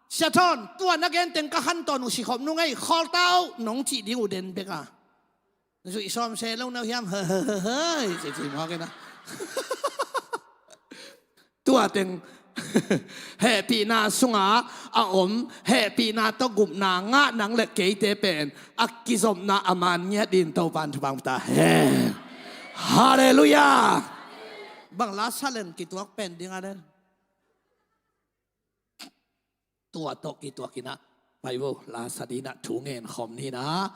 Sia Thawn, tua na gen teng ka khantawn uh sikhop nung ei, khawl ta uh nong cih ding uh den bek a. Zuih sawm se lo na uh hiam? Hei, ci ci mawk in a. Tua teng hehpihna sungah a om, hehpihna tawh gupna ngah nang le keite pen a kizopna a man ngiat dingin Topa'n thupha hong pia ta hen. Halleluiah. Bang la sa leng kituak pen ding a den. Tua tawh kituak inah pai vo, la sa dinah thu ngen khawm ni inah.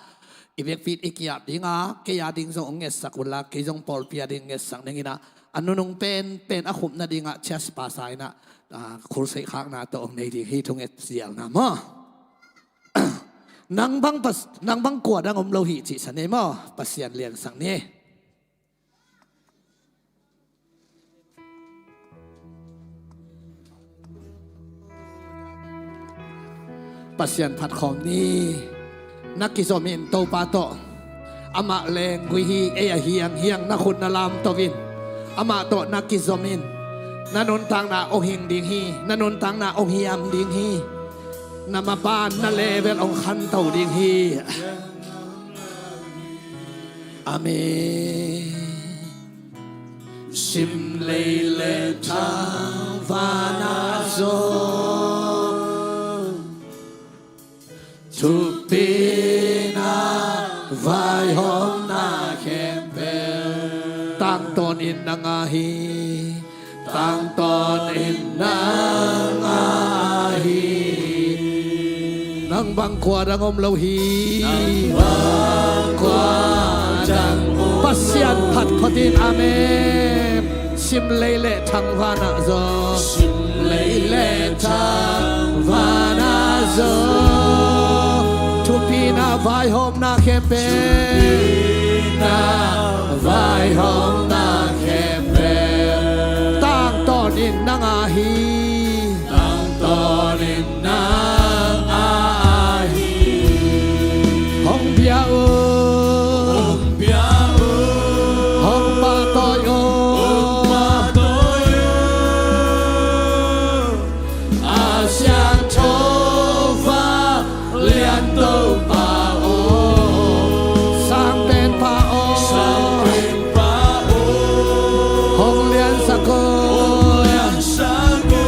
I vekpi-in i ki-ap dinga, kei a ding zong hong ngetsak unla, kei zong pawlpi a ding ngetsak ning inah, a nunung penpen a khupna dingah church pastor inah, ah, khulseih khakna tawh hong nei ding hi. Thunget zialna maw? Nang bang pas-, nang bang kua dang om lo hi cih sa ni maw? Pasian liansak ni. Pasian phat khawm ni. Na kizom in Topa tawh. Amah lenggui hi, ei a hianghiang na khut na lamto in. Amah tawh na kizom in. Na nuntakna hong hing ding hi, na nuntakna hong hiam ding hi. Na maban na level hong khanto ding hi. Amen. Sim lei le thang vana zo, thupina vaihawmna khempeuh tangtawn in nang a hi. Tangtawn in nang a hi. Nang bang kua dang om lo hi. Nang bang kua dang om lo hi. Pasian phat phot in. Amen. Sim lei le thang vana zo. Sim lei le thang vana zo. Thupina vaihawmna khempeuh. Thupina vaihawmna khempeuh. Tangtawn in nang a hi. Tangtawn in nang a hi. Hong bia un. Hong bia un. Hong pahtawi un. Hong pahtawi un. A siangtho va lian Topa aw. Sangpenpa aw. Sangpenpa aw. Hong liansak un. Hong liansak un.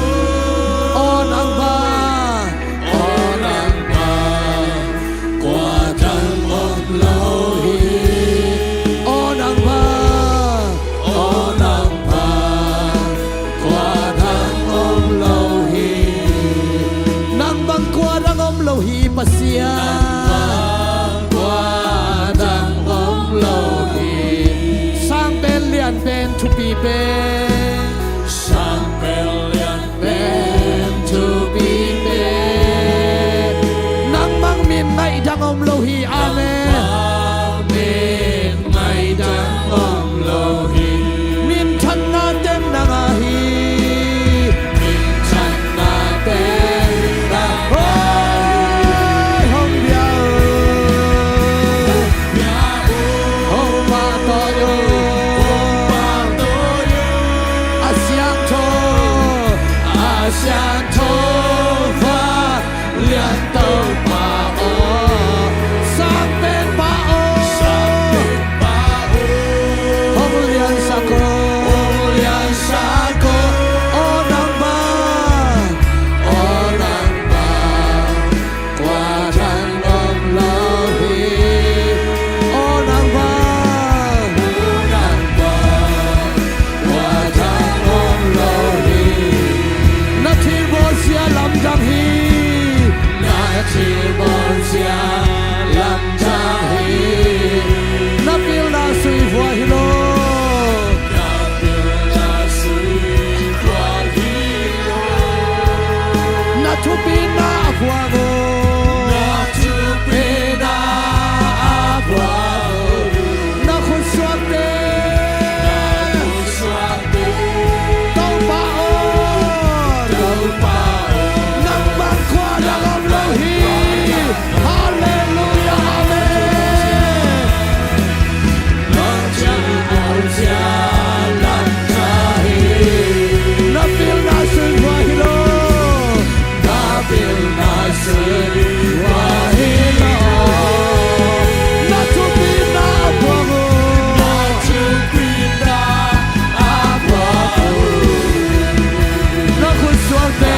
Aw nang bang. Aw nang bang. Kua dang om lo hi. Aw nang bang. Aw nang bang. Kua dang om lo hi. Nang bang kua dang om lo hi Pasian. Nang bang kua dang om lo hi. Sang pen lian pen thupi pen. Sang pen lian pen thupi pen. Nang bang min ngaih dang om lo hi. Amen. Nang bang min ngaih dang om lo hi. Minthanna teng nang a hi. Minthanna teng nang a hi. Hong bia un. Siangtho vanglian Topa aw, Sangpenpa aw, hong liansak aw, hong liansak aw, aw nang bang, aw nang bang, kua dang om lo hi. Aw nang bang, aw nang bang, kua dang om lo hi. Na thilbawlzia lamdang hi. Na thilbawlzia lamdang hi. Na pilna sui vua hi lo. Na thupina a puang aw. Na thupina a puang aw. Na khutsuakte. Na khutsuakte. Topa aw. Topa aw. Nang bang kua dang om lo hi. Halleluia, amen. Na pilna sui vua hi lo. Na pilna sui vua hi lo. Na thupina a puang aw. Na thupina a puang aw. Na khutsuakte.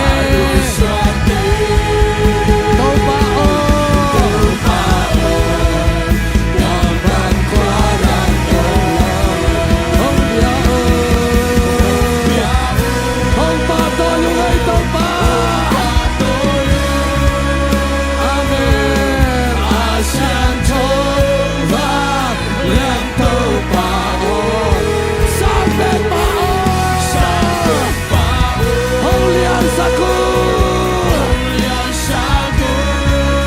Topa aw. Hong pahtawi ung ei Topa. Amen. A siangtho vanglian Topa aw, Sangpenpa aw, Sangpenpa aw, hong liansak un, hong liansak un,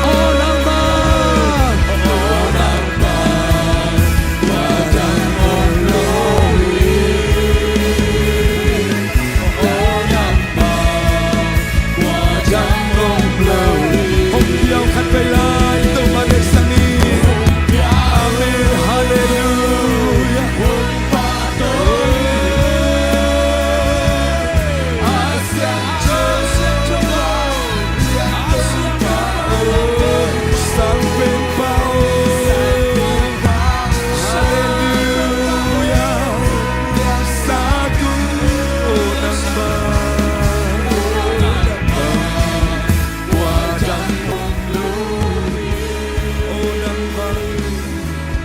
aw nang bang, aw nang bang, kua dang om lo hi. Hong pia un khat vei lai, Topa deihsak ni. Amen. Halleluia. Sangpenpa aw. Halleluia. Sa tu, aw nang bang, aw nang bang, kua dang om lo hi. Aw nang bang,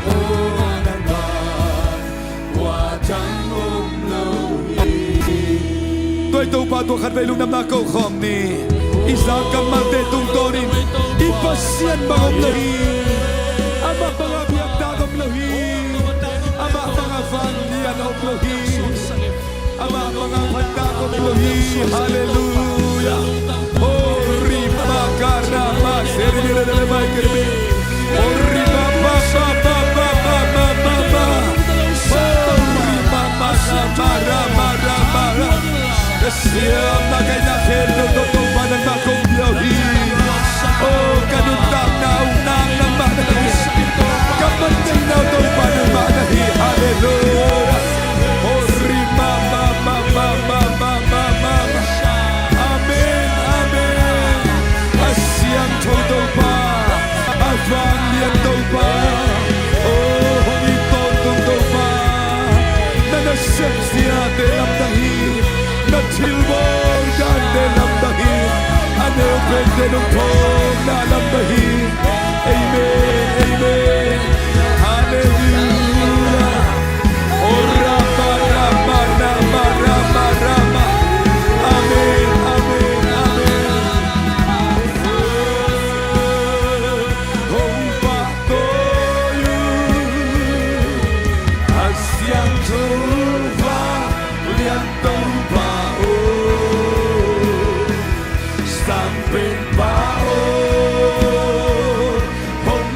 aw nang bang, kua dang om lo hi. Tua i Topa tua khat vei lungdamna ko khawm ni. I zak kammalte tungtawnin i Pasian bang om lo hi. Amah bang a biaktak om lo hi. Amah bang a vanglian om lo hi. Amah bang a phattak om lo hi. Halleluia. Oh, rima karama, seribirelebaikerbi. Oh, rima ba, ba, ba. Oh, rima ma, sa, ma, ra, ma, ra, ma, ra. Ka siam na kaihna khempeuh tawh Topa nangmah kong pia uh hi. Oh, ka nuntakna uh nangmah na hi. Ka mandeihna uh Topa nangmah na hi. Halleluia. Oh, rima ma, ma, ma. Amen, amen. A siangtho Topa, a vanglian Topa, oh, hong it tawntung Topa, na nasepziate lamdang hi. Na thilbawl dante lamdang hi. A neu pente nong phawkna lamdang hi. Amen, amen. Halleluia. Oh, rama, rama, rama, rama, rama. Amen, amen, amen. Hong pahtawi un, a siangtho vanglian Topa aw, Sangpenpa aw, hong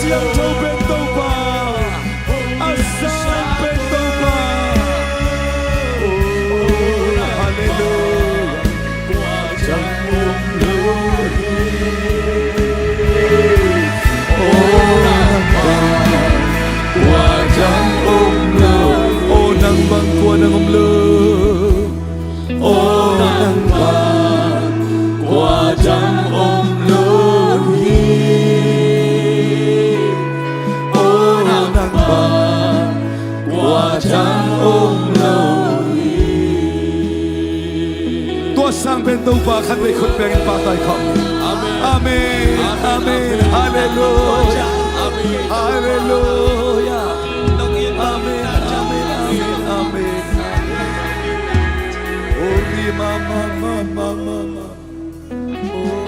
Tho pen Topa, a sang pen Topa. Oh, hallelujah. Oh, nang bang kua dang om lo. Oh, nang bang kua dang om lo. Oh, nang bang kua dang om lo hi. Oh, nang bang kua dang om lo hi. Tua sang pen Topa khatvei khut bengin pahtawi khawm. Amen. Amen. Amen. Halleluia. Halleluia. Amen. Amen. Amen. Amen. Oh, ri ma ma ma ma ma ma. Oh.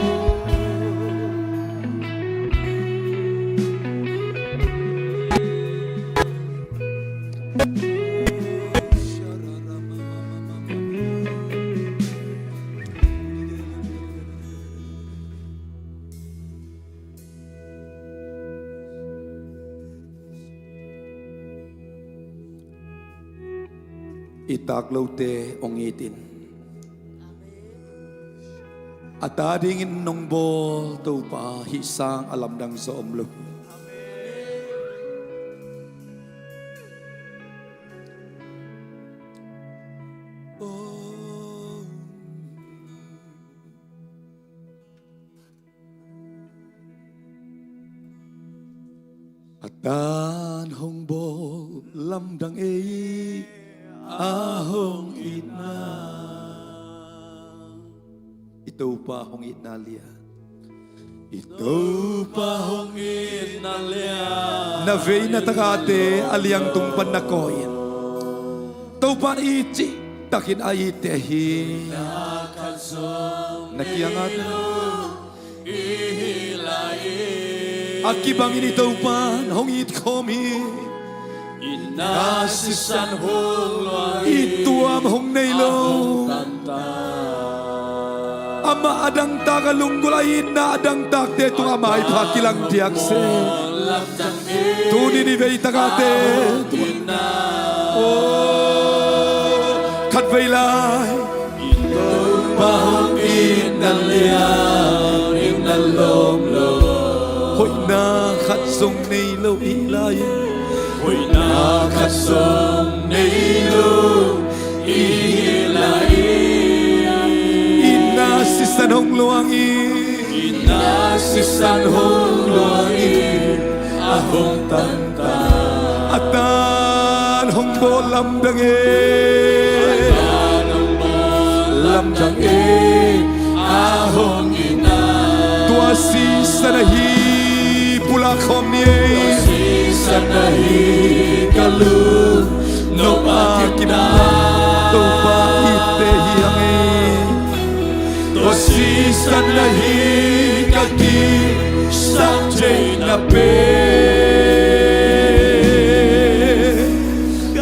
I tak lote hong it in. A ta dingin nong bawl Topa, hih sang a lamdang zaw om lo. A tan hong bawl lamdang ei a hong itna. I Topa hong itna lian. I Topa hong itna lian. Na vei na takate a liangtung pan na kawi in. Topa in i cih takin a itte hi. Na kiangah a kibangin i Topa in hong it khawm hi. I na sisan hong luang hi. I tuam hong nei lo. Amah a dangtak a lunggulh a itna a dangtakte tungah a maipha kilang diak se. Tuni-in i vei takate tungah, oh, khatvei lai. I Topa hong itna lian in na lawm lo. Hoihna khat zong nei lo i hi lai. Hoihna khat zong nei lo i hi lai. I na sisan hong luang hi. I na sisan hong luang hi. A hong tan A tan hong bawl lamdang e. A tan hong bawl lamdang e. A hong itna. Tua sisan ahi pulak khawm ni ei. Tua sisan ahi ka lung nop a kimna. Topa itte hi hang ei. Tua sisan ahi ka kisap theihna pen.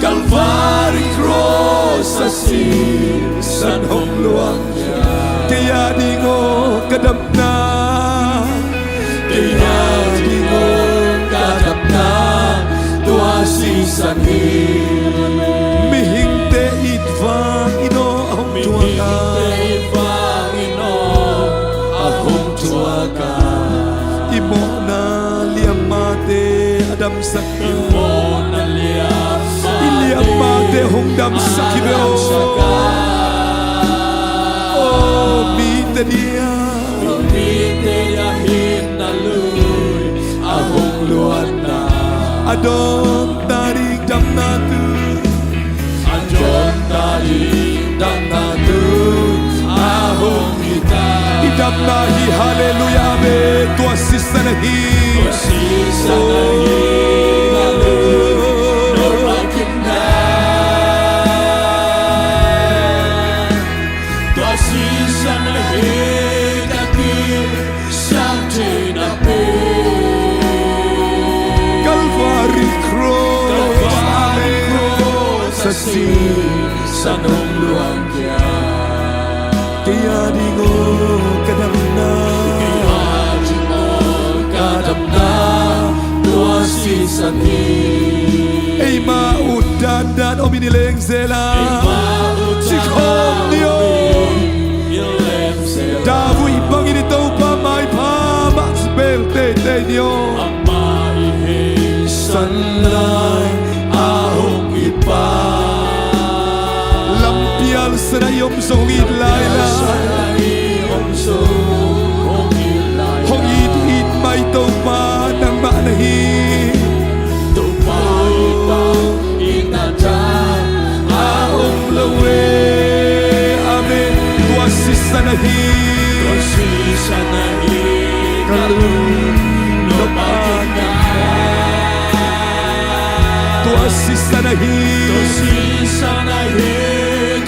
Calvary cross a sisan hong luang. Kei a ding aw ka damna. Kei a ding aw ka damna. Tua sisan hi. Mihingte it vangin aw a hong thuak a. Mihingte it vangin aw a hong thuak a. I mawhna liammate a damsak a. I mawhna liammate, i liammate hong damsak hi ve aw. A damsak a. Aw, mite dia. Mite dia hinna lui a hong luanna. A dawn ta ding damna tu. A dawn ta ding damna tu a hong hi ta. I damna hi, halleluiah, amen. Tua sisan ahi. Tua sisan ahi. Tua sisan ahi. Calvary cross, amen. Cross a sisan hong luang kei a ding aw ka damna. Kei a ding aw ka damna. Sisan hi. Eima ut dandan om in i leng zel a, ci khawm ni aw. David bangin i Topa maipha mah ci bel teitei ni aw. Amah i heisan lai a hong it pa, lampial sana i om zong hong it lai lai. Hong it, it mai Topa nangmah na hi. Topa i pa itna dan a om lo e. Amen. Tua sisan ahi. Tua sisan ahi. Ka lungdam a. Tua sisan ahi. Tua sisan ahi.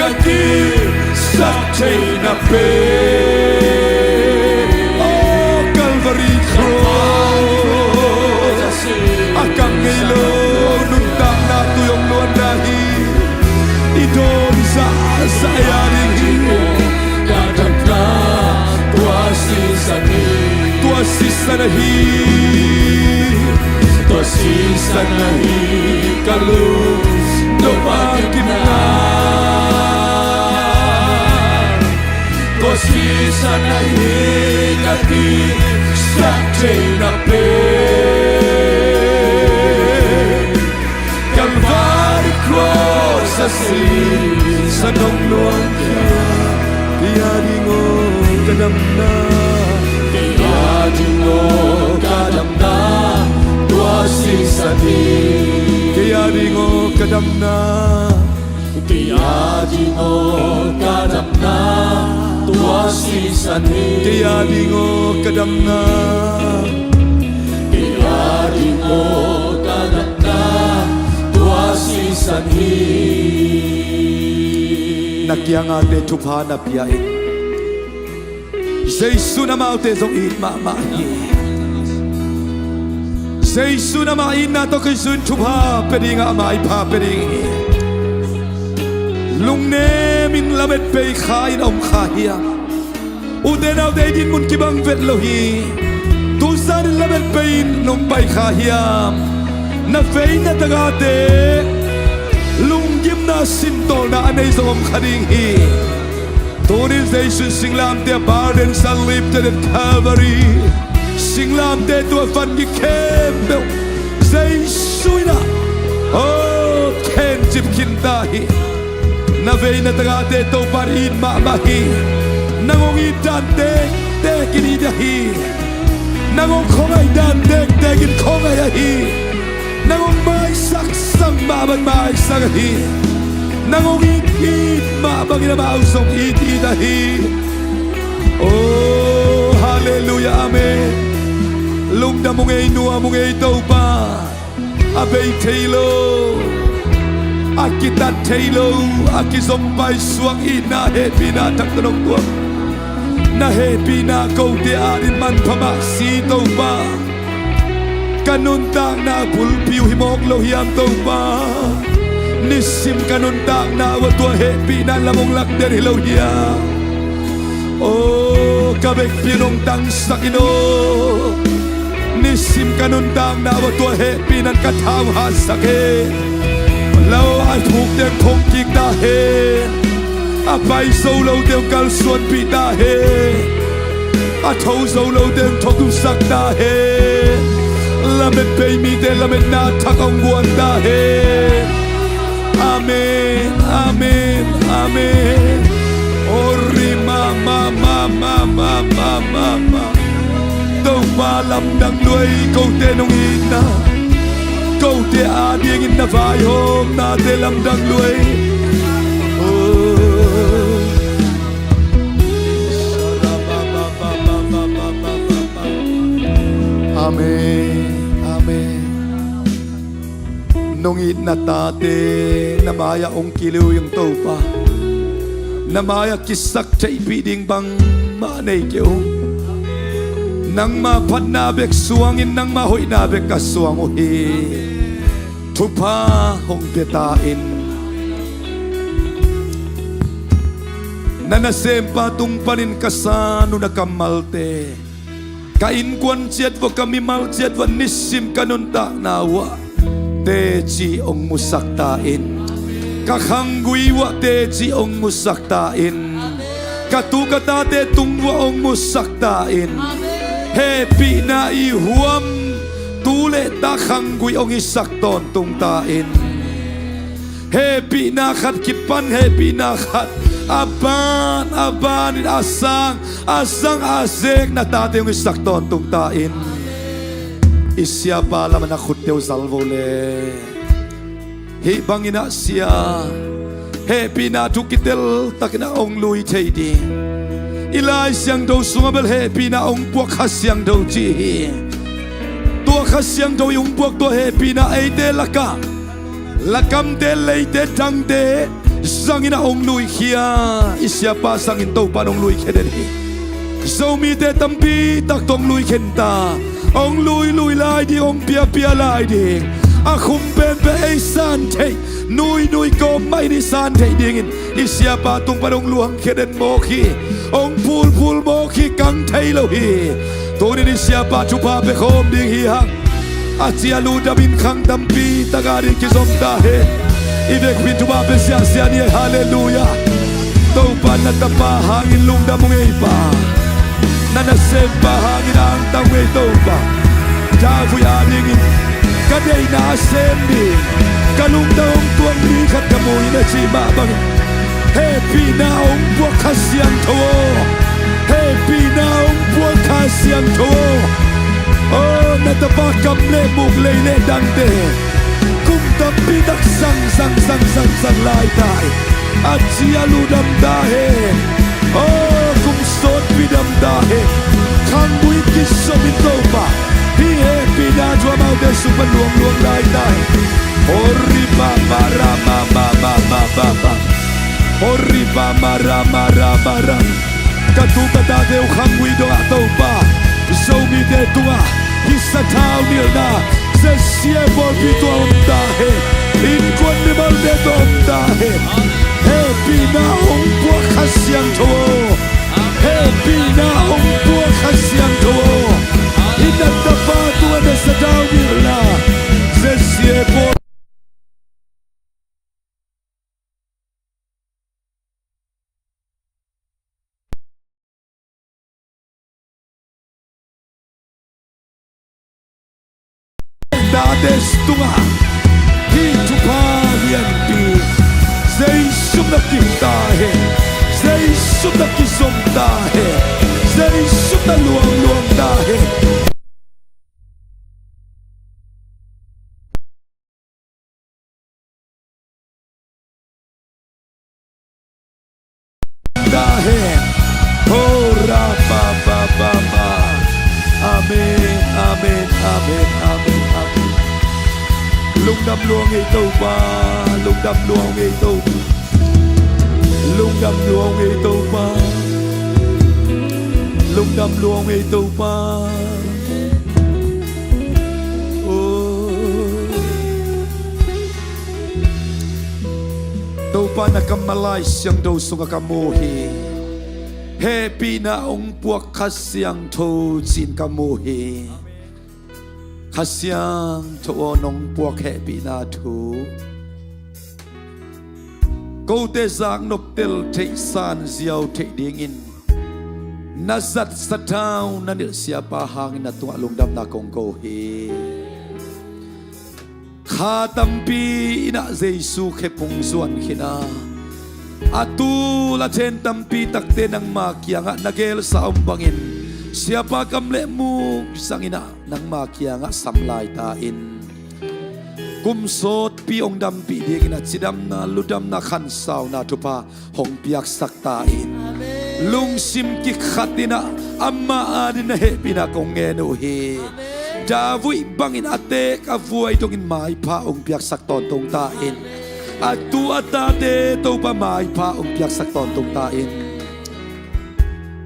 Ka ki sak theihna pen. Oh, Calvary Cross a kang ngei lo nuntakna tui hong luanna hi. I dawn zahzah a ding hi. Ka damna tua sisan hi. Tua sisan ahi. Tua sisan ahi. Ka lungdam a kipna. Tua sisan ahi ka ki sak theihna pen. Calvary Cross a sisan hong luang khia. Kei a ding aw ka damna. Kei a ding aw ka damna. Tua sisan hi. Kei a ding aw ka damna. Kei a ding aw ka damna tua sisan hi. Kei a ding aw ka damna. Kei a ding aw ka damna tua sisan hi. Na kiangah te thupha na pia in. Jesu in amaute zong it mahmah hi. Jesu in ama itna tawh kizui in thupha pia ding a, ama itna pia ding hi. Lungnem in lamet pei kha in om kha hiam? Ute naute, i dinmun kibang vet lo hi. Tuzan in lamet pei in nong pai kha hiam? Na vei na tagahte lunggimna sintawlna a nei zong om kha ding hi. Tunin Jesu in singlamteh a burdens are lifted at Calvary. Singlamteh tua van gik khempeuh Jesu in ah, oh, khencip khinta hi. Na vei na tagahte Topa in it mahmah hi. Nang hong it dan tektek in it ahi. Nang hong khuangaih dan tektek in khuangaih ahi. Nang hong maisak sang mah bangin maisak ahi. Nang hong it it mah bangin amau zong it it ahi. Oh, halleluiah, amen. Lungdam ung ei, nuam ung ei Topa. A bei thei lo, a kitat thei lo, a kizom paisuak itna hehpihna thak tawh nong tuak. Na hehpihna kote adingin manpha mah si Topa. Ka nuntakna bulpi uh hi mawk lo hiam Topa? Nisim ka nuntakna uah tua hehpihna lam hong lak den hi lo hiam? Oh, ka vekpi nong tangsak in aw. Nisim ka nuntakna uah tua hehpihna in ka tha hong hatsak hi. Lau a thuk teng thong kik ta hen. A pai zo lo teng kalsuanpih ta hen. A tho zo lo teng thoksak ta hen. Lamet pei mite lametna thak hong guan ta hen. Amen, amen, amen. Ori ma, ma, ma. Topa lamdang lua ei, kote nong itna, kote adingin na vaihawmnate lamdang lua ei. Oh. Amen. Amen. Nong itna tate na mai-ah hong kiliu ing Topa. Na mai-ah kisak theihpih ding bangmah nei kei ung. Nangma phatna bek suangin nangma hoihna bek ka suang uh hi. Thupha hong pia ta in. Na nasempa tung panin ka san uh na kammalte Ka innkuan ciat uah, ka mimal ciat uah nisim ka nuntakna uah teci hong musak ta in. Ka khanggui uah teci hong musak ta in. Ka tu ka tate tung uah hong musak ta in. Hehpihna i huam tu le ta khanggui hong hisak tawntung ta in. Hehpihna khat kipan hehpihna khat a ban a banin a sang a sang a zek na tate hong hisak tawntung ta in. I siapa lamah na khutte uh zal vo le. Hih bangin ah sia, hehpihna thu kitel takin ah hong lui thei ding. I Lai Siangtho sungah bel hehpihna hong puak Kha Siangtho ci hi. Tua Kha Siangtho i hong puak tua hehpihna eite lakah lakamte, leite, tangte zangin ah hong luikhia. I siapa zangin Topa'n hong luikhia den hi. Zomite tampi tak tawh hong luikhen ta. Hong luilui lai ding, hong piapia lai ding. A khum penpen ei san theih, nuinui kawm mah in i san theih dingin i siapa tung pan hong luangkhia den mawk hi. Hong phulphul mawk hi, kang thei lo hi. Tunin i siapa thupha pia khawm ding hi hang. A cia luhdamin khang tampi tak a ding kizom ta hen. I vekpi in thupha pia siahsiah ni. Halleluiah. Topa na tapa hangin lungdam ung ei Pa. Na nasempa hangin angtang ung ei Topa. David a dingin ka deihna a sem ding, ka lungtang hong tuang mi khat ka mu hi na cih mah bangin hehpihna hong puak Kha Siangtho aw. Hehpihna hong puak Kha Siangtho aw. Aw, na tapa kam le muk lei le dangte kum tampi tak zang zang zang zang zang lai ta hi. A cia luh dam ta hen. Aw, kum sawtpi dam ta hen. Khanggui kizom in Topa, hih hehpihna thu amaute sung pan luang luang lai ta hen. Hori pa ma ra ma ma ma ma ma pa. Hori pa ma ra ma ra ma ra. Ka tu ka tate uh khanggui dongah Topa, Zomite tungah hih sathau nilhna ZCA pawlpi tungah om ta hen. Innkuan mimalte tungah om ta hen. Hehpihna hong puak Kha Siangtho aw. Hehpihna hong puak Kha Siangtho aw. Hih na tapa tungah na sathau nilhna ZCA pawl tate tungah hih thupha lianpi Zeisu min a kim ta hen. Zeisu min a kizom ta hen. Zeisu min a luang luang ta hen. Ta hen. Ho ra ba ba ba ba. Amen, amen, amen, amen, amen. Lungdam lua ung ei Topa, lungdam lua ung ei Topa. Lungdam lua ung ei Topa. Lungdam lua ung ei Topa. Oh. Topa na kammal Lai Siangtho sungah ka mu hi. Hehpihna hong puak Kha Siangtho ci-in ka mu hi. Kha Siangtho aw, nong puak hehpihna thu kote zaknop tel theih, sanziau theih dingin na zat sathau na nilh siapa hangin na tungah lungdamna kong ko hi. Kha tampi in ah Jesu khe phung zuan khin a, a tul a then tampi takte nangma kiangah na gelsa om bangin siapa kam le muk zangin ah nangma kiangah sam lai ta in. Kum sawtpi hong dampih dingin a cidamna, ludamna, khansauna thupha hong piaksak ta in. Lungsim kikhatin ah amah adingin na hehpihna kong ngen uh hi. David bangin a teek a vuai dongin maipha hong piaksak tawntung ta in. A tu a tate Topa maipha hong piaksak tawntung ta in.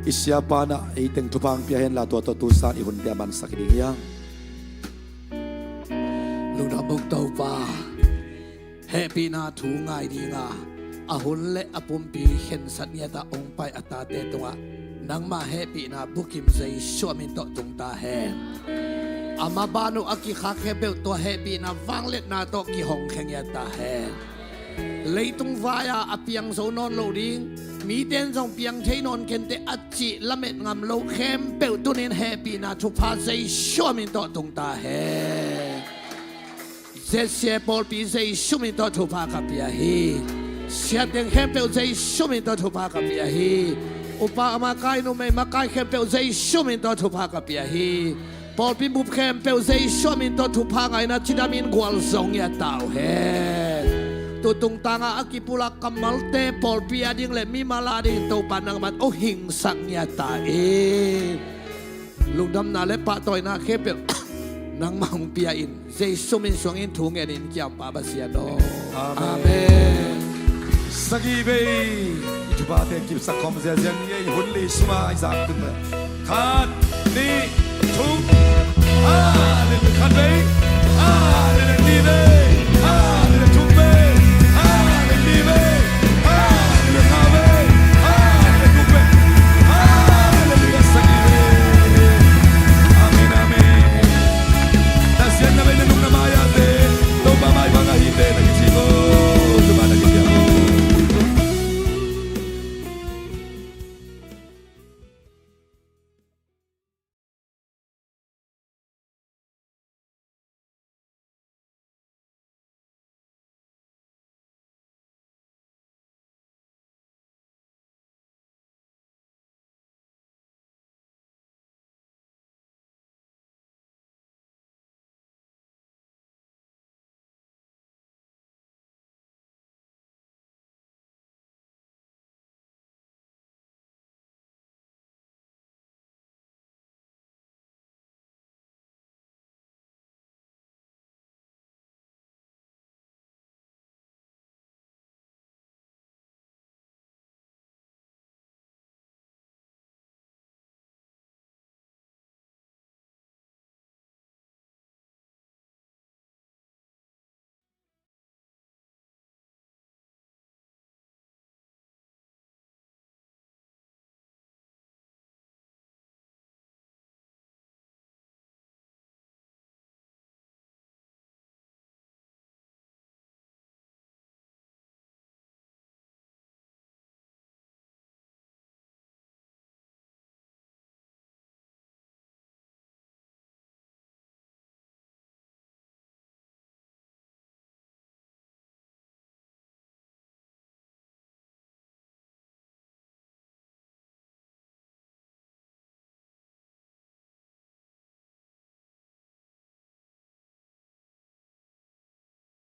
I siapa in ah ei teng thupha hong pia henla, tua tawh tu zan i hunte a mansak hi ding hi hang. Lungdam ung Topa. Hehpihna thu ngai dinga a hun le a pumpi khensat ngiatah hong pai a tate tungah Nangmah hehpihna bukim Jesu min tawh tung ta hen. Ama ban uh a kikhak khempeuh tua hehpihna vangliatna tawh kihong khengiat ta hen. Leitung vai-a a piang zo nawn lo ding, mite in zong piang thei nawn kenteh a cih lamet ngam lo khempeuh tunin hehpihna thupha Jesu min tawh tung ta hen. Z C A pawlpi Jesu min tawh thupha ka pia hi. Siateng khempeuh Jesu min tawh thupha ka pia hi. Upa makai, numei makai khempeuh Jesu min tawh thupha ka pia hi. Pawlpi bup khempeuh Jesu min tawh thupha ngaina cidamin gualzo ngiat ta uh hen. Tutung tangah a kipulak kammalte pawlpi a ding le mimal a ding Topa nangman uh hingsak ngiat ta in. Lungdamna le pahtawina khempeuh nangmah hong pia in, Jesu min suangin thu ngenin kiampa Pasian aw. Amen. Amen. Sagih vei i thuphate kipsak khawm ziazia ni ei, hun li suma i zak tun. Khat, nih, thum. Hallelujah. Khat vei. Hallelujah. Nih vei.